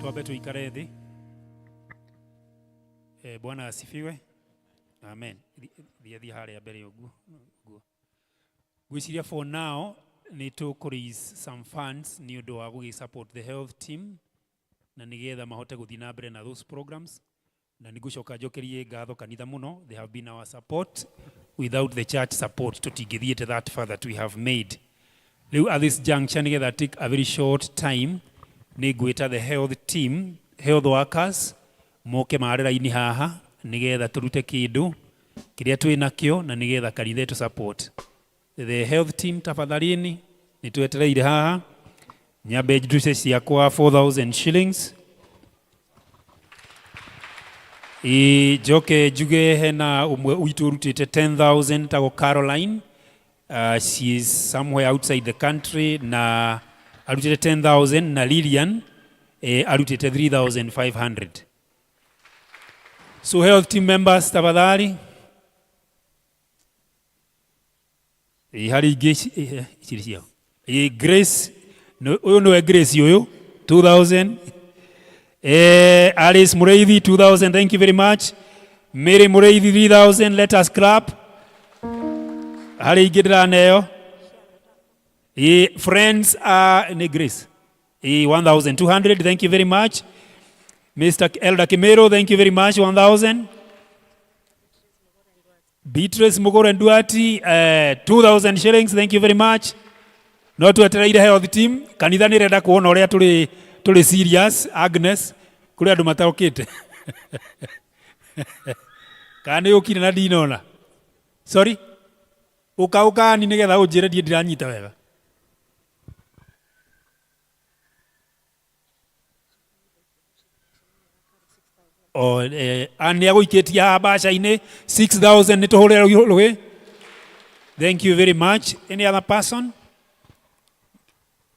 Twambe tuikare thi. Eh, Bwana asifiwe. Amen. Thia thia haria mbere uguo uguo. Ngwĩciria for now nĩ tũkũ raise some funds nĩ ũndũ wa gũgĩ support the health team na nĩgetha mahote gũthiĩ na mbere na those programs, na nĩ ngũcoka njokerie ngatho kanitha mũno. They have been our support. Without the church support, tũtingĩthiĩte that far that we have made. Rĩu at this juncture, nĩgetha take a very short time, nĩ ngwĩta the health team, health workers, moke mare raini haha nĩgetha tũrute kĩndũ kĩrĩa twĩ nakĩo na nĩgetha kanitha ĩtũ support the health team. Tafadhalini, nĩ twetereire haha. Nyambe ndute ciakwa 4000 shillings. Ĩ njoke njuge hena ũmwe witũ ũrutĩte 10,000 tagwo Caroline. She is somewhere outside the country na arutĩte 10,000, na Lilian arutĩte 3500. So health team members, tafadhali. Ĩ harĩ ingĩ cirĩ ciao. Ĩ Grace, ũyũ nĩwe Grace ũyũ, 2000. Alice Mureithi, 2000, thank you very much. Mary Mureithi, 3000, let us clap. Harĩ ingĩ ndĩraneo. Friends, nĩ Grace. 1200, thank you very much. Mr. Elder Kimero, thank you very much, 1000. Beatrice Mugure Nduati, 2000 shillings, thank you very much. No twetereire health team, kanitha nĩ ĩrenda kuona ũrĩa tũrĩ serious. Agnes, kũrĩ andũ mataũkĩte. Kana nĩ ũkire na ndinona? Sorry. Ũka ũkani nĩgetha ũnjĩre ndiĩ ndiranyita wega. O nĩ agũikĩtie haha mbaca-inĩ 6000, nĩ tũhũre rũĩ. Thank you very much. Any other person?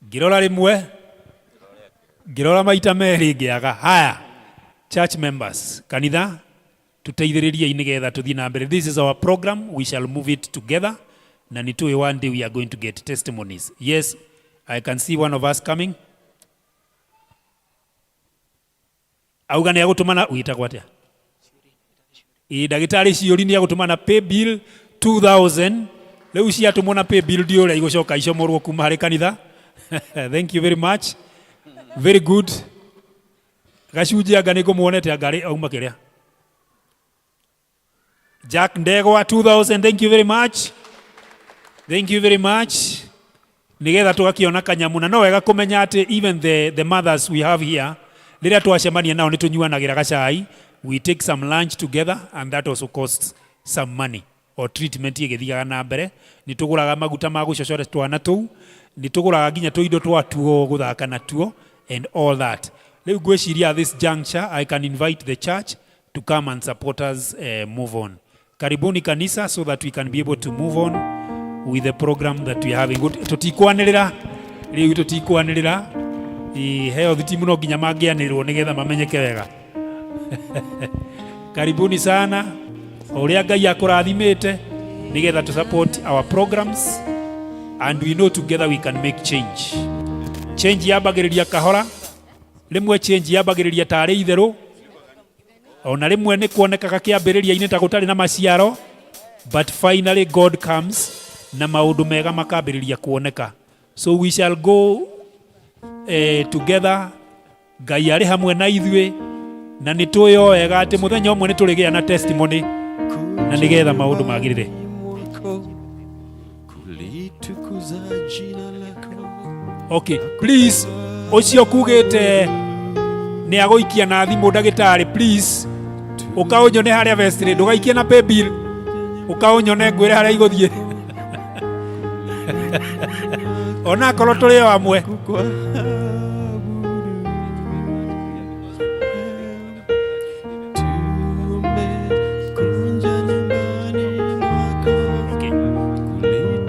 Ngĩrora rĩmwe, ngĩrora maita merĩ, ngĩaga. Haya, church members, kanitha tuteithĩrĩriei nĩgetha tũthiĩ na mbere. This is our program, we shall move it together, na nĩ tũĩ one day we are going to get testimonies. Yes, I can see one of us coming. Auga nĩ agũtũmana, wĩtagwo atĩa? Ĩ ndagĩtarĩ Ciũri nĩ agũtũmana pay bill 2000. Rĩu ciatũmwo na pay bill, ndiũ ũrĩa igũcoka icomorwo kuma harĩ kanitha. Thank you very much, very good. Gacunjĩ anga nĩ ngũmuonete, anga arĩ auma kĩrĩa. Jack Ndegwa, 2000, thank you very much, thank you very much. Nigetha tũgakĩona kanyamu, na no wega kũmenya atĩ even the mothers we have here, rĩrĩa twacemania nao nĩ tũnyuanagĩra gacai, we take some lunch together, and that also costs some money. O treatment ĩgĩthiaga na mbere, nĩ tũgũraga maguta ma gũcocore twana tũu, nĩ tũgũraga nginya tũindo twatuo gũthaka natuo and all that. Rĩu ngwĩciria at this juncture I can invite the church to come and support us move on. Karibuni kanisa so that we can be able to move on with the program that we are having. Tutikwanĩrĩra rĩu, tutikwanĩrĩra. Health team no nginya mangĩanĩrĩrwo nĩgetha mamenyeke wega. Karibuni sana, o ũrĩa Ngai akũrathimĩte nĩgetha to support our programs, and we know together we can make change. Change yambagĩrĩria kahora, rĩmwe change yambagĩrĩria tarĩ itherũ, ona rĩmwe nĩ kuonekaga kĩambĩrĩria-inĩ ta gũtarĩ na maciaro, but finally God comes na maũndũ mega makambĩrĩria kuoneka. So we shall go together. Ngai arĩ hamwe na ithuĩ, na nĩ tũĩ o wega atĩ mũthenya ũmwe nĩ tũrĩgĩa na testimony na nĩgetha maũndũ magĩrĩre. Kulitukuza jina lako. Okay, please, ũcio kugĩte nĩ agũikia na thimũ ndagĩtarĩ, please ũkaũnyone harĩa vestry, ndũgaikie na paybill, ũkaũnyone ngwĩre harĩa igũthiĩ, ona akorwo tũrĩ o amwe.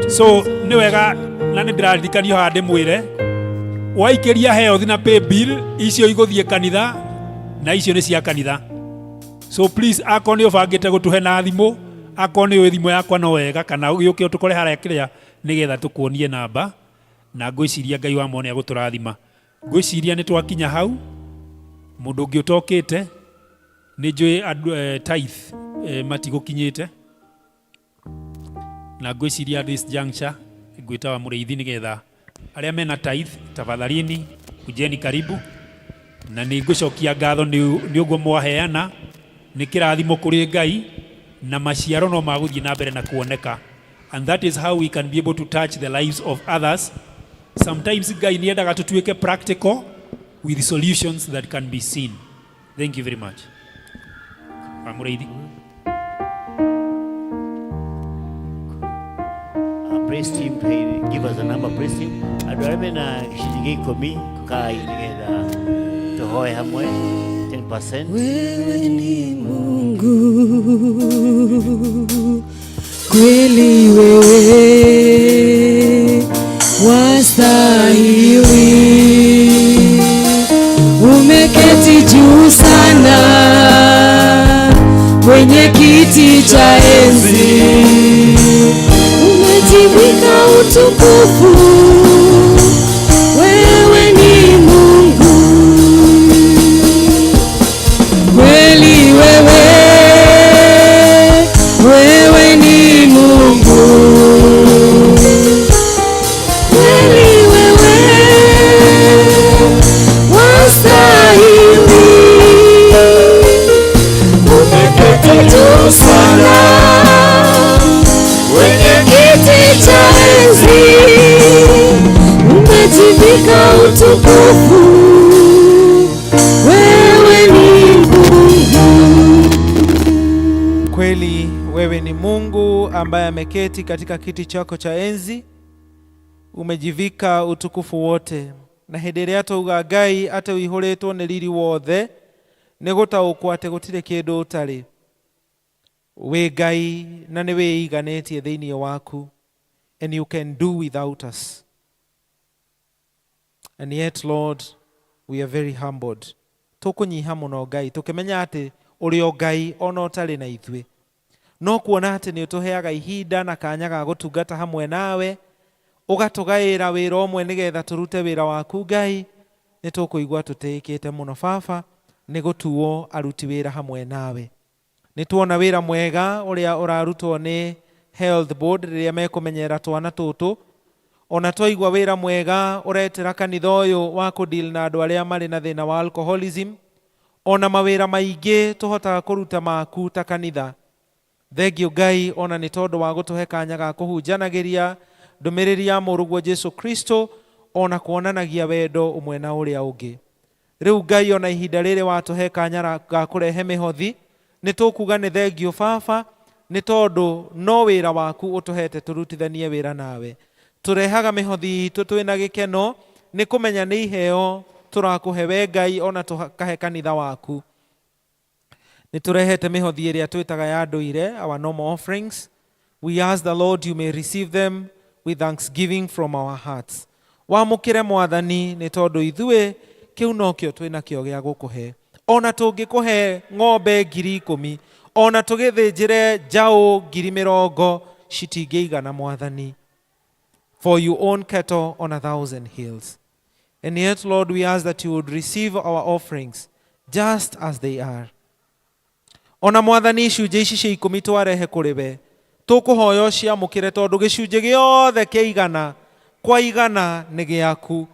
So nĩ wega na nĩ ndĩraririkanio haha ndĩmwĩre, waikĩria health na paybill icio igũthiĩ kanitha, na icio nĩ cia kanitha. So please, akorwo nĩ ũbangĩte gũtũhe na thimũ, akorwo nĩ ũĩ thimũ yakwa no wega, kana ũgĩũke ũtũkore harĩa kĩrĩa nĩgetha tũkuonie namba, na ngwĩciria Ngai wa mone agũtũrathima. Ngwĩciria nĩ twakinya hau. Mũndũ ũngĩ ũtokĩte, nĩ njũĩ andũ tithe matigũkinyĩte, na ngwĩciria at this juncture ngwĩta wa mũrĩithi nĩgetha arĩa mena tithe, tafadhalini kujeni karibu, na nĩ ngũcokia ngatho nĩ ũguo mwaheana. Nĩ kĩrathimo kũrĩ Ngai, na maciaro no magũthiĩ na mbere na kuoneka, and that is how we can be able to touch the lives of others. Sometimes Ngai nĩ endaga tũtuĩke practical with solutions that can be seen. Thank you very much. Wa mũrĩithi. Praise team, hey, give us a number, praise team. Andũ arĩa mena gĩcunjĩ gĩa ikũmi kai nĩgetha tũhoe hamwe 10%. Wewe ni Mungu kweli, wewe wastahili, umeketi juu sana kwenye kiti cha enzi, umejivika utukufu, wewe ni Mungu kweli, wewe, wewe ni Mungu kweli, wewe wastahili, umeketi juu sana kwenye kiti cha enzi, umejivika utukufu, wewe ni Mungu. Kweli wewe ni Mungu ambaye ameketi katika kiti chako cha enzi, umejivika utukufu wote. Na hĩndĩ ĩrĩa twauga Ngai atĩ ũihũrĩtwo nĩ riri wothe, nĩ gũtaũkwo atĩ gũtirĩ kĩndũ ũtarĩ. Wĩ Ngai na nĩ wĩiganĩtie thĩinĩ waku, and you can do without us. And yet, Lord, we are very humbled. Tũkũnyiha mũno Ngai, tũkĩmenya atĩ ũrĩ o Ngai ona ũtarĩ na ithuĩ. No kuona atĩ nĩ ũtũheaga ihinda na kanya ga gũtungata hamwe nawe, ũgatũgaĩra wĩra ũmwe nĩgetha tũrute wĩra waku Ngai, nĩ tũkũigua tũtĩĩkĩte mũno Baba, nĩ gũtuo aruti wĩra hamwe nawe. Nĩ tuona wĩra mwega ũrĩa ũrarutwo nĩ Health Board rĩrĩa mekũmenyerera twana tũtũ, ona twaigua wĩra mwega ũretĩra kanitha ũyũ wa kũdeal na andũ arĩa marĩ na thĩna wa alcoholism, ona mawĩra maingĩ tũhotaga kũruta maku ta kanitha. Thengio Ngai ona nĩ tondũ wa gũtũhe kanya ga kũhunjanagĩria ndũmĩrĩri ya mũrũguo Jesu Kristo, ona kuonanagia wendo ũmwe na ũrĩa ũngĩ. Rĩu Ngai ona ihinda rĩrĩ watũhe kanya ga kũrehe mĩhothi, nĩ tũkuga nĩ thengio Baba, nĩ tondũ no wĩra waku ũtũhete tũrutithanie wĩra nawe. Tũrehaga mĩhothi itũ twĩna gĩkeno nĩ kũmenya nĩ iheo tũrakũhe we Ngai, ona tũkahe kanitha waku. Nĩ tũrehete mĩhothi ĩrĩa twĩtaga ya ndũire, our normal offerings. We ask the Lord you may receive them with thanksgiving from our hearts. Wamũkĩre Mwathani nĩ tondũ ithuĩ kĩu nokĩo twĩnakĩo gĩa gũkũhe. Ona tũngĩkũhe ng'ombe 10,000, ona tũgĩthĩnjĩre njaũ 20,000, citingĩigana Mwathani. For you own cattle on 1,000 hills. And yet, Lord, we ask that you would receive our offerings just as they are. Ona Mwathani, icunjĩ ici cia 10 twarehe kũrĩ we, tũkũhoya ũciamũkĩre tondũ gĩcunjĩ gĩothe kĩa igana kwa igana nĩ gĩaku.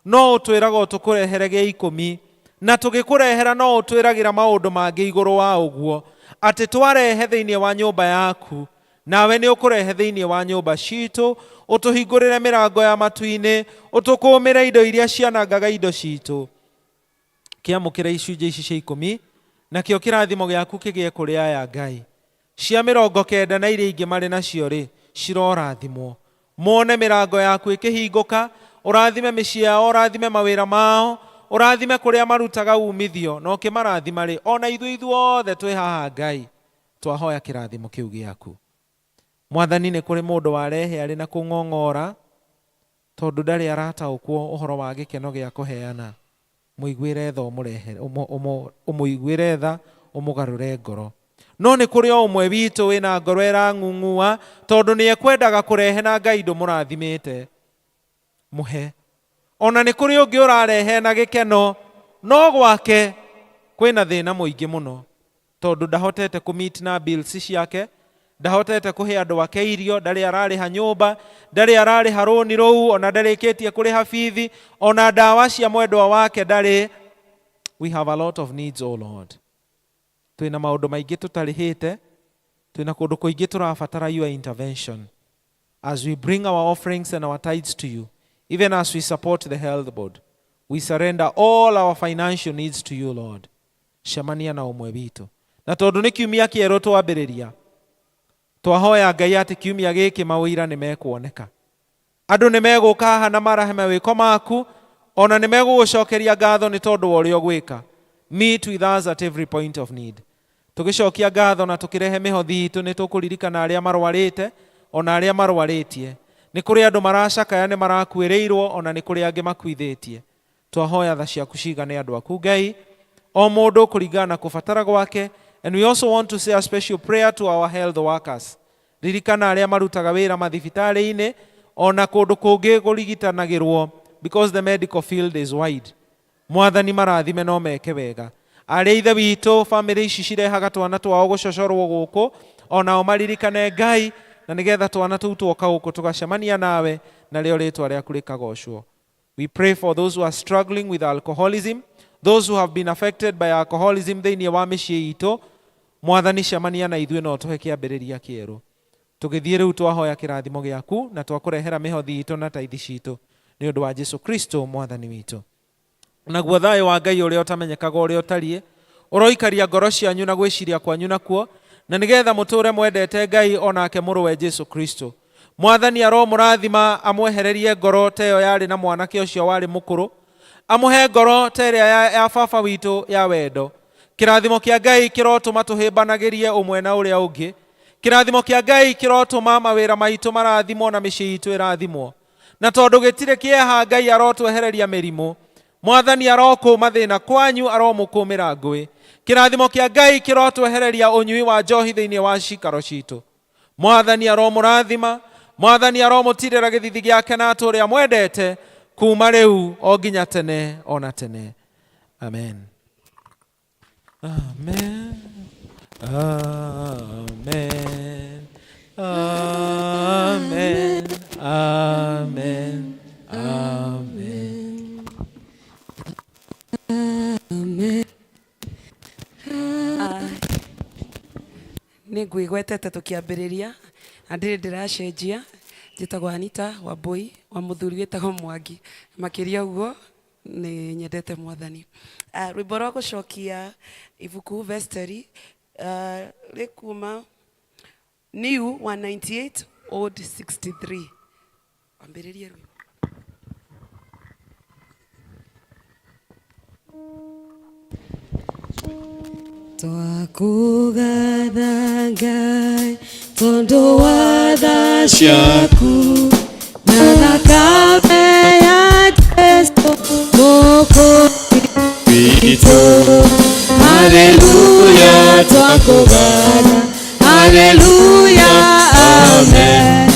No ũtwĩraga ũtũkũrehere gĩa 10, na tũgĩkũrehera no ũtwĩragĩra maũndũ mangĩ igũrũ wa ũguo, atĩ twarehe thĩinĩ wa nyũmba yaku, nawe nĩ ũkũrehe thĩinĩ wa nyũmba citũ, ũtũhingũrĩre mĩrango ya matu-inĩ, ũtũkũmĩre indo iria cianangaga indo citũ. Kĩamũkĩre icunjĩ ici cia 10, nakĩo kĩrathimo gĩaku kĩgĩe kũrĩ aya Ngai. Cia 90 na iria ingĩ marĩ nacio rĩ, cirorathimwo. Mone mĩrango yaku ĩkĩhingũka, ũrathime mĩciĩ yao, ũrathime mawĩra mao, ũrathime kũrĩa marutaga umithio, na ũkĩmarathima rĩ, ona ithuĩ ithuothe twĩ haha Ngai, twahoya kĩrathimo kĩu gĩaku. Mwathani, nĩ kũrĩ mũndũ warehe arĩ na kũng'ong'ora tondũ ndarĩ arataũkwo ũhoro wa gĩkeno gĩa kũheana. Mũiguĩre tha, ũmũrehere, ũmũiguĩre tha, ũmũgarũre ngoro. No nĩ kũrĩ o ũmwe witũ wĩna ngoro ĩrang'ung'ua tondũ nĩ ekwendaga kũrehe na Ngai ndũmũrathimĩte. Mũhe. Ona nĩ kũrĩ ũngĩ ũrarehe na gĩkeno, no gwake kwĩna thĩna mũingĩ mũno tondũ ndahotete kũ-meet na bills ciake, ndahotete kũhe andũ ake irio, ndarĩ ararĩha nyũmba, ndarĩ ararĩha rũni rũu, ona ndarĩkĩtie kũrĩha bithi, ona ndawa cia mwendwa wake ndarĩ. We have a lot of needs, O Lord. Twĩna maũndũ maingĩ tũtarĩhĩte, twĩna kũndũ kũingĩ tũrabatara your intervention. As we bring our offerings and our tithes to you, even as we support the health board, we surrender all our financial needs to you, Lord. Cemania na ũmwe witũ. Na tondũ nĩ kiumia kĩerũ twambĩrĩria, twahoya Ngai atĩ kiumia gĩkĩ mawĩra nĩ mekuoneka. Andũ nĩ megũka haha na marahe mawĩko maku, ona nĩ megũgũcokeria ngatho nĩ tondũ wa ũrĩa ũgwĩka. Meet with us at every point of need. Tũgĩcokia ngatho na tũkĩrehe mĩhothi itũ, nĩ tũkũririkana arĩa marwarĩte, ona arĩa marwarĩtie. Nĩ kũrĩ andũ maracakaya nĩ marakuĩrĩirwo, ona nĩ kũrĩ angĩ makuithĩtie. Twahoya tha ciaku cigane andũ aku Ngai, o mũndũ kũringana na kũbatara gwake. And we also want to say a special prayer to our health workers. Ririkana arĩa marutaga wĩra mathibitarĩ-inĩ, ona kũndũ kũngĩ kũrigitanagĩrwo, because the medical field is wide. Mwathani marathime no meke wega. Arĩa ithe witũ bamĩrĩ ici cirehaga twana twao gũcocorwo gũkũ, onao maririkane Ngai, na nĩgetha twana tũu twoka gũkũ tũgacemania nawe, narĩo rĩtwa rĩaku rĩkagocwo. We pray for those who are struggling with alcoholism, those who have been affected by alcoholism thĩinĩ wa mĩciĩ itũ. Mwathani cemania na ithuĩ no ũtũhe kĩambĩrĩria kĩerũ. Tũgĩthiĩ rĩu twahoya kĩrathimo gĩaku na twakũrehera mĩhothi itũ na taithi citũ nĩ ũndũ wa Jesu Kristo Mwathani witũ. Naguo thayũ wa Ngai ũrĩa ũtamenyekaga ũrĩa ũtariĩ, ũroikaria ngoro cianyu na gwĩciria kwanyu nakuo, na nĩgetha mũtũre mwendete Ngai onake mũrũwe Jesu Kristo. Mwathani aromũrathima amwehererie ngoro ta ĩyo yarĩ na mwanake ũcio warĩ mũkũrũ, amũhe ngoro ta ĩrĩa ya baba witũ ya wendo. Kĩrathimo kĩa Ngai kĩrotũma tũhĩmbanagĩrie ũmwe na ũrĩa ũngĩ. Kĩrathimo kĩa Ngai kĩrotũma mawĩra maitũ marathimwo na mĩciĩ itũ ĩrathimwo. Na tondũ gĩtirĩ kĩeha, Ngai arotwehereria mĩrimũ. Mwathani arokũma thĩna kwanyu, aromũkũmĩra ngũĩ. Kĩrathimo kĩa Ngai kĩrotwehereria ũnyui wa njohi thĩinĩ wa cikaro citũ. Mwathani aromũrathima, Mwathani aromũtirĩra gĩthithi gĩake na atũũre amwendete kuma rĩu o nginya tene ona tene. Amen. Amen. Amen. Amen. Amen. Amen. Amen. Nĩ ngwĩgwetete tũkĩambĩrĩria na ndĩrĩ ndĩracenjia. Njĩtagwo Anita Wambui wa mũthuri wĩtagwo Mwangi. Makĩria ũguo nĩ nyendete Mwathani. Rwĩmbo rwa gũcokia ibuku vestry rĩkuma New 198 Old 63. Ambĩrĩrie rwĩmbo. Twakũgatha Ngai tondũ wa tha ciaku na thakame ya Jesũ Mwokozi witũ. Haleluya, twakũgatha. Haleluya, amen.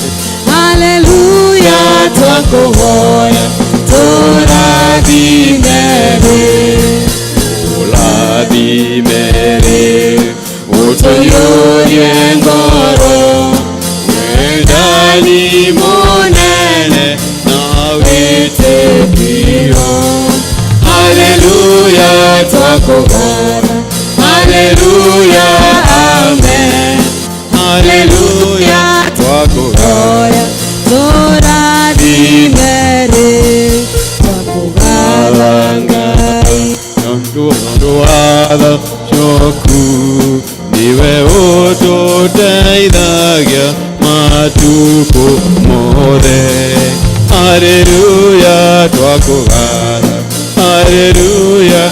Haleluya, twakũhoya tũrathime rĩ. Ũrathime rĩ, ũtũiyũrie ngoro, wendani mũnene na wĩtĩkio. Haleluya, twakũgatha. Haleluya, amen. Haleluya, twakũhoya Tũrathime rĩ, twakũgatha Ngai. Tondũ wa tha ciaku nĩwe ũtũteithagia matukũ mothe. Haleluya, twakũgatha. Haleluya,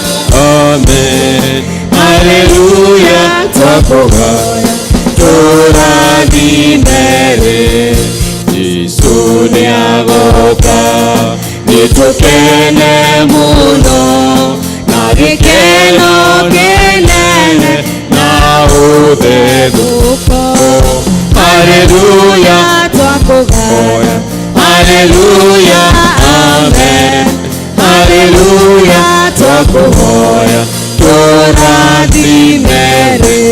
amen. Haleluya, twakũgatha. Tũrathime rĩ, Jesũ nĩagoka, nĩtũkene mũno na gĩkeno kĩnene na ũthethũko. Haleluya, twakũgatha. Haleluya, amen. Haleluya, twakũhoya tũrathime rĩ.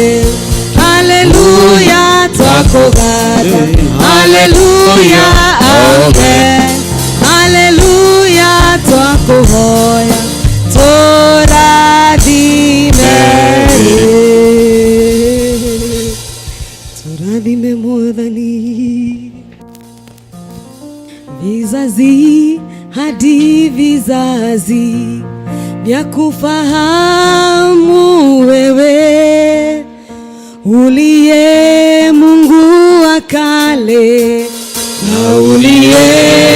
Haleluya, twakũgatha. Haleluya, amen. Haleluya, twakũhoya tũrathime rĩ. Tũrathime Mwathani, vizazi hadi vizazi vya kufahamu wewe uliye Mungu wa kale na uliye